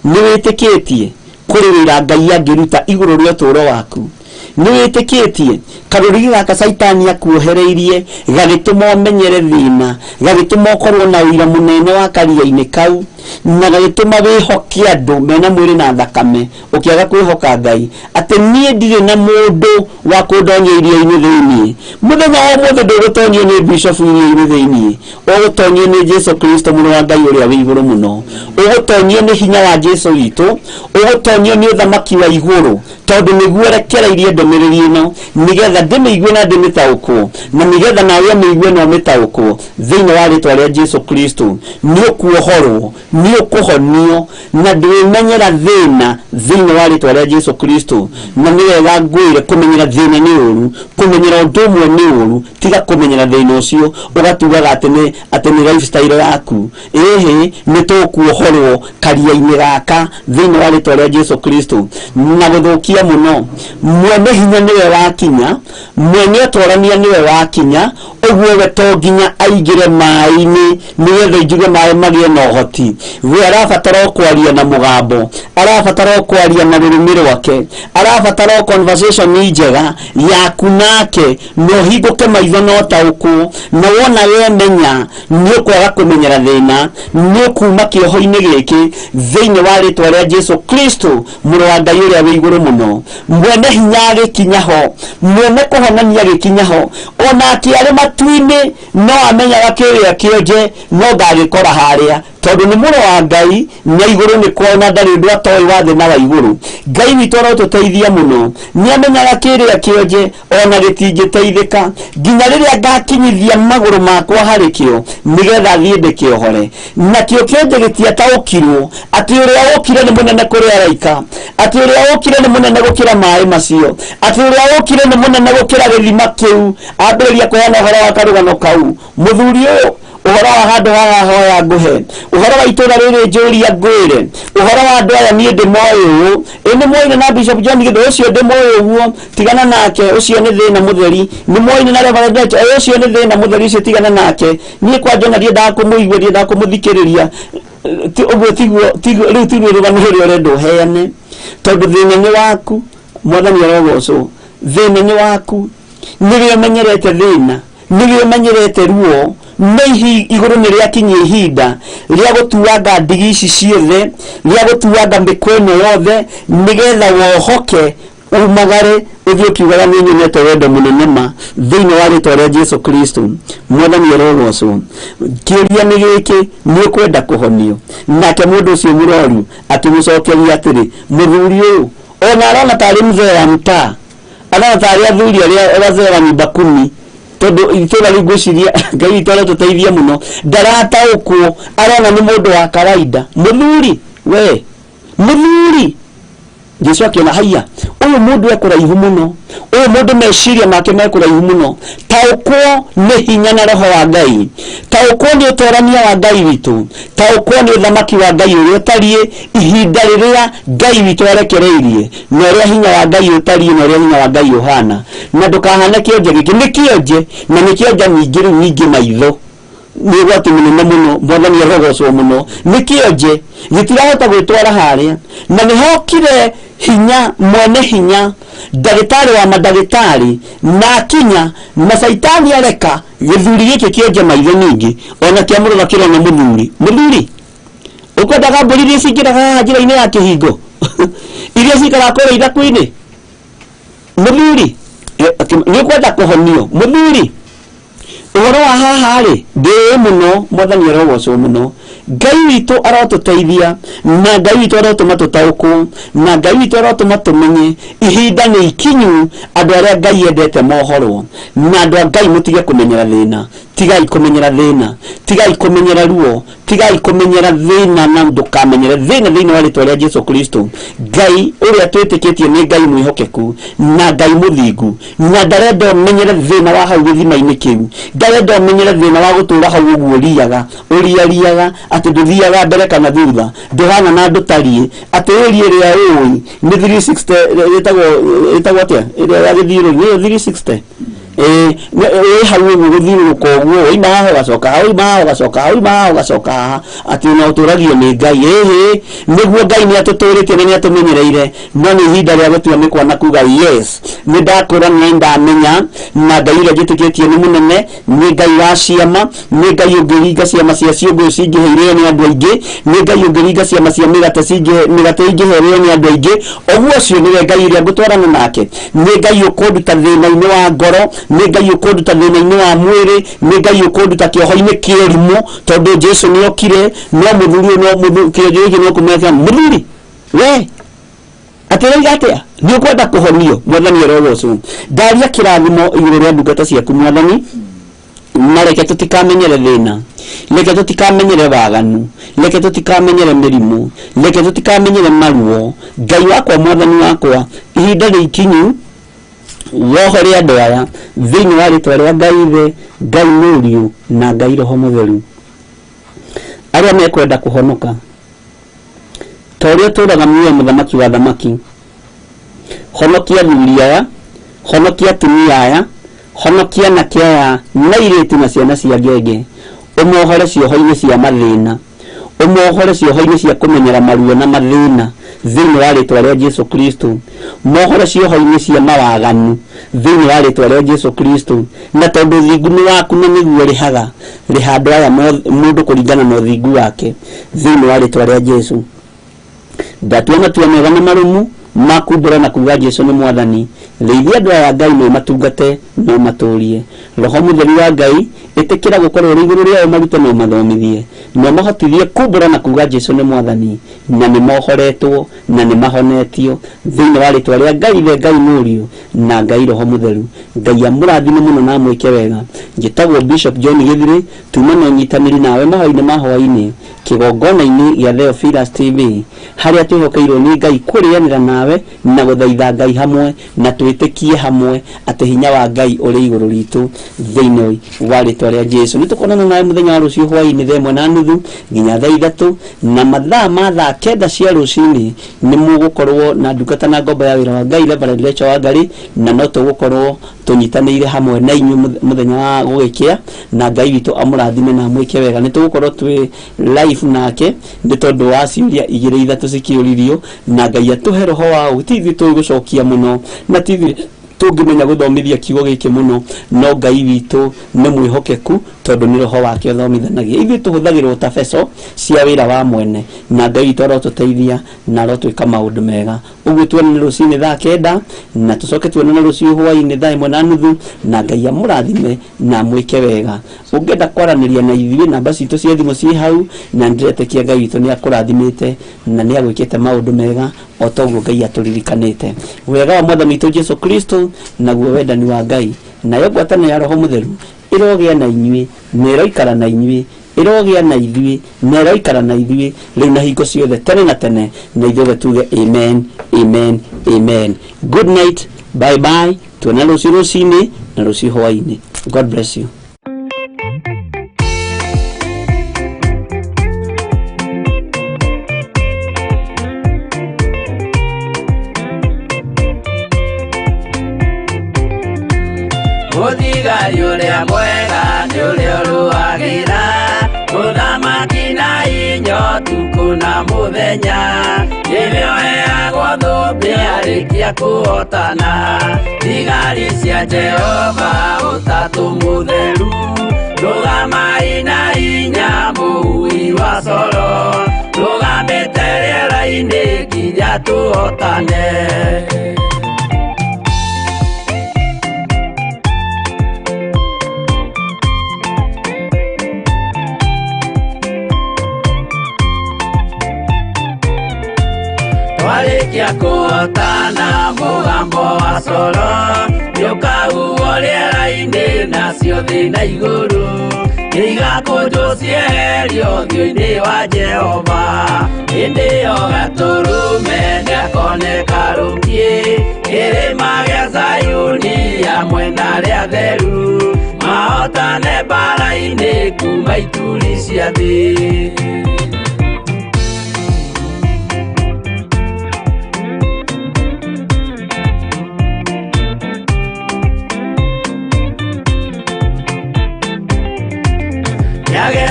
Nĩ wĩtĩkĩtie kũrĩ wĩra Ngai angĩruta igũrũ rĩa ũtũũro waku? Nĩ wĩtĩkĩtie karũrigi gaka caitani akuohereirie gagĩtũma ũmenyere thĩna, gagĩtũma ũkorwo na ũira mũnene wa karia-inĩ kau, na gagĩtũma wĩhoke andũ mena mwĩrĩ na thakame, ũkĩaga kwĩhoka Ngai atĩ niĩ ndirĩ na mũndũ wa kũndonya iria-inĩ thĩinĩ. Mũthenya wa ũmũthĩ ndũgũtonyio nĩ bishofu iria-inĩ thĩinĩ, ũgũtonyio nĩ Jesu Kristo mũrũ wa Ngai ũrĩa wĩ igũrũ mũno, ũgũtonyio nĩ hinya wa Jesu witũ, ũgũtonyio nĩ ũthamaki wa igũrũ, tondũ nĩguo rekereirie ndũmĩrĩri ĩno nĩgetha ndĩmĩigue na ndĩmĩtaũkwo, na nĩgetha nawe ũmĩigue na ũmĩtaũkwo. Thĩinĩ wa rĩtwa rĩa Jesu Kristo nĩ ũkuohorwo, nĩ ũkũhonio, na ndwĩmenyera thĩna thĩinĩ wa rĩtwa rĩa Jesu Kristo. Na nĩ wega ngwĩre, kũmenyera thĩna nĩ ũru, kũmenyera ũndũ ũmwe nĩ ũru, tiga kũmenyera thĩna ũcio ũgatuaga atĩ nĩ lifestyle yaku. Ĩhĩ, nĩ tũkuohorwo karia-inĩ gaka thĩinĩ wa rĩtwa rĩa Jesu Kristo. Na gũthũkia mũno, mwene hinya nĩwe wakinya, mwene ũtwarania nĩwe wakinya, ũguo we to nginya aingĩre maĩ-inĩ nĩgetha njuge maĩ magĩe na ũhoti. We arabatara o kwaria na mũgambo, arabatara o kwaria na rũrĩmĩ rwake, arabatara o conversation njega yaku nake, na ũhingũke maitho na ũtaũkwo, na wona wemenya nĩ ũkwaga kũmenyera thĩna, nĩ ũkuma kĩoho-inĩ gĩkĩ thĩinĩ wa rĩtwa rĩa Jesu Kristo mũrũ wa Ngai ũrĩa wĩ igũrũ mũno. Mwene hinya agĩkinya ho, mwene kũhonania agĩkinya ho, onake arĩ matu-inĩ no amenyaga kĩrĩa kĩonje no ndagĩkora harĩa, tondũ nĩ mũrũ wa Ngai na igũrũ nĩ kwao, na ndarĩ ũndũ atoĩ wa thĩ na wa igũrũ. Ngai witũ arotũteithia mũno, nĩ amenyaga kĩrĩa kĩonje ona gĩtingĩteithĩka nginya rĩrĩa ngakinyithia magũrũ makwa harĩ kĩo nĩgetha thiĩ ndĩkĩohore. Nakĩo kĩonje gĩtiataũkirwo atĩ ũrĩa ũkire nĩ mũnene kũrĩ araika, atĩ ũrĩa ũkire nĩ mũnene gũkĩra maĩ macio, atĩ ũrĩa ũkire nĩ mũnene gũkĩra gĩthima kĩu. Ambĩrĩria kũheana ũhoro wa karũgano kau, mũthuri ũyũ, ũhoro wa handũ haha hoya ngũhe, ũhoro wa itũra rĩrĩ njũria ngwĩre, ũhoro wa andũ aya niĩ ndĩmoĩ ũũ, ĩ nĩ moine na Bishop John Githu ũcio ndĩmoĩ ũguo, tigana nake, ũcio nĩ thĩna mũtheri, nĩ moine na Reverend Rachel, ũcio nĩ thĩna mũtheri, ũcio tigana nake, niĩ kwa John ndiendaga kũmũigua, ndiendaga kũmũthikĩrĩria. Ũguo tiguo, tiguo, rĩu tiguo rũgano rũrĩa ũrenda ũheane, tondũ thĩna nĩ waku. Mwathani arogocwo. Thĩna nĩ waku, nĩwe ũmenyerete thĩna, nĩwe ũmenyerete ruo, no igũrũ nĩ rĩakinyia ihinda rĩa gũtuanga ndigi ici ciothe, rĩa gũtuanga mĩkwa ĩno yothe, nĩgetha wohoke umagare ũthiĩ ũkiugaga nĩ nyonete wendo mũnene ma thĩinĩ wa rĩtwa rĩa Jesu Kristo. Mwathani arogocwo. Kĩũria nĩ gĩkĩ, nĩ ũkwenda kũhonio? Nake mũndũ ũcio mũrwaru akĩmũcokeria atĩrĩ, mũthuri ũyũ ona arona tarĩ mzee wa mtaa, arona tarĩ athuri arĩa wazee wa nyumba kumi, tondũ itũra rĩu ngwĩciria Ngai witũ arotũteithia mũno, ndarataũkwo, arona nĩ mũndũ wa kawaida. Mũthuri we, mũthuri. Jesu akĩona haiya, ũyũ mũndũ e kũraihu mũno, ũyũ mũndũ meciria make me kũraihu mũno. Taũkwo nĩ hinya na roho wa Ngai, taũkwo nĩ ũtorania wa Ngai witũ, taũkwo nĩ ũthamaki wa Ngai ũrĩa ũtariĩ ihinda rĩrĩa Ngai witũ arekereirie, na ũrĩa hinya wa Ngai ũtariĩ, na ũrĩa hinya wa Ngai ũhana. Na ndũkahane kĩonje gĩkĩ, nĩ kĩonje na nĩ kĩonja nyingĩ rĩu nyingĩ maitho, nĩ ũgwati mũnene mũno. Mwathani arogocwo mũno. Nĩ kĩonje gĩtirahota gwĩtwara harĩa, na nĩ hokire hinya mwene hinya, ndagĩtarĩ wa mandagĩtarĩ, na akinya na caitani areka gĩthuri gĩkĩ kĩonje maitho nyingĩ, ona kĩamũrora kĩrona mũthuri. Mũthuri, ũkwendaga mbũri iria cingĩraga haha njĩra-inĩ ya kĩhingo, iria cikaraga kũrĩa ithaku-inĩ? Mũthuri, nĩ ũkwenda kũhonio? Mũthuri, ũhoro wa haha rĩ ndĩũĩ mũno. Mwathani arogocwo mũno. Ngai witũ arotũteithia, na Ngai witũ arotũma tũtaũkwo, na Ngai witũ arotũma tũmenye ihinda nĩ ikinyu andũ arĩa Ngai endete mohorwo. Na andũ a Ngai, mũtige kũmenyera thĩna, tigai kũmenyera thĩna, tigai kũmenyera ruo, tigai kũmenyera thĩna, na ndũkamenyere thĩna thĩinĩ wa rĩtwa rĩa Jesu Kristo. Ngai ũrĩa twĩtĩkĩtie nĩ Ngai mwĩhokeku na Ngai mũthingu, na ndarenda ũmenyere thĩna wa hau gĩthima-inĩ kĩu, ndarenda ũmenyere thĩna wa gũtũra hau ũguo ũriaga ũriariaga. atĩ ndũthiaga mbere kana thutha, ndũhana na ndũtariĩ, atĩ ĩri ĩrĩa ũĩ nĩ 360 ĩtagwo atĩa ĩrĩa ya gĩthiũrũrĩ nĩyo 360 ĩ hau ũguo gũthiũrũrũka ũguo, waima haha ũgacoka haha, waima haha ũgacoka haha, waima haha ũgacoka haha, atĩ ona ũtũragio nĩ Ngai. Ĩhĩ, nĩguo Ngai nĩ atũtũrĩtie na nĩ atũmenyereire, no nĩ ihinda rĩa gũtua mĩkwa na kuga yes, nĩ ndakũra na nĩ ndamenya, na Ngai ũrĩa njĩtĩkĩtie nĩ mũnene, nĩ Ngai wa ciama, nĩ Ngai ũngĩringa ciama cia ciũngũyũ cingĩhĩirwo nĩ andũ aingĩ, nĩ Ngai ũngĩringa ciama cia mĩgate mĩgate ingĩherwo nĩ andũ aingĩ. Ũguo ũcio nĩwe Ngai ũrĩa ngũtwarana nake, nĩ Ngai ũkũnduta thĩna-inĩ wa ngoro, nĩ Ngai ũkũnduta thĩna-inĩ wa mwĩrĩ, nĩ Ngai ũkũnduta kĩoho-inĩ kĩa ũrimũ, tondũ Jesu nĩ okire, no mũthuri ũyũ no kĩoho gĩkĩ no kũmwĩra mũthuri we atĩrĩiga atĩa, nĩ ũkwenda kũhonio? Mwathani arogocwo. Ndaria kĩrathimo igũrũ rĩa ndungata ciaku Mwathani, na reke tũtikamenyere thĩna, reke tũtikamenyere waganu, reke tũtikamenyere mĩrimũ, reke tũtikamenyere maruo. Ngai wakwa, Mwathani wakwa, ihinda rĩikinyu wohore andũ aya thĩinĩ wa rĩtwa rĩa Ngai Ithe, Ngai Mũriũ na Ngai Roho Mũtheru, arĩa mekwenda kũhonoka ta ũrĩa ũtũũraga muoyo, mũthamaki wa thamaki. Honokia athuri aya, honokia atumia aya, honokia anake aya na airĩtu na ciana cia ngenge, ũmohore cioho-inĩ cia mathĩna, ũmohore cioho-inĩ cia kũmenyera maruo na mathĩna thĩinĩ wa rĩtwa rĩa Jesu Kristo, mohore cioho-inĩ cia mawaganu thĩinĩ wa rĩtwa rĩa Jesu Kristo. Na tondũ ũthingu nĩ waku na nĩguo ũrĩhaga, rĩha andũ aya mũndũ kũringana na ũthingu wake thĩinĩ wa rĩtwa rĩa Jesu. Ndatua matua mega na marũmu ma kumbũra na kuga Jesu nĩ Mwathani. Rĩithia andũ aya Ngai, no matungate, no matũrie. Roho Mũtheru wa Ngai, ĩtĩkĩra gũkorwo ũrĩ igũrũ rĩao, marute no mathomithie, no mahotithie kumbũra na kuga Jesu nĩ Mwathani, na nĩ mohoretwo na nĩ mahonetio thĩinĩ wa rĩtwa rĩa Ngai Ithe, Ngai Mũriũ na Ngai Roho Mũtheru. Ngai amũrathime mũno na amwĩke wega. Njĩtagwo Bishop John Gĩthirĩ, tuma na ũnyitanĩri nawe mahoya-inĩ ma hwaĩ-inĩ kĩgongona-inĩ gĩa Theophilus TV, harĩa twĩhokeirwo nĩ Ngai kũrĩanĩra nawe na gũthaitha Ngai hamwe, na twĩtĩkie hamwe atĩ hinya wa Ngai ũrĩ igũrũ ritũ thĩinĩ wa rĩtwa rĩa Jesu. Nĩ tũkonana nawe mũthenya wa rũciũ hwaĩ-inĩ thaa 1:30 nginya thaa 3, na mathaa ma thaa 9 cia rũcinĩ nĩ mũgũkorwo na ndungata na ngombo ya wĩra wa Ngai Reverend Rachel Wangari, na no tũgũkorwo tũnyitanĩire hamwe na inyuĩ mũthenya wa gũgĩkĩa, na Ngai witũ amũrathime na amwĩke wega. Nĩ tũgũkorwo twĩ live nake nĩ tondũ wa ciũria 2 3 cikĩũririo, na Ngai atũhe roho wa ũũgĩ. Ti ithuĩ tũĩ gũcokia mũno, na ti ithuĩ tũngĩmenya gũthomithia kiugo gĩkĩ mũno, no Ngai witũ nĩ mwĩhokeku tondũ nĩ roho wake ũthomithanagia. Ithuĩ tũhũthagĩrwo ta beco cia wĩra wa mwene, na Ngai witũ arotũteithia na arotwĩka maũndũ mega. Ũguo tuonane rũcinĩ thaa 9, na tũcoke tuonane rũciũ hwaĩ-inĩ thaa 1:30, na Ngai amũrathime na amwĩke wega. Ũngĩenda kwaranĩria na ithuĩ, namba citũ cia thimũ ciĩ hau, na ndĩretĩkia Ngai witũ nĩ akũrathimĩte na nĩ agwĩkĩte maũndũ mega o ta ũguo Ngai atũririkanĩte. Wega wa Mwathani witũ Jesu Kristo, naguo wendani wa Ngai, nayo ngwatanĩro ya Roho Mũtheru ĩrogĩa na inyuĩ, na ĩroikara na inyuĩ, ĩrogĩa na ithuĩ, na ĩroikara na ithuĩ rĩu na hingo ciothe tene na tene, na ithuothe tuge amen, amen, amen. Good night, bye bye. Tuonane rũciũ rũcinĩ na rũciũ hwaĩ-inĩ. God bless you. Mũthigari ũrĩa mwega nĩ ũrĩa ũrũagĩra mũthamaki na inya ũtukũ na mũthenya, nĩwe ũheagwo thũmbĩ arĩkia kũhotana. Thigari cia Jehova ũtatũ mũtheru, rũgamai na inya mũhui wa coro, rũgamĩte rĩera-inĩ nginya tũhotane. Twarĩkia kũhotana mũgambo wa coro nĩũkahuhwo rĩera-inĩ, nacio thĩ na igũrũ nĩigakũnjwo cieherio ũthiũ-inĩ wa Jehova. Hĩndĩ ĩyo Gatũrũme nĩakoneka rũkiĩ kĩrĩma gĩa Zayuni hamwe na arĩa atheru, mahotane mbara-inĩ kuma ituri cia thĩ.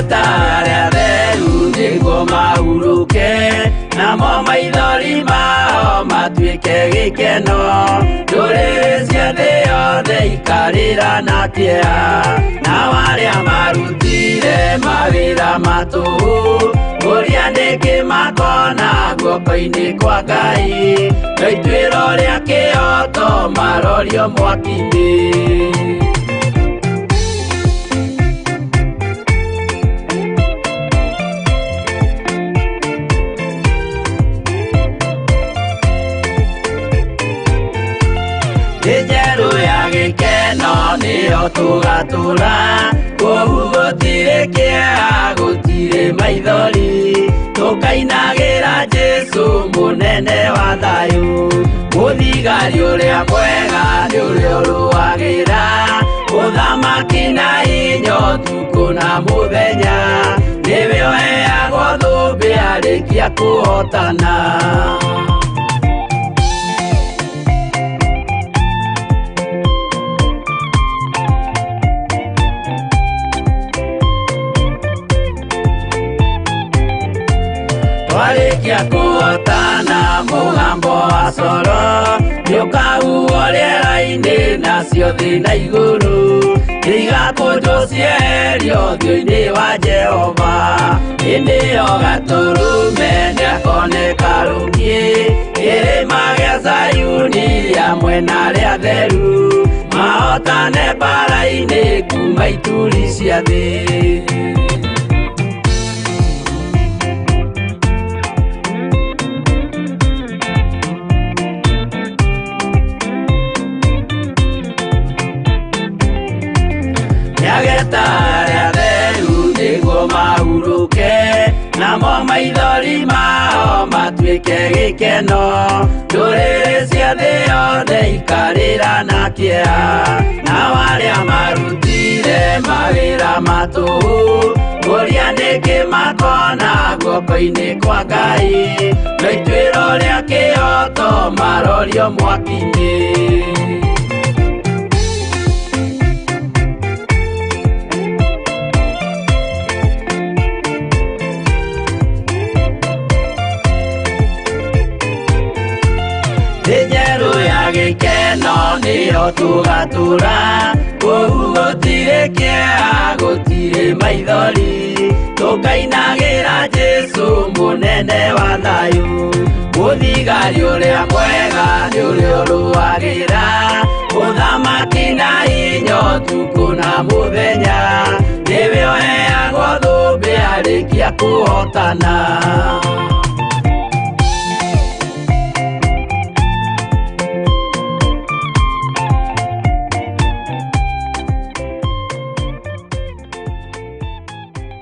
Nĩageta arĩa atheru nĩguo mahurũke, namo maithori mao matuĩke gĩkeno. Ndũrĩrĩ cia thĩ yothe ikarĩra na kĩeha, nao arĩa marutire mawĩra ma tũhũ ngũria nĩkĩ makona guoko-inĩ kwa Ngai, no ituĩro rĩa kĩhooto marorio mwaki-inĩ. Thĩ njerũ ya gĩkeno nĩyo tũgatũra, kũu gũtirĩ kĩeha gũtirĩ maithori, tũkainagĩra Jesũ mũnene wa thayũ. Mũthigari ũrĩa mwega nĩ ũrĩa ũrũagĩra ũthamaki na hinya ũtukũ na mũthenya, nĩwe ũheagwo thũmbĩ arĩkia kũhotana. Twarĩkia kũhotana mũgambo wa coro nĩũkahuhwo rĩera-inĩ, nacio thĩ na igũrũ igakũnjwo cieherio ũthiũ-inĩ wa Jehova. Hĩndĩ ĩyo Gatũrũme nĩakoneka rũngĩ kĩrĩma gĩa Zayuni hamwe na arĩa atheru, mahotane mbaara-inĩ kuma ituri cia thĩ. Nĩageta arĩa atheru nĩguo mahurũke, namo maithori mao matuĩke gĩkeno. Ndũrĩrĩ cia thĩ yothe ikarĩra na kĩeha, nao arĩa marutire mawĩra ma tũhũ ngũria nĩkĩ makona guoko-inĩ kwa Ngai, no ituĩro rĩa kĩhooto marorio mwaki-inĩ. Thĩ njerũ ya gĩkeno nĩyo tũgatũra, kũu gũtirĩ kĩeha gũtirĩ maithori, tũkainagĩra Jesũ mũnene wa thayũ. Mũthigari ũrĩa mwega nĩ ũrĩa ũrũagĩra ũthamaki na hinya ũtukũ na mũthenya, nĩwe ũheagwo thũmbĩ arĩkia kũhotana.